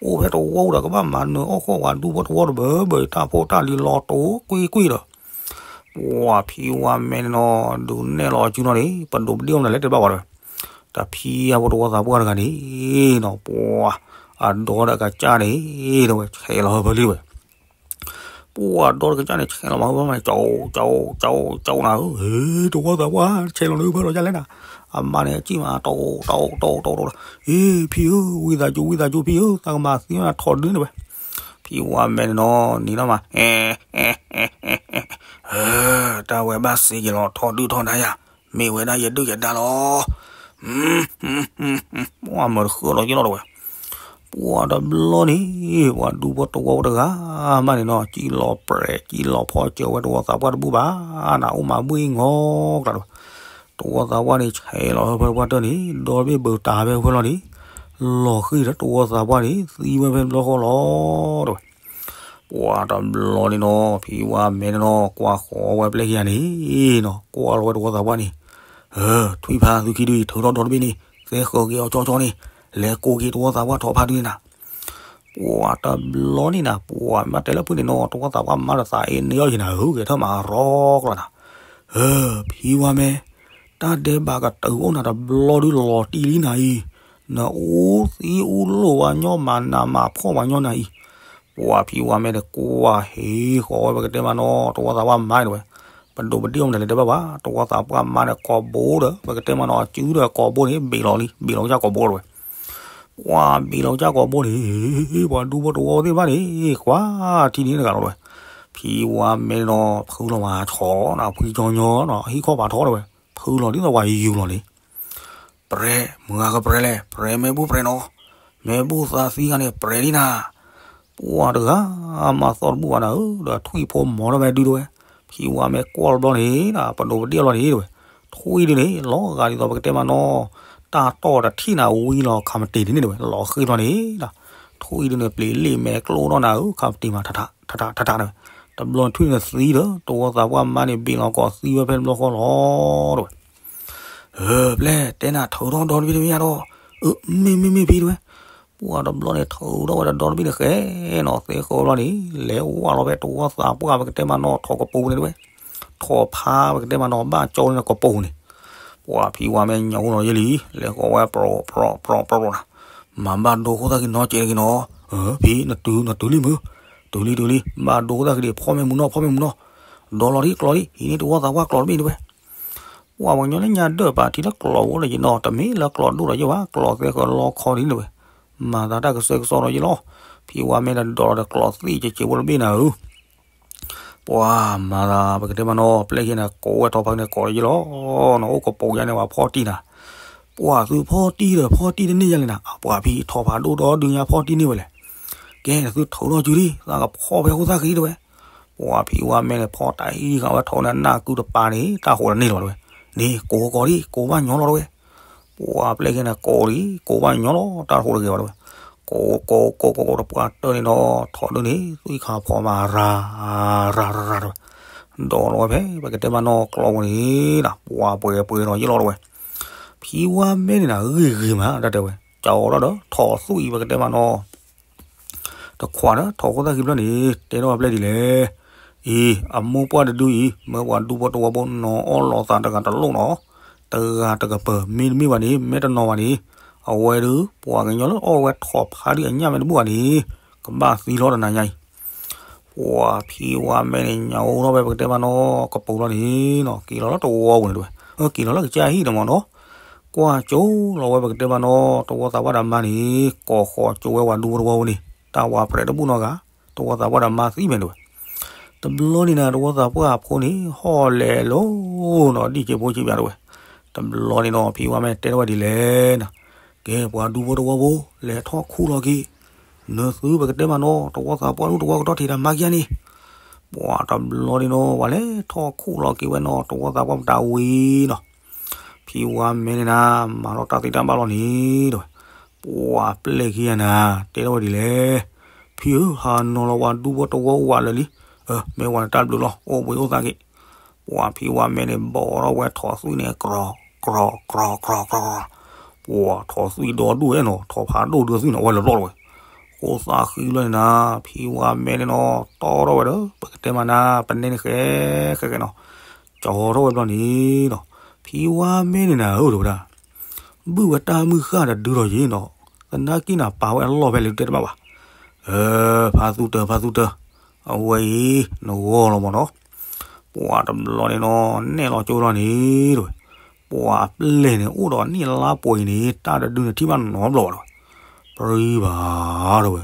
အိၣ်ဖဲတဝီဒီးကဘၣ်မၤနၢၤအီၣ်ဃီၣ်ဝဲဒူဖိတဝီတဘၢဘၢ တၢ်ဖိတၢ်လံၤလီၤတိာ်ကွ့ၢ်ကွ့ၢ်ဒီး, ပှၤဖံဝါမဲန့ၣ်နီၤ ဒုးနဲၣ်လီၤအစုနီၤန့ၣ် ပဒိးပဒ့ၣ်အီၤမနုၤလဲၣ်တဲဘၣ်ဝဲဒီး, တဖံအဖိတဝီသးပှၢ်တဂၤန့ၣ်နီၤ ပှၤအဒီဒီးအကစၢ်န့ၣ် တဲဝဲ ဆဲးလီၤဟၢဖၢလံဝဲ ပှၤဒီတကစၢ်န့ၣ် ဆဲးလီၤမၤဟၢဖၢမး ကၠီ ကၠီ ကၠီ ကၠီနၤဧၢ, ဟ့ တဝီသးပှၢ် ဆဲးလီၤနဟၢဖၢလီၤဒ်လဲၣ်နၤ, အမါန့ၣ် အစံၣ်မး တီတီတီတီတီတီ, ဟ့ ဖံဧၢ ဝံသးစူၤ ဝံသးစူၤ ဖံဧၢ သးကမၤသံနၤထီၣ်ဒုန့ၣ်ဝဲ, ဖံဝါမဲန့ၣ်နီၤ နံၤလီၤမး တၢ်ဝဲဘၣ်စ့က့ၤလီၤ ထီၣ်ဒုၣ်ထီၣ်ဒါယၤ, မ့ၢ်ဝဲဒၣ်ယဒုၣ်ယဒါလီၤ. ပှၤမၢတဃၢလီၤက့ၤလီၤတဝဲ, ပှၤတဘျီန့ၣ် ပှၤဒူဖိတဝီတဂၤမးန့ၣ်နီၤ စံၣ်လီၤပြဲး စံၣ်လီၤဖီစၢၤဝဲတဝီသးပှၢ်တဘူၣ်ဘၣ်, နအိၣ်မးဘှံးငီကျးတဝဲ, တဝီသးပှၢ်န့ၣ် ဆဲးလီၤဟၢဖၢတဝီတၢၢ်န့ၣ် ဒီဘ့ၣ်ဘၢတၢ်ဖဲဖၢလီၤန့ၣ်, လီၤဃံၤဒီးတဝီသးပှၢ်န့ၣ် သံဝဲဖဲတဘျီဃီလီၤတဝဲ ပှၤတဘျီန့ၣ်နီၤ ဖံဝါမဲန့ၣ်နီၤ ကွၢ်ဃီၤဝဲပျဲၢ်ခံဂၤန့ၣ်နီၤ ကွၢ်လီၤဝဲတဝီသးပှၢ်န့ၣ်, ထွံၣ်ဖးသုခံဒုအံၤ ထုးထီၣ်ဒီတဘ့ၣ်န့ၣ် သဲဃီၤက့ၤအီၤကၠီကၠီန့ၣ်, လဲၤကိးက့ၤတဝီသးပှၢ်ထီၣ်ဖးဒုန့ၣ်နၤ, ပှၤတဘျီန့ၣ်နၤ ပှၤမ့ၢ်တဲလၢဖုၣ်န့ၣ်နီၤ တဝီသးပှၢ်မါဒီးသးအ့န့ၢ်အီၤယနၤဧၢ ဂဲၤထၢၣ်မးရီကျီနၤ, ဖံဝါမဲ တၢ်ဒဲးဘးကတုၤအိၣ်နၤတဘျီဒုလီၤတံၢ်လံနၤအံၤ, နအူသံအူလိၣ်ဝဲညီမးနးမးဖှီၣ်ဝဲညီနၤအံၤ, ပှၤဖံဝါမဲန့ၣ် ကွၢ်ဟ့ၣ်ဃီၤဝဲပကတဲမးနီၤ တဝီသးပှၢ်မါန့ၣ်ဝဲ, ပဒိးပဒ့ၣ်အီၤမနုၤလဲၣ်တဲဘၣ်ဘၣ် တဝီသးပှၢ်မါန့ၣ် ကိာ်ဘိဒီး ပကတဲမးနီၤ အစုဒီးကိာ်ဘိန့ၣ် ဘ့ၣ်လီၤလံ ဘ့ၣ်လီၤကစၢ်ကိာ်ဘိတဝဲ ပှၤဘ့ၣ်လီၤကစၢ်ကိာ်ဘိန့ၣ်, ပှၤဒူဖိတဝီသ့ၣ်တဖၣ်န့ၣ် ကွၢ်ထံန့ၣ်တဂၤလီၤတဝဲ, ဖံဝါမဲန့ၣ်နီၤ ဖုလီၤမးဆီနီၤ ဖှံကၠီညီနီၤ ဟံၣ်ခီၣ်ဖးထီတဝဲ, ဖုလီၤဒ်သိးပှၤယူၤလီၤန့ၣ်, ပြဲၤ မုၢ်ဂၤကပြဲၤလဲၣ် ပြဲၤမ့ၢ်ဘူၣ်ပြဲၤနီၤ, မ့ၢ်ဘူၣ်သးသံဂၤန့ၣ် ပြဲၤလံနၤ, ပှၤတဂၤမၤသီၣ်တဘူၣ်ဘၣ်နၤဧၢ, ဒီးထွံၣ်ဖိမီၤထီၣ်ဖဲဒုတဝဲ, ဖံဝါမဲကွၢ်လီၤဘျီန့ၣ် ပဒိးပဒ့ၣ်အီၤလီၤန့ၣ်တဝဲ, ထွံၣ်ဒုန့ၣ် လီၤဂာ်ဒ်သိးပကတဲမးနီၤ, တ တၢ်တီၢ်တထံၣ်နၤဝံၤလီၤ ခါမတ့ၤဒ်န့ၣ်တဝဲ လီၤဃ့ၢ်ထီၣ်န့ၣ်ဒီး ထွံၣ်ဒုန့ၣ် ပျံၤလ့ၣ်မဲာ်ကျိၣ်ထီၣ်နၤဧၢ ခါမတ့ၤမး ထးထးထးထးထးတဝဲ တဘျီထွံၣ်န့ၣ်သံဒီး တဝီသးပှၢ်မါန့ၣ် ဘ့ၣ်လီၤကိးသံဝဲဖဲတဘျီဃီလီၤတဝဲ ပျဲၢ်တဲနၤ ထုးထီၣ်ဒီတဘ့ၣ်တမ့ၢ်ညါဒီး, အၢ မ့ၢ်မ့ၢ်မ့ၢ်ဖံတဝဲ, ပှၤတဘျီန့ၣ်ထုးထီၣ်ဝဲဒီဒီတဘ့ၣ်န့ၣ်ဃဲနီၤ သဲဃီဘျီန့ၣ် လဲၤဝဲလီၤဖဲတဝီသးပှၢ်ပကတဲမးနီၤ ထိးကပိၤန့ၣ်တဝဲ, ထိးဖးပကတဲမးနီၤ ဘၣ်ကၠီန့ၣ်ကပိၤန့ၣ်, ပှၤဖံဝါမဲာ်ညါအိၣ်နီၤယဲလံ လဲၤဃီဝဲပြီပြီပြီပြီနီၤ, မၤဘၣ်ဒိခိၣ်သၣ်ခံနီကဲးက့ၤနီၤ, ဖံနတုၤနတုၤလံမုၢ်, တုၤလံတုၤလံ ဘၣ်ဒိခိၣ်သၣ်ခံဒံး ဖီၣ်မ့ၢ်မုၢ်နီၤ ဖီၣ်မ့ၢ်မုၢ်နီၤ, ဒီလီၤဒံးကျီၤဒံး ဟံးန့ၢ်တဝီသးပှၢ်ကျီၤတဘ့ၣ်တဝဲ ပှၤပှၤကညီလၢညါဒၢၣ်ပာ်ထံလၢကျီၤဝဲဒီးယနီၤ တမ့ၢ်လၢကျီၤဒိၣ်ဒီးယဘၣ် ကျီၤသဲဃီလီခီဒ်န့ၣ်ဝဲ, မၤသးတၢ်ကစၢကစီဒီးယလီၤ, ဖံဝါမဲာ်ဒီးဒီးကျီၤသံၣ်ကက့ၤဝဲတဘ့ၣ်နၤဧၢ, ပှၤမၤသးပကတဲမးနီၤ ပျဲၢ်ခံန့ၣ် ကိးဝဲထီၣ်ဖးန့ၣ်ကိးဒီးယလီၤ, နအိၣ်ကပိၤယါန့ၣ် ပှၤဖီၣ်တံၢ်နၤ, ပှၤသုဖီၣ်တံၢ်ဒီးဖီၣ်တံၢ်တန့ၢ်ယါလဲၣ်နၤ ပှၤဖံထီၣ်ဖးဒိၣ်ဒီဒုညါဖီၣ်တံၢ်န့ၢ်ဝဲလဲၣ်, ကဲနသုထုးထီၣ်စုလံ သးကဖီၣ်ဖဲခိၣ်သၣ်ခံတဝဲ ပှၤဖံဝါမဲာ်န့ၣ် ဖီၣ်တၢ်အံၤဃာ်ဝဲထီၣ်န့ၣ် နၢ်ကုတပၤန့ၣ် တၢ်ဟိးတန့ၢ်လီၤတဝဲ, န့ၣ် ကိးကိးဒံး ကိးဘၣ်ညီလီၤတဝဲ, ပှၤပျဲၢ်ခံန့ၣ် ကိးဒံး ကိးဘၣ်ညီလီၤ တၢ်ဟိးတဂ့ၤဘၣ်တဝဲ, ကိးကိးကိးကိးတပှၢ်တၢၢ်န့ၣ်ဒီး ထီၣ်ဒုန့ၣ် သွံၣ်ခါဖီမး ရၤ ရၤရၤရၤတဝဲ, ဒီးလီၤဝဲဖဲ ပကတဲမးနီၤကျီဝဲန့ၣ် ပှၤပှဲၤပှဲၤဒီးယလီၤတဝဲ, ဖံဝါမဲာ်န့ၣ်နၤ ဂ့ၤဂ့ၤမး တၢ်တဲဝဲ ကၠီဒီးထီၣ်သွံၣ်ပကတဲမးနီၤ တခွးဒီးထီၣ်ခိၣ်သၣ်ခံဖျၢၣ်န့ၣ် တဲထီၣ်ပျဲၢ်ဒ်လဲၣ်, အံၤ အမိၢ်ပှၢ်တဒုအံၤ မၢပှၤဒူဖိတဝီဖိနီၤအီၣ်လီၤသးတဂၤတလိၣ်နီၤ, တဂၤတကပၤ မ့တမ့ၢ်ဘၣ်န့ၣ် မ့ၢ်တနီၤဘၣ်န့ၣ်, အဝဲဒုး ပှၤကညီလၢအီၣ်ဝဲထီၣ်ဖးဒုးအညၣ်မ့ၢ်တဘူၣ်ဘၣ်န့ၣ်, ကဘၣ်သံလီၤတနၤညါအံၤ ပှၤဖံဝါမဲာ်န့ၣ် ညၣ်အိၣ်ထီၣ်ဝဲပကတဲမးနီၤ ကပိၤလီၤန့ၣ်နီၤ က့ၤလီၤလၢတဝီပူၤန့ၣ်တဝဲ, က့ၤလီၤလၢကစၢ်ဟံၣ်န့ၣ်မးနီၤ, ကွၢ်ကၠိလီၤဝဲပကတဲမးနီၤ တဝီသးပှၢ်ဒီးမါန့ၣ် ကိးဃီၤကၠိဝဲပှၤဒူဖိတဝီဖိန့ၣ် တၢ်ဝါဖရဲးတဘူၣ်နီတဂၤ, တဝီသးပှၢ်ဒီးမါသံဖဲန့ၣ်တဝဲ, တဘျီန့ၣ်နၤ တဝီသးပှၢ်အဖိန့ၣ် ဟီၣ်လဲၤလိၤနီၤ ဒ်က့ၤဖိက့ၤပၠးတဝဲ, တဘျီန့ၣ်နီၤ ဖံဝါမဲာ်တဲထီၣ်ဝဲဒ်လဲၣ်နၤ, ကဲ ပှၤဒူဖိတဝီဖိ လဲၤထီၣ်ခူၣ်လီၤက့ၤ နသုပကတဲမးနီၤ တဝီသးပှၢ်ဒူတဝီကတီၢ်ထံးတၢ်မါကယါန့ၣ်, ပှၤတဘျီန့ၣ်နီၤ ပှၤလဲၤထီၣ်ခူၣ်လီၤက့ၤဝဲနီၤ တဝီသးပှၢ်မတၤဝံၤနီၤ, ဖံဝါမဲာ်န့ၣ်နၤ မၤထီၣ်တၢ်သ့တၢ်ဘၣ်လီၤန့ၣ်တဝဲ, ပှၤပျဲၢ်ခံဂၤနၤ တဲထီၣ်ဝဲဒ်လဲၣ်, ဖံဧၢ ဟးနီၤလီၤ ပှၤဒူဖိတဝီဝးလၢာ်လံ, မ့ၢ်ဝဲနတၢ်ဘျုးလီၤ အိၣ်ဘှံးအိၣ်သါက့ၤ, ပှၤဖံဝါမဲာ်န့ၣ် ဘီထီၣ်ဝဲထီၣ်သွံၣ်န့ၣ် ကြီ ကြီ ကြီ ကြီ ကြီ, ပှၤထီၣ်သွံၣ်ဒီဒူၣ်ဝဲနီၤ ထီၣ်ဖးဒိၣ်ဒုးသွံၣ်န့ၣ် အဝဲလၢာ်ပျီၢ်လီၤဝဲ, ဃိသးဃံလီၤန့ၣ်နၤ ဖံဝါမဲာ်န့ၣ်နီၤ တီထီၣ်ဝဲဒီး ပကတဲမးနၤ ပနဲန့ၣ်ဃဲ ဃဲဃဲနီၤ, ကၠီထီၣ်ဝဲဘျီန့ၣ်နီၤ, ဖံဝါမဲာ်န့ၣ်နၤဧၢ တဝဲဒၣ် ဘုၣ်ဝဲတၢ်မုၢ်ဃၢ်တဒုဒီးယ့ၣ်နီၤ, သနာ်က့နၤပာ်ဝဲအလီၢ်ဖဲလဲၣ်ဒုးတဲတဘၣ်ဘၣ်, ဖါသူတၢၤ ဖါသူတၢၤ, အဝဲအံၤ နဂီၢ်လီၤမးနီၤ, ပှၤတဘျီန့ၣ်နီၤ နဲၣ်လီၤကၠိလီၤန့ၣ်တဝဲ, ပှၤပျဲၢ်န့ၣ် အိၣ်ဒီးနံၣ်လါပှဲၤအံၤန့ၣ် တၢ်တဒုန့ၣ်ထံၣ်ဘၣ်နီတဘျီဘၣ်တဝဲ, ပြံဘၣ်တဝဲ,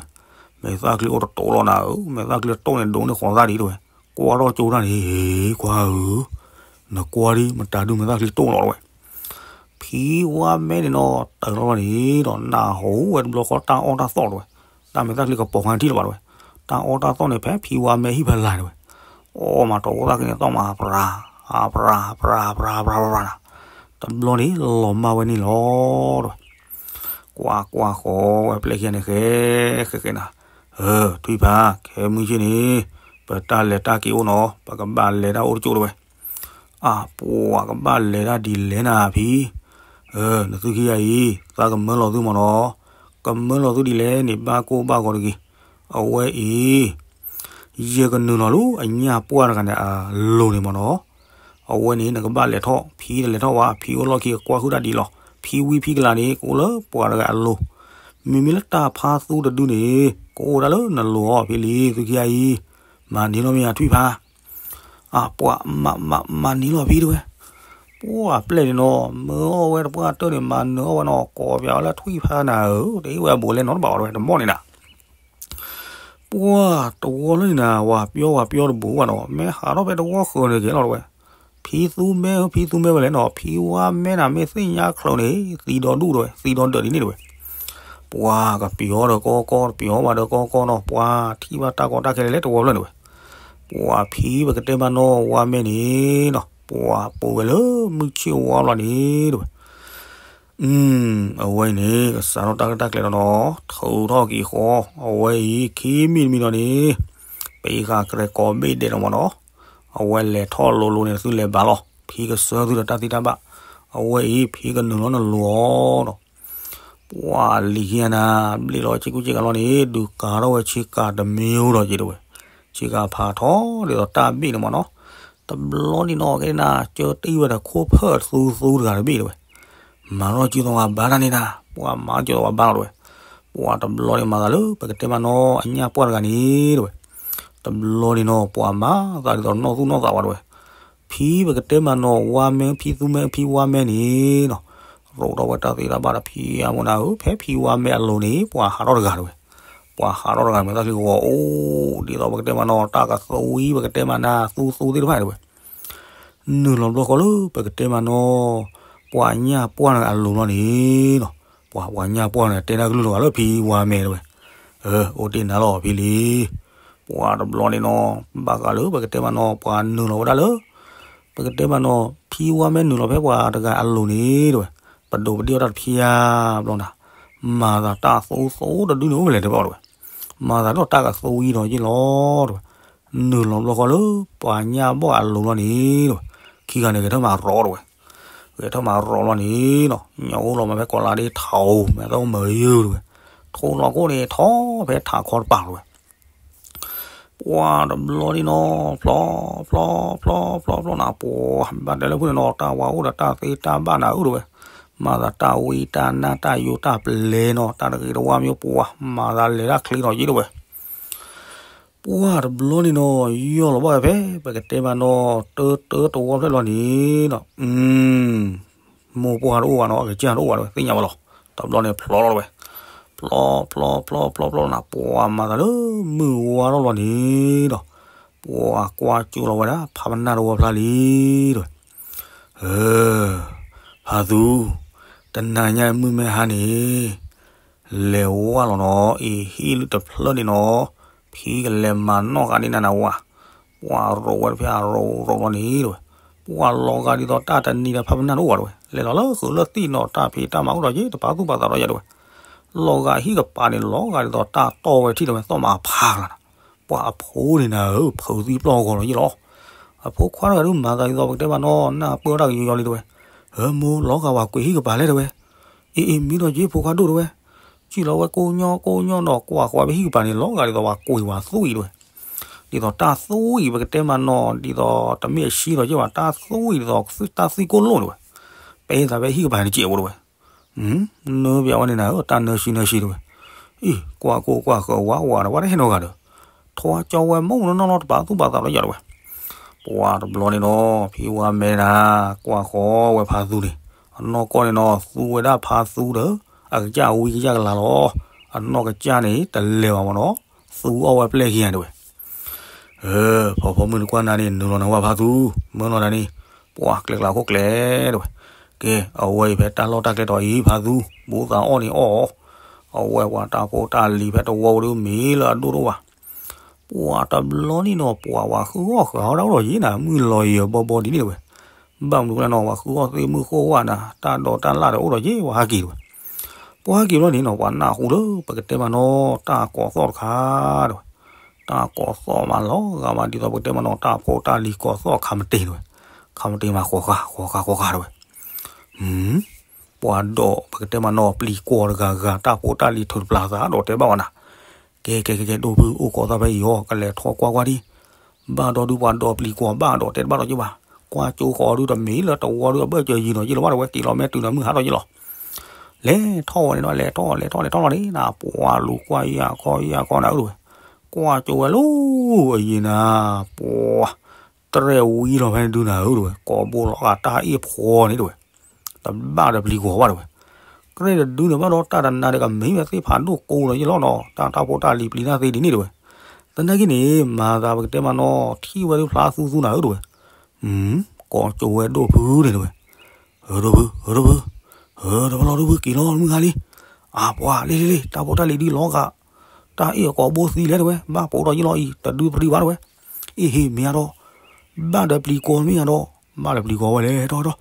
မဲာ်သၣ်ချံအိၣ်တတိၢ်လီၤနၤဧၢ, မဲာ်သၣ်ချံတတိၢ်န့ၣ် ဒိးန့ၢ်ဃီၤသၣ်ဒံးတဝဲ, ကွၢ်ထီၣ်ကၠိတၢ်န့ၣ် ကွၢ်ဧၢ, နကွၢ်ဒံး မတၤဒုးမဲာ်သၣ်ချံတတိၢ်လီၤတဝဲ ဖံဝါမဲာ်န့ၣ်နီၤ တၢ်လီၤန့ၣ်ဒီး နၢ်ဟူဝဲတဘျီဃီ တၢ်အီၣ်တၢ်သီၣ်တဝဲ, တၢ်မဲာ်သၣ်ချံကပီၤခါထံၣ်လၢၤဘၣ်တဝဲ, တၢ်အီၣ်တၢ်သီၣ်န့ၣ် ဖဲဖံဝါမဲာ်ဟံၣ်ဖဲလၢ်တဝဲ, အီၣ်မးထီၣ်ခိၣ်သၣ်ခံန့ၣ်သီၣ်မး ပြၤ ပြၤ ပြၤ ပြၤ ပြၤ ပြၤ တဘျီန့ၣ် လီၤမၢ်ဝဲန့ၣ်လီၤတဝဲ, ကွၢ်ကွၢ်ဃီဝဲပျဲၢ်ခံဂၤန့ၣ် ဃဲ ဃဲဃဲနၤ, ထွံၣ်ဖး ခဲမုၢ်ဆ့ၣ်န့ၣ် ပတၢ်လဲၤတၢ်က့ၤအိၣ်နီၤ ပကဘၣ်လဲၤတၢ်အိၣ်တကၠိၢ်တဝဲ အပှၤကဘၣ်လဲၤတၢ်ဒ်လဲၣ်နၤဖံ, နသုခံဂၤအံၤ သးကမၢလီၤသုမ့ၢ်နီၤ, ကမၢလီၤသုဒ်လဲၣ်န့ၣ် ဘၣ်ကိၢ်ဘၣ်ဂီၤတဂ့ၤ, အဝဲအံၤ ယကနုာ်လီၤလၢအညၣ်ပှၢ်တဂၤန့ၣ်အလိၤန့ၣ်မ့ၢ်နီၤ, အဝဲန့ၣ် နကဘၣ်လဲၤထီၣ် ဖံတလဲၤထီၣ်ဝဲ ဖံအိၣ်လီၢ်ခံအကွၢ်ဃုာ်တၢ်ဒ်လီၤ, ဖံဝံဖံကလၤန့ၣ် ကအိၣ်လၢပှၤတဂၤအလိၤ, မ့မ့ၢ်လၢတၢ်ဖါသူတဒုန့ၣ် ကအိၣ်ဝဲဒၣ်လၢနလိၤအီၤဖံလံ သုခံဂၤအံၤ, မၤန့ၢ်လီၤမ့ၢ်ယၤထွံၣ်ဖး အပှၤမၤမၤမၤန့ၢ်လီၤဖံတဝဲ, ပှၤပျဲၢ်န့ၣ်နီၤ မၢအီၣ်ဝဲတပှၢ်တၢၢ်န့ၣ် မၤနၢၤအီၣ်ဝဲနီၤ ကိးပၠးဝဲလၢထွံၣ်ဖးနၤဧၢ တဟ့ၣ်ဝဲအဘူးအလဲနီတဘျီဘၣ်တဝဲ တမီၢ်န့ၣ်နၤ, ပှၤတဝီလၢန့ၣ်နၤ ဝၤပျီဝၤပျီတဘူးဘၣ်နီၤ မ့ၢ်ဟးထီၣ်ဖဲတဝီဃၢၤန့ၣ်က့ၤလီၤတဝဲ, ဖံသူမဲဧၢ ဖံသူမဲဝဲလဲၣ်နီၤ ဖံဝါမဲနၤ မ့ၢ်သ့ၣ်ညါချုးန့ၣ် သံဒီဒူၣ်တဝဲ သံဒီဒၢးဒ်န့ၣ်တဝဲ ပှၤကပျီဒီးကီကီ ပျီဘၣ်ဒီးကီကီနီၤ ပှၤထံၣ်ဘၣ်တၢ်ကီတၢ်ခဲလၢာ်လၢတဝီဖျၢၣ်န့ၣ်ဝဲ, ပှၤဖံပကတဲမးနီၤ ဝါမဲန့ၣ်နီၤ ပှၤပိာ်ဝဲလၢမုၢ်ဆ့ၣ်ဝါဘျီန့ၣ်တဝဲ, အဝဲအံၤန့ၣ် ကစးထီၣ်တၢ်ကတၢၢ်ကျဲလီၤနီၤ, ထုးထီၣ်က့ၤဃီ, အဝဲအံၤ ခံမံၤတမံၤဒီးန့ၣ် ပအံၤဃာ်ကရဲၤကိးဘ့ၣ်ဒဲးလီၤမးနီၤ, အဝဲလဲၤထီၣ်လိၤလိၤန့ၣ် သုလဲၤဘၣ်လီၤ, ဖံကဆှၢသုဒီးတၢ်သ့တၢ်ဘၣ်, အဝဲအံၤ ဖံကနုာ်လီၤနလိၤအီၤနီၤ ပှၤလံၤခံဂၤန့ၣ် ဘျ့ၣ်လီၤဆ့ကူဆ့ကၤလီၤန့ၣ် ဒုးကၤထီၣ်ဝဲဆ့ကၤတမံၤအိၣ်ဒီးက့ၤတဝဲ, ဆ့ကၤဖးထီဒ်သိးတၢ်ဘ့ၣ်န့ၣ်မးနီၤ, တဘျီန့ၣ်နီၤ ကဲနၤ ကၢတံၢ်ဝဲဒီးခိၣ်ဖၢၣ်သူသူတဂၤတဘ့ၣ်တဝဲ, မၤထီၣ်ကၠိသဝးဘါတၢ်န့ၣ်နၤ, ပှၤမၤထီၣ်ကၠိသဝးဘါလီၤတဝဲ, ပှၤတဘျီန့ၣ်မၤသးလၢ ပကတဲမးနီၤ အညၣ်ပှၢ်တဂၤန့ၣ်တဝဲ, တဘျီန့ၣ်နီၤ ပှၤမၤသးဒ်သိးနီၢ်သူၣ်နီၢ်သးဝဲတဝဲ ဖံပကတဲမးနီၤ ဝါမဲ ဖံသူမဲ ဖံဝါမဲန့ၣ်နီၤ, ရိးထီၣ်ဝဲတၢ်သ့တၢ်ဘၣ်ဒီးဖံအမိၢ်နၤဧၢ, ဖဲဖံဝါမဲအလိၤန့ၣ် ပှၤဟးထီၣ်တဂၤတဝဲ, ပှၤဟးထီၣ်တဂၤမ့ၢ်သၣ်ချံဂီၤအိၣ် ဒ်သိးပကတဲမးနီၤ တၢ်ကသူအံၤ ပကတဲမးနၤ သူသူသ့ၣ်တဖၣ်တဝဲ, နုာ်လီၤဘျီဃီလၢ ပကတဲမးနီၤ ပှၤညၣ်ပှၢ်န့ၣ်အလိၤလီၤန့ၣ်နီၤ, ပှၤပှၤညၣ်ပှၢ်န့ၣ် တဲတၢ်ကလုၢ်လီၤဂာ်လၢဖံဝါမဲတဝဲ, အိၣ်တ့ၢ်နၤလီၤဖံလံ ပှၤတဘျီန့ၣ်နီၤ ဘၣ်ဃးလၢပကတဲမးနီၤ ပှၤနုာ်လီၤဝဲဒၣ်လၢ ပကတဲမးနီၤ ဖံဝါမဲနုာ်လီၤဖဲပှၤတဂၤအလိၤန့ၣ်တဝဲ, ပဒိးပဒ့ၣ်အီၣ်တၢ်တဖျါဘျီနၤ, မၤသးတၢ်သူသူတဒုန့ၣ်အိၣ်ဖဲလဲၣ်တဘၣ်တဝဲ, မၤသးဒ်တၢ်ကသူအံၤဒီးယ့ၢ်လီၤတဝဲ, နုာ်လီၤဘျီဃီလၢ ပှၤညၣ်ဘီၣ်အလိၤလီၤန့ၣ်တဝဲ, ခံဂၤန့ၣ်ဂဲၤထၢၣ်မၤရီတဝဲ, ဂဲၤထၢၣ်မၤရီလီၤန့ၣ်နီၤ ညၣ်အိၣ်လီၤမးဖဲကိးလါဒ့ထီ မ့ၢ်တၢ်အိၣ်မၤယုၢ်တဝဲ, ထိၣ်လီၤခိၣ်န့ၣ်ထီၣ်ဖဲထးခီတပၤတဝဲ ပှၤတဘျီန့ၣ်နီၤ ဖျီ ဖျီ ဖျီ ဖျီ ဖျီနၤ ပှၤဘၣ်တဲလၢဖုၣ်န့ၣ်နီၤ တၢ်ဝါအိၣ်ဒီးတၢ်သ့တၢ်ဘၣ်နၤအုၣ်တဝဲ, မၤသးတၢ်ဝံတၢ်နါတၢ်ယိးတၢ်ပျဲၤနီၤ တၢ်တဂ့ၤတဝါမ့ၢ်ပှၤ မၤသးလဲၤတၢ်ချ့နီၤယ့ၢ်တဝဲ ပှၤတဘျီန့ၣ်နီၤ ယီၢ်လီၤဘၣ်ဝဲဖဲ ပကတဲမးနီၤ တၢတၢတဝီဖျၢၣ်လီၤန့ၣ်နီၤ မိၢ်ပှၢ်တအိၣ်ဘၣ်နီၤ အကစၢ်တအိၣ်ဘၣ်တဝဲ သ့ၣ်ညါဘၣ်လီၤ. တဘျီန့ၣ်ဖျီလီၤတဝဲ, ဖျီ ဖျီ ဖျီ ဖျီ ဖျီနၤ ပှၤမၤသးလၢမုၢ်ဝါထီၣ်လီၤန့ၣ်ဒီး ပှၤကွၢ်ကၠိလီၤဝဲဒၣ် ဖးပနၢ်တဝီဖျါလံတဝဲ, ဖးသူ, တနၤညါမုၢ်မ့ၢ်ဟါန့ၣ် လဲၤဝါလီၤနီၤ အ့ၣ်ဟံၣ်လၢတဖျၢၣ်န့ၣ်နီၤ ဖံကလဲၤမၤနီၣ်ဃာ်န့ၢ်နၤနဝၤ, ပှၤရိးဝဲတဖျၢၣ်အရိးရိးလီၤန့ၣ်တဝဲ, ပှၤလီၤဂာ်ဒ်သိးတၢ်တနံၤဒီးဖးပနၢ်တအိၣ်ဘၣ်တဝဲ, လဲၤလီၤလၢဃုာ်လၢသံၣ်နီၤ တၢ်ဖံးတၢ်မၤအိၣ်ဒီးက့ၤ တပာ်သူၣ်ပာ်သးဒီးယၤတဝဲ, လီၤဂာ်ဟံၣ်ကပၤန့ၣ် လီၤဂာ်ဒ်သိးတၢ်တီၢ်ဝဲထံၣ်တဝဲ သီၣ်မၤဖးလီၤနၤ, ပှၤအဖိန့ၣ်နၤဧၢ ဖုးသံပျီၢ်ဂီၤလီၤယ့ၢ်လီၤ အဖိခွါတဂၤဒုးမၤသးဒ်သိးပကတဲမးနီၤ နၢ်ပၢၢ်တၢ်ကယီယီလံတဝဲ, ဧၢမိၢ် လီၤဂာ်ပှၤကွံာ်ဟံၣ်ကပၤလဲၣ်တဝဲ, အ့ၣ်အ့ၣ် မ့ၢ်ဒီးက့ၤဖိခွါဒိၣ်တဝဲ, စံၣ်လီၤဝဲကိးညီကိးညီဒီး ကွၢ်ဃီၤဝဲဟံၣ်ကပၤန့ၣ် လီၤဂာ်ဒ်သိးပှၤကွံာ်ပှၤသူအံၤတဝဲ, ဒ်သိးတၢ်သူအံၤ ပကတဲမးနီၤ ဒ်သိးတမ့ၢ်အဆံးဒီးက့ၤဘၣ် တၢ်သူအံၤဒ်သိးတၢ်သံကိၣ်လိၣ်တဝဲ, ပအဲၣ်သးဖဲဟံၣ်ကပၤန့ၣ်ကဲးဖိတဝဲ နၢပျးဝဲန့ၣ်နၤဧၢ တၢ်နၢဆံနၢဆံတဝဲ, အံၤ ကွၢ်ကိၢ်ကွၢ်ဃၢၤဝါဝါဒီး ဝဲတဟဲနီတဂၤဒီး, ထီၣ်ကၠီဝဲမိၢ်နီၢ်နီၢ်နီၢ် တပာ်သူၣ်ပာ်သးလီၤယၤတဝဲ, ပှၤတဘျီန့ၣ်နီၤ ဖံဝါမဲနၤ ကွၢ်ဃီၤဝဲဖါသူန့ၣ်, အနီၢ်ကီၢ်န့ၣ်နီၤ သူဝဲဒၣ်ဖါသူဒီး အကစၢ်ဝံကစၢ်ကလၤလီၤ, အနီၢ်ကစၢ်န့ၣ် တလဲၤဘၣ်မးနီၤ, သူအီၣ်ဝဲပျဲၢ်ခံဂၤတဝဲ ဖီဖီမုၢ်နကွၢ်နၤန့ၣ် နုာ်လီၤနဝၤဖါသူ, မၢလီၤနၤန့ၣ်, ပှၤကျဲကျါခိၣ်ကျဲတဝဲ, ကဲ အဝဲအံၤဖဲတၢ်လီၢ်တၢ်ကျဲတီၤအံၤ ဖါသူ, ဘူးသးအီၣ်န့ၣ်အီၣ်အီၤ, အဝဲပှၤတၢ်ဖိတၢ်လံၤဖဲတဝီဝဲဒုးမ့ၢ်လၢအဒိၣ်တအိၣ်ဘၣ်, ပှၤတဘျီန့ၣ်နီၤ ပှၤဝဲဃုအီၣ်ဃုအီၣ်ဒၣ်အိၣ်ဒီးယ့ၢ်နၤ မုၢ်လီၤယံၤဘီဘီဒ်န့ၣ်တဝဲ, ဘၣ်မနုၤလဲၣ်နီၤ ပှၤဃုအီၣ်သ့ၣ်မုၢ်ဃိၣ်ဝဲနၤ တၢ်ဒိးတၢ်လၣ်ဒီးအိၣ်ဒီးယ့ၢ် ပှၤဟးက့ၤတဝဲ ပှၤဟဲက့ၤဘျီန့ၣ်နီၤ ပှၤနၢ်ဟူလၢ ပကတဲမးနီၤ တၢ်ကိးသီၣ်တခါတဝဲ, တၢ်ကိးသီၣ်မးလီၤဂာ်မး ဒ်သိးပကတဲမးနီၤ တၢ်ဖိတၢ်လံၤကိးသီၣ်ခးမတ့ၢ်တဝဲ, ခးမတ့ၢ်မးဃီၤဃာ် ဃီၤဃာ် ဃီၤဃာ်တဝဲ, ပှၤဒိးပကတဲမးနီၤ ပျံၤကွီၤတဂၤဂၤ တၢ်ဖိတၢ်လံၤထုးတပျၢ်သးဒီးတဲဘၣ်ဝဲနၤ, ကဲကဲကဲကဲ ဒိၣ်ဖု အိၣ်ကိးသီၣ်ဖဲအံၤအီၤ ကလဲၤထီၣ်ကွၢ်ကွၢ်ဒံး, ဘၣ်ဒီးဒုးပှၤဒိးပျံၤကွီၤဘၣ်ဒီးတဲတဘၣ်ဒီးက့ၤဘၣ်, ကွၢ်ကၠိဃီၤဒုးတမ့ၢ်လၢတဝီဒုးအဘၢၣ်စၢၤယံၤနီၤ ယ့ၢ်လီၤဘၣ်တဝဲ က့ၤလီၤမဲာ်တုၤဒီးမုၢ်ဟါထီၣ်ယ့ၢ်လီၤ လဲၤထီၣ်ဝဲန့ၣ်ဒီး လဲၤထီၣ်လဲၤထီၣ်လဲၤထီၣ်လီၤန့ၣ် ပှၤလူၤကွၢ်ယၤခီယၤခီနၤဧၢတဝဲ, ကွၢ်ကၠိဝဲလၢအယံၤနၤ, ပှၤတရဲၣ်ဝံလီၤဖဲန့ၣ်ဒုးနၤဧၢတဝဲ, ကိးဘိလီၤဂာ်တၢ်အ့ၣ်ဖှီန့ၣ်တဝဲ, တဘၣ်ဒီးပျံၤကွီၤဘၣ်တဝဲ, ကြဲၢ်တဒုန့ၣ်ဘၣ်ဒီးတၢ်တနါဒီးကမ့ၢ်ဝဲသ့ၣ်ဖးဒိၣ်ကိးလီၤယ့ၢ်လီၤနီၤ တၢ်တၢ်ဖိတၢ်လံၤပျံၤတၢ်သ့ဒ်န့ၣ်တဝဲ, သနာ်က့န့ၣ် မၤသးပကတဲမးနီၤ ထံၣ်ဝဲဒုးဖျါသူသူနၤဧၢတဝဲ, ကိးကၠိဝဲဒိၣ်ဖုန့ၣ်တဝဲ, ဧၢဒိၣ်ဖု ဧၢဒိၣ်ဖု, ဧၢတဘျီလီၤဒိၣ်ဖု က့ၤလီၤမုၢ်ဟါလံ, အါပှၤလံလံလံ တၢ်ဖိတၢ်လံၤဒုးလီၤဂာ်, တၢ်အ့ၣ်အကိးဘိသံလဲၣ်တဝဲ ဘၣ်ပိာ်ဒီးယ့ၢ်လီၤအံၤ တဒုပရံဘၣ်တဝဲ, အ့ၣ်ဟ့ၣ်မ့ၢ်အါဒီး, ဘၣ်ဒီးပျံၤကွီၤမ့ၢ်အါဒီး, ဘၣ်ဒီးပျံၤကွီၤဝဲလဲၣ်ထီၣ်ထီၣ်,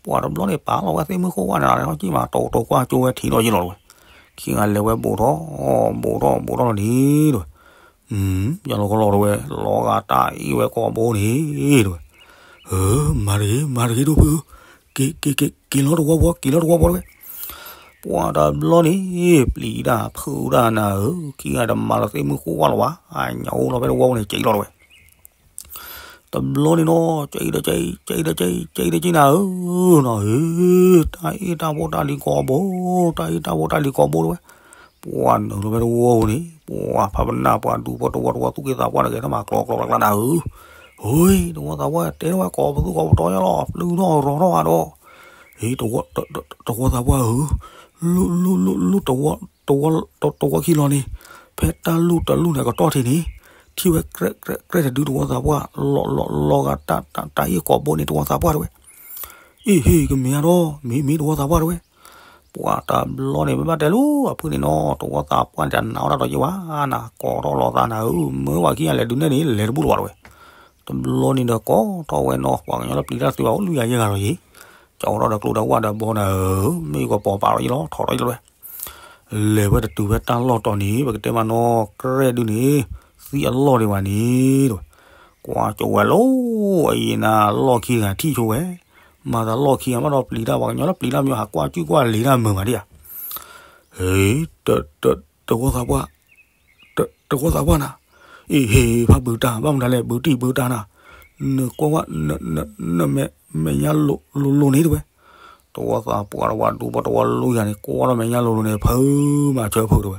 ပှၤတဘျီန့ၣ် ပာ်လီၤဝဲသ့ၣ်မုၢ်ဃိၣ်ဝါန့ၣ်လီၤ ဟီၣ်ကံၣ်မး တိတိကွၢ်ကၠိဝဲထံးထီၣ်ယ့ၢ်လီၤတဝဲ. ခံဂၤလဲၤဝဲဘူးထီၣ် ဘူးထီၣ်ဘူးထီၣ်လီၤန့ၣ်တဝဲ. ယလီၤကလီတဝဲ လီၤဂာ်တၢ်အ့ၣ်ဝဲကိာ်ဘိန့ၣ်တဝဲ. မၤတဂ့ၤ မၤတဂ့ၤဒိၣ်ဖု, က့ၤ က့ၤ က့ၤ က့ၤလီၤတဝီဘီ က့ၤလီၤတဝီဘီတဝဲ. ပှၤတဘျီန့ၣ် ပျံၤတၢ်ဖုးတၢ်နၤဧၢ, ခံဂၤတမၤလီၤသ့ၣ်မုၢ်ဃိၣ်ဝါလီၤဘၣ်, အညအိၣ်လီၤဖဲတဝီပူၤန့ၣ် ကၠံလီၤတဝဲ. တဘျီန့ၣ်နီၤ ကၠံဒီးကၠံ ကၠံဒီးကၠံ ကၠံဒီးကၠံနၤဧၢ, နီၤဧၢ, တၢ်အ့ၣ်တၢ်ဖိတၢ်လံၤကိာ်ဘိ, တၢ်အ့ၣ်တၢ်ဖိတၢ်လံၤကိာ်ဘိတဝဲ. ပှၤနုာ်လီၤဖဲတဝီပူၤန့ၣ် ပှၤဖးပနၢ်ပှၤဒူဖိတဝီတဝီသူၣ်က့သးပှၢ်တဂ့ၤ တမၤကျီကျီကျီကျီနၤဧၢ. ဟူ, တဝီသးပှၢ်တဲထီၣ်ဝဲကိးပသူကိးပတီၢ်ယါလီၤ ပျုၢ်ထီၣ်ရီထီၣ်ဂၤဒီး, ဟ့ တဝီသးပှၢ်ဧၢ, လူ လူ လူ လူ တဝီ တဝီ တဝီခံလီၤန့ၣ်, ဖဲတၢ်လူၢ်တလူၢ်န့ၣ် အကတီၢ်ထံးန့ၣ်, ထံၣ်ဝဲကြဲးကြဲးကြဲးတဒု တဝီသးပှၢ် လီၤလီၤလီၤဂာ်တၢ်တၢ်အ့ၣ်ကိာ်ဘိန့ၣ် တဝီသးပှၢ်တဝဲ. အ့ၣ်ဟ့ၣ် ကမ့ၢ်အါဒီး မ့ၢ်မ့ၢ်တဝီသးပှၢ်တဝဲ. ပှၤတဘျီန့ၣ် ပဘၣ်တဲလၢအဖုန့ၣ်နီၤ တဝီသးပှၢ်န့ၣ် တနာ်အီၣ်တၢ်ဒီးယ့ၢ်ဘၣ်နၤ ကိးထီၣ်လီၤသးနၤဧၢ, မၢဝဲခံဂၤလဲၤဒုးနဲၣ်န့ၣ် လဲၤတဘူၣ်လၢၤဘၣ်တဝဲ. တဘျီန့ၣ်ဒီးကိးထီၣ်ဝဲနီၤ ပှၤကညီလၢပျံၤတၢ်သ့ဘၣ်အိၣ်လွံၢ်ဂၤယဲၢ်ဂၤလီၤယံၤ, ကၠီထီၣ်ဒီးကျိဒီးဝၣ်ဒီးဘီနၤဧၢ, မ့ၢ်ကပီၤပာ်လီၤယ့ၢ်လီၤ ထီၣ်ထီၣ်ယ့ၢ်လီၤဝဲ. လဲၤဝဲတတုၤဖဲတၢ်လီၢ်တီၤန့ၣ် ပကတဲမးနီၤ ကြဲးဒုန့ၣ် သံအလီၢ်ဒံးဘၣ်န့ၣ်တဝဲ. ကွၢ်ကၠိဝဲလီၤ အအံၤနၤလီၢ်ခံဂၤထံၣ်ဆိဝဲ, မၤသးလီၢ်ခံဂၤဘၣ်ဒီးပျံၤတၢ် ပှၤကညီလၢပျံၤတၢ်မ့ၢ်ဟးကွၢ်ကၠူၣ်ကွၢ်လံၤတၢ်မုာ်မးဒံးဧါ. ဟ့ တ တ တဝီသးပှၢ် တဝီသးပှၢ်နၤ, အ့ၣ်ဟ့ၣ် ဖးဘုးတၢ် ဘၣ်မတၤလဲၣ် ဘုးတံၢ်ဘုးတၢ်နၤ, နကွၢ်ကွၢ် နမဲာ်ညါလိၤလိၤန့ၣ်တဝဲ. တဝီသးပှၢ်တဝီဒူဖိတဝီလွံၢ်ဂၤန့ၣ် ကွၢ်ထီၣ်မဲာ်ညါလိၤလိၤန့ၣ် ဖုမၤဆၢဖုးတဝဲ.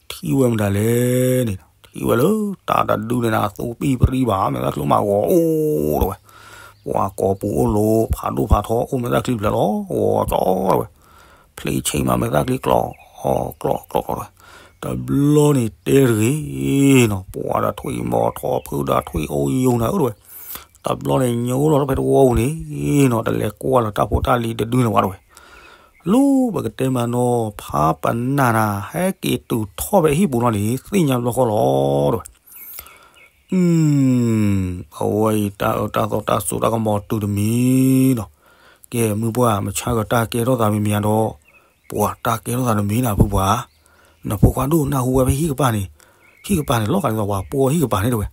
ထံၣ်ဝဲမတၤလဲၣ်န့ၣ် ထံၣ်ဝဲလၢတၢ်တဒုန့ၣ်နၤ သူပံၢ်ပရံဘၣ် မဲာ်သၣ်ချံမးဂီၤအိၣ်တဝဲ. ပှၤကိာ်ပူၤအိၣ်လိၤ ဖးဒိၣ်ဖးထီအိၣ်မဲာ်သၣ်ချံဖျၢၣ်လီၤ ဂီၤကၠီတဝဲ. ဖျ့ဆ့မးမဲာ်သၣ်ချံကျီ ကျီကျီကျီတဝဲ. တဘျီန့ၣ်တဲတဂ့ၤနီၤ ပှၤဒီးထွံၣ်မီၤထီၣ်ဖုဒီးထွံၣ်အိၣ်ယိာ်နၤဧၢတဝဲ. တဘျီန့ၣ်ညိလီၤဖဲတဝီပူၤန့ၣ်နီၤ တလဲၤကွၢ်လၢတၢ်ဖိတၢ်လံၤတဒုန့ၣ်ဝဲတဝဲ. လၢပကတဲမးနီၤ ဖးပနၢ်နၤ ဟဲက့ၤတုၤထီၣ်ဖဲအဟံၣ်ပူၤလီၤန့ၣ် သ့ၣ်ညါဘျီဃီလီၤတဝဲ. အဝဲအံၤတၢ်အၢတၢ်သီတၢ်စိတၢ်ကမီၤတုၤတမံၤနီၤ. ကဲ မုၢ်ပှၢ် မဆါကတၢ်ကဲထီၣ်သးမံၤမံၤညါဒီး ပှၤတၢ်ကဲထီၣ်သးတမံၤနၤဖုပှၤ, နဖိခွါဒိၣ်နၢ်ဟူဝဲဖဲဟံၣ်ကပၤန့ၣ်, ဟံၣ်ကပၤန့ၣ် လီၤဂာ်ဒ်သိးပှၤပှီၢ်ဟံၣ်ကပၤန့ၣ်တဝဲ.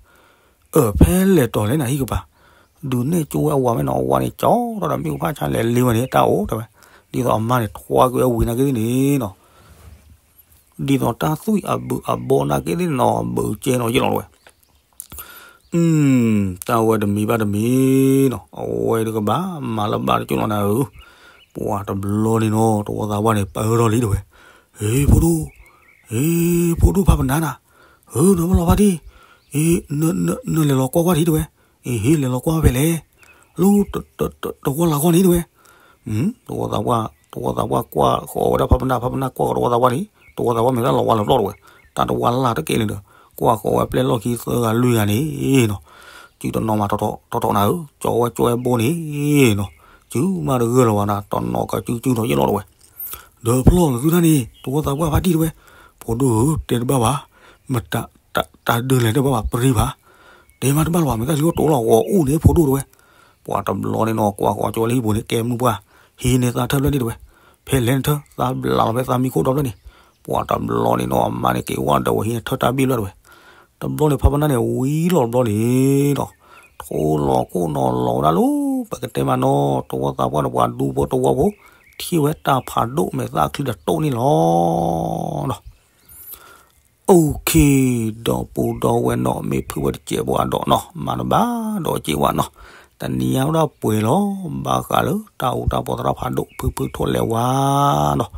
အၢ ဖဲလဲၣ်တီၤလဲၣ်နၤဟံၣ်ကပၤ, ဒုးနဲၣ်ကၠိဝဲအဝၤမ့ၢ်နီၤ အဝၤန့ၣ် ကၠီထီၣ်ဒီးမ့ၣ်အူဖးဆါလဲၤလ့ဝဲန့ၣ် တၢ်အိၣ်တဝဲ. ဒ်သိးအမါန့ၣ် ထွါကွံာ်ဝဲဝံၤနာ်က့သ့ၣ်န့ၣ်နီၤ ဒ်သိးတၢ်သွံၣ်အဘုးအဘီနာ်က့သ့ၣ်နီၤ ဘုးကဲနီၤယ့ၢ်လီၤဝဲ. တၢ်ဝဲတမံၤဘၣ်တမံၤနီၤ အဝဲတကဘၣ်မၤလၢဘၣ်တကၠိၢ်လီၤနၤဧၢ. ပှၤတဘျီန့ၣ်နီၤ တဝီသးပှၢ်န့ၣ် ပၢထီၣ်လံတဝဲ. ဟ့ ဖိဒိၣ်, ဟ့ ဖိဒိၣ်ဖးပနၢ်နၤ, ဟၢ နမ့ၢ်လီၤဖးဒံၣ်, နလဲၤလီၤကွၢ်ကွၢ်ထံတဝဲ. အ့ ဟ့ လဲၤလီၤကွၢ်ဖဲလဲၣ်, လၢ တဝီလၢ်ဂီၢ်န့ၣ်တဝဲ. တဝီသးပှၢ်, တဝီသးပှၢ်ကွၢ်ဃီၤဝဲဒၣ်ဖးပနၢ်, ဖးပနၢ်ကွၢ်ဃီၤတဝီသးပှၢ်န့ၣ် တဝီသးပှၢ်မဲာ်သၣ်လီၤဝါလၢပျီၢ်တဝဲ. တၢ်တဝီလၢ်တကဲန့ၣ်ဒီး ကွၢ်ဃီၤဝဲပျဲၢ်လီၢ်ခံသၢဂၤလွံၢ်ဂၤန့ၣ်နီၤ, စုတနီၤမးထီထီၣ်နၤဧၢ, ကၠီဝဲကၠီဝဲဘိန့ၣ်နီၤ, စုမးတဂၢၢ်လၢၤဝဲနၤ, တနီၤကစုစုထီၣ်ယ့ၢ်လီၤတဝဲ. ဒီးဖျီၣ်သုတၢ်န့ၣ် တဝီသးပှၢ်ဖးတံၢ်တဝဲ. ဖိဒိၣ်ဧၢ, တဲတဘၣ်ဘၣ်, မတၤ တၢ်ဒုးလဲၤတဘၣ်ဘၣ် ပရံဘၣ်, တဲမးတဘၣ်လၢၤဘၣ်, မဲာ်သၣ်ချံအိၣ်တိၤလီၤ ဂီၤအိၣ်န့ၣ် ဖိဒိၣ်တဝဲ. ပှၤတဘျီန့ၣ်နီၤ ကွၢ်ဃီၤကၠီဝဲလၢဟံၣ်ပူၤန့ၣ် ကဲမုၢ်ပှၢ်, ဟံးန့ၢ်သးထၢၣ်ဖျၢၣ်န့ၣ်တဝဲ. ဖဲလဲၣ်နထၢၣ် သးဘျးလီၤဖဲသးမံခိၣ်ဒီဖျၢၣ်န့ၣ်. ပှၤတဘျီန့ၣ်နီၤ အမါန့ၣ်က့ၤဝဲဒီးဝဲဟံးန့ၢ်ထၢၣ်တၢ်ဘံၣ်ဖျၢၣ်တဝဲ. တဘျီန့ၣ် ဖးပနၢ်န့ၣ် ဝံၤလီၤတဘျီန့ၣ်နီၤ, ထိလီၤခိၣ်နီၤလီၤဝဲဒၣ်လၢ ပကတဲမးနီၤ တဝီသးပှၢ်ဒီးပှၤဒူဖိတဝီဖိ ထံၣ်ဝဲတၢ်ဖးဒိၣ်မဲာ်သၣ်ချံတတိၢ်န့ၣ်လီၤနီၤ. OK, ဒီပုၢ်ဒီဝဲၢ်နီၤ မ့ၢ်ဖုးဝဲတစဲးဘၣ်ဒီးနီၤ မၤတဘၣ်ဒီးစ့ဝဲနီၤ, တနံၤညါဝဲဒၣ်ပှဲၤလီၤ ဘၣ်ဃးလၢတၢ်အူတၢ်ပီသရၣ်ဖးဒိၣ် ဖုဖုထိၣ်လဲၤဝါနီၤ,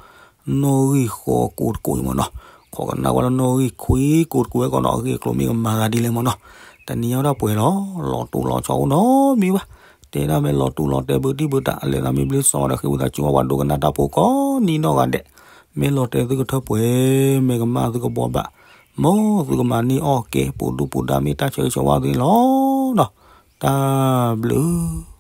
နီၣ်ဂံၢ်ဃိးကိးတကိးအံၤမ့ၢ်နီၤ, ခိးကနၣ်ဝဲလၢနီၣ်ဂံၢ်ခွံကိးတကိးဝဲကီးနီၤ အဂ့ၢ်အကျိၤမ့ၢ်ကမၤသးဒ်လဲၣ်မ့ၢ်နီၤ, တနံၤညါဝဲဒၣ်ပှဲၤလီၤ လီၤတူၢ်လီၤဆီအိၣ်နီတမံၤဘၣ်, တဲဒၣ်မ့ၢ်လီၤတူၢ်လီၤတဲဘုးတံၢ်ဘုးတၢ် အလဲၤသးမ့ၢ်ဘျ့စီဒီးဃ့ဝံသးစူၤဝဲပှၤဒိကနၣ်တၢ်ဖိကိးနံၤနီၢ်ဂၤဒဲး, မ့ၢ်လီၤတဲာ်သုကထၢၣ်ပှဲၤ မ့ၢ်ကမၣ်သုကဘှီဘၣ်, မ်သုကမၤန့ၢ်အီၣ်ကဲ ပူၤဒူပူၤဒါမ့ၢ်တၢ်ဆၢဂ့ၤဆၢဝါသုန့ၣ်လီၤနီၤ, တၢ်ဘျုး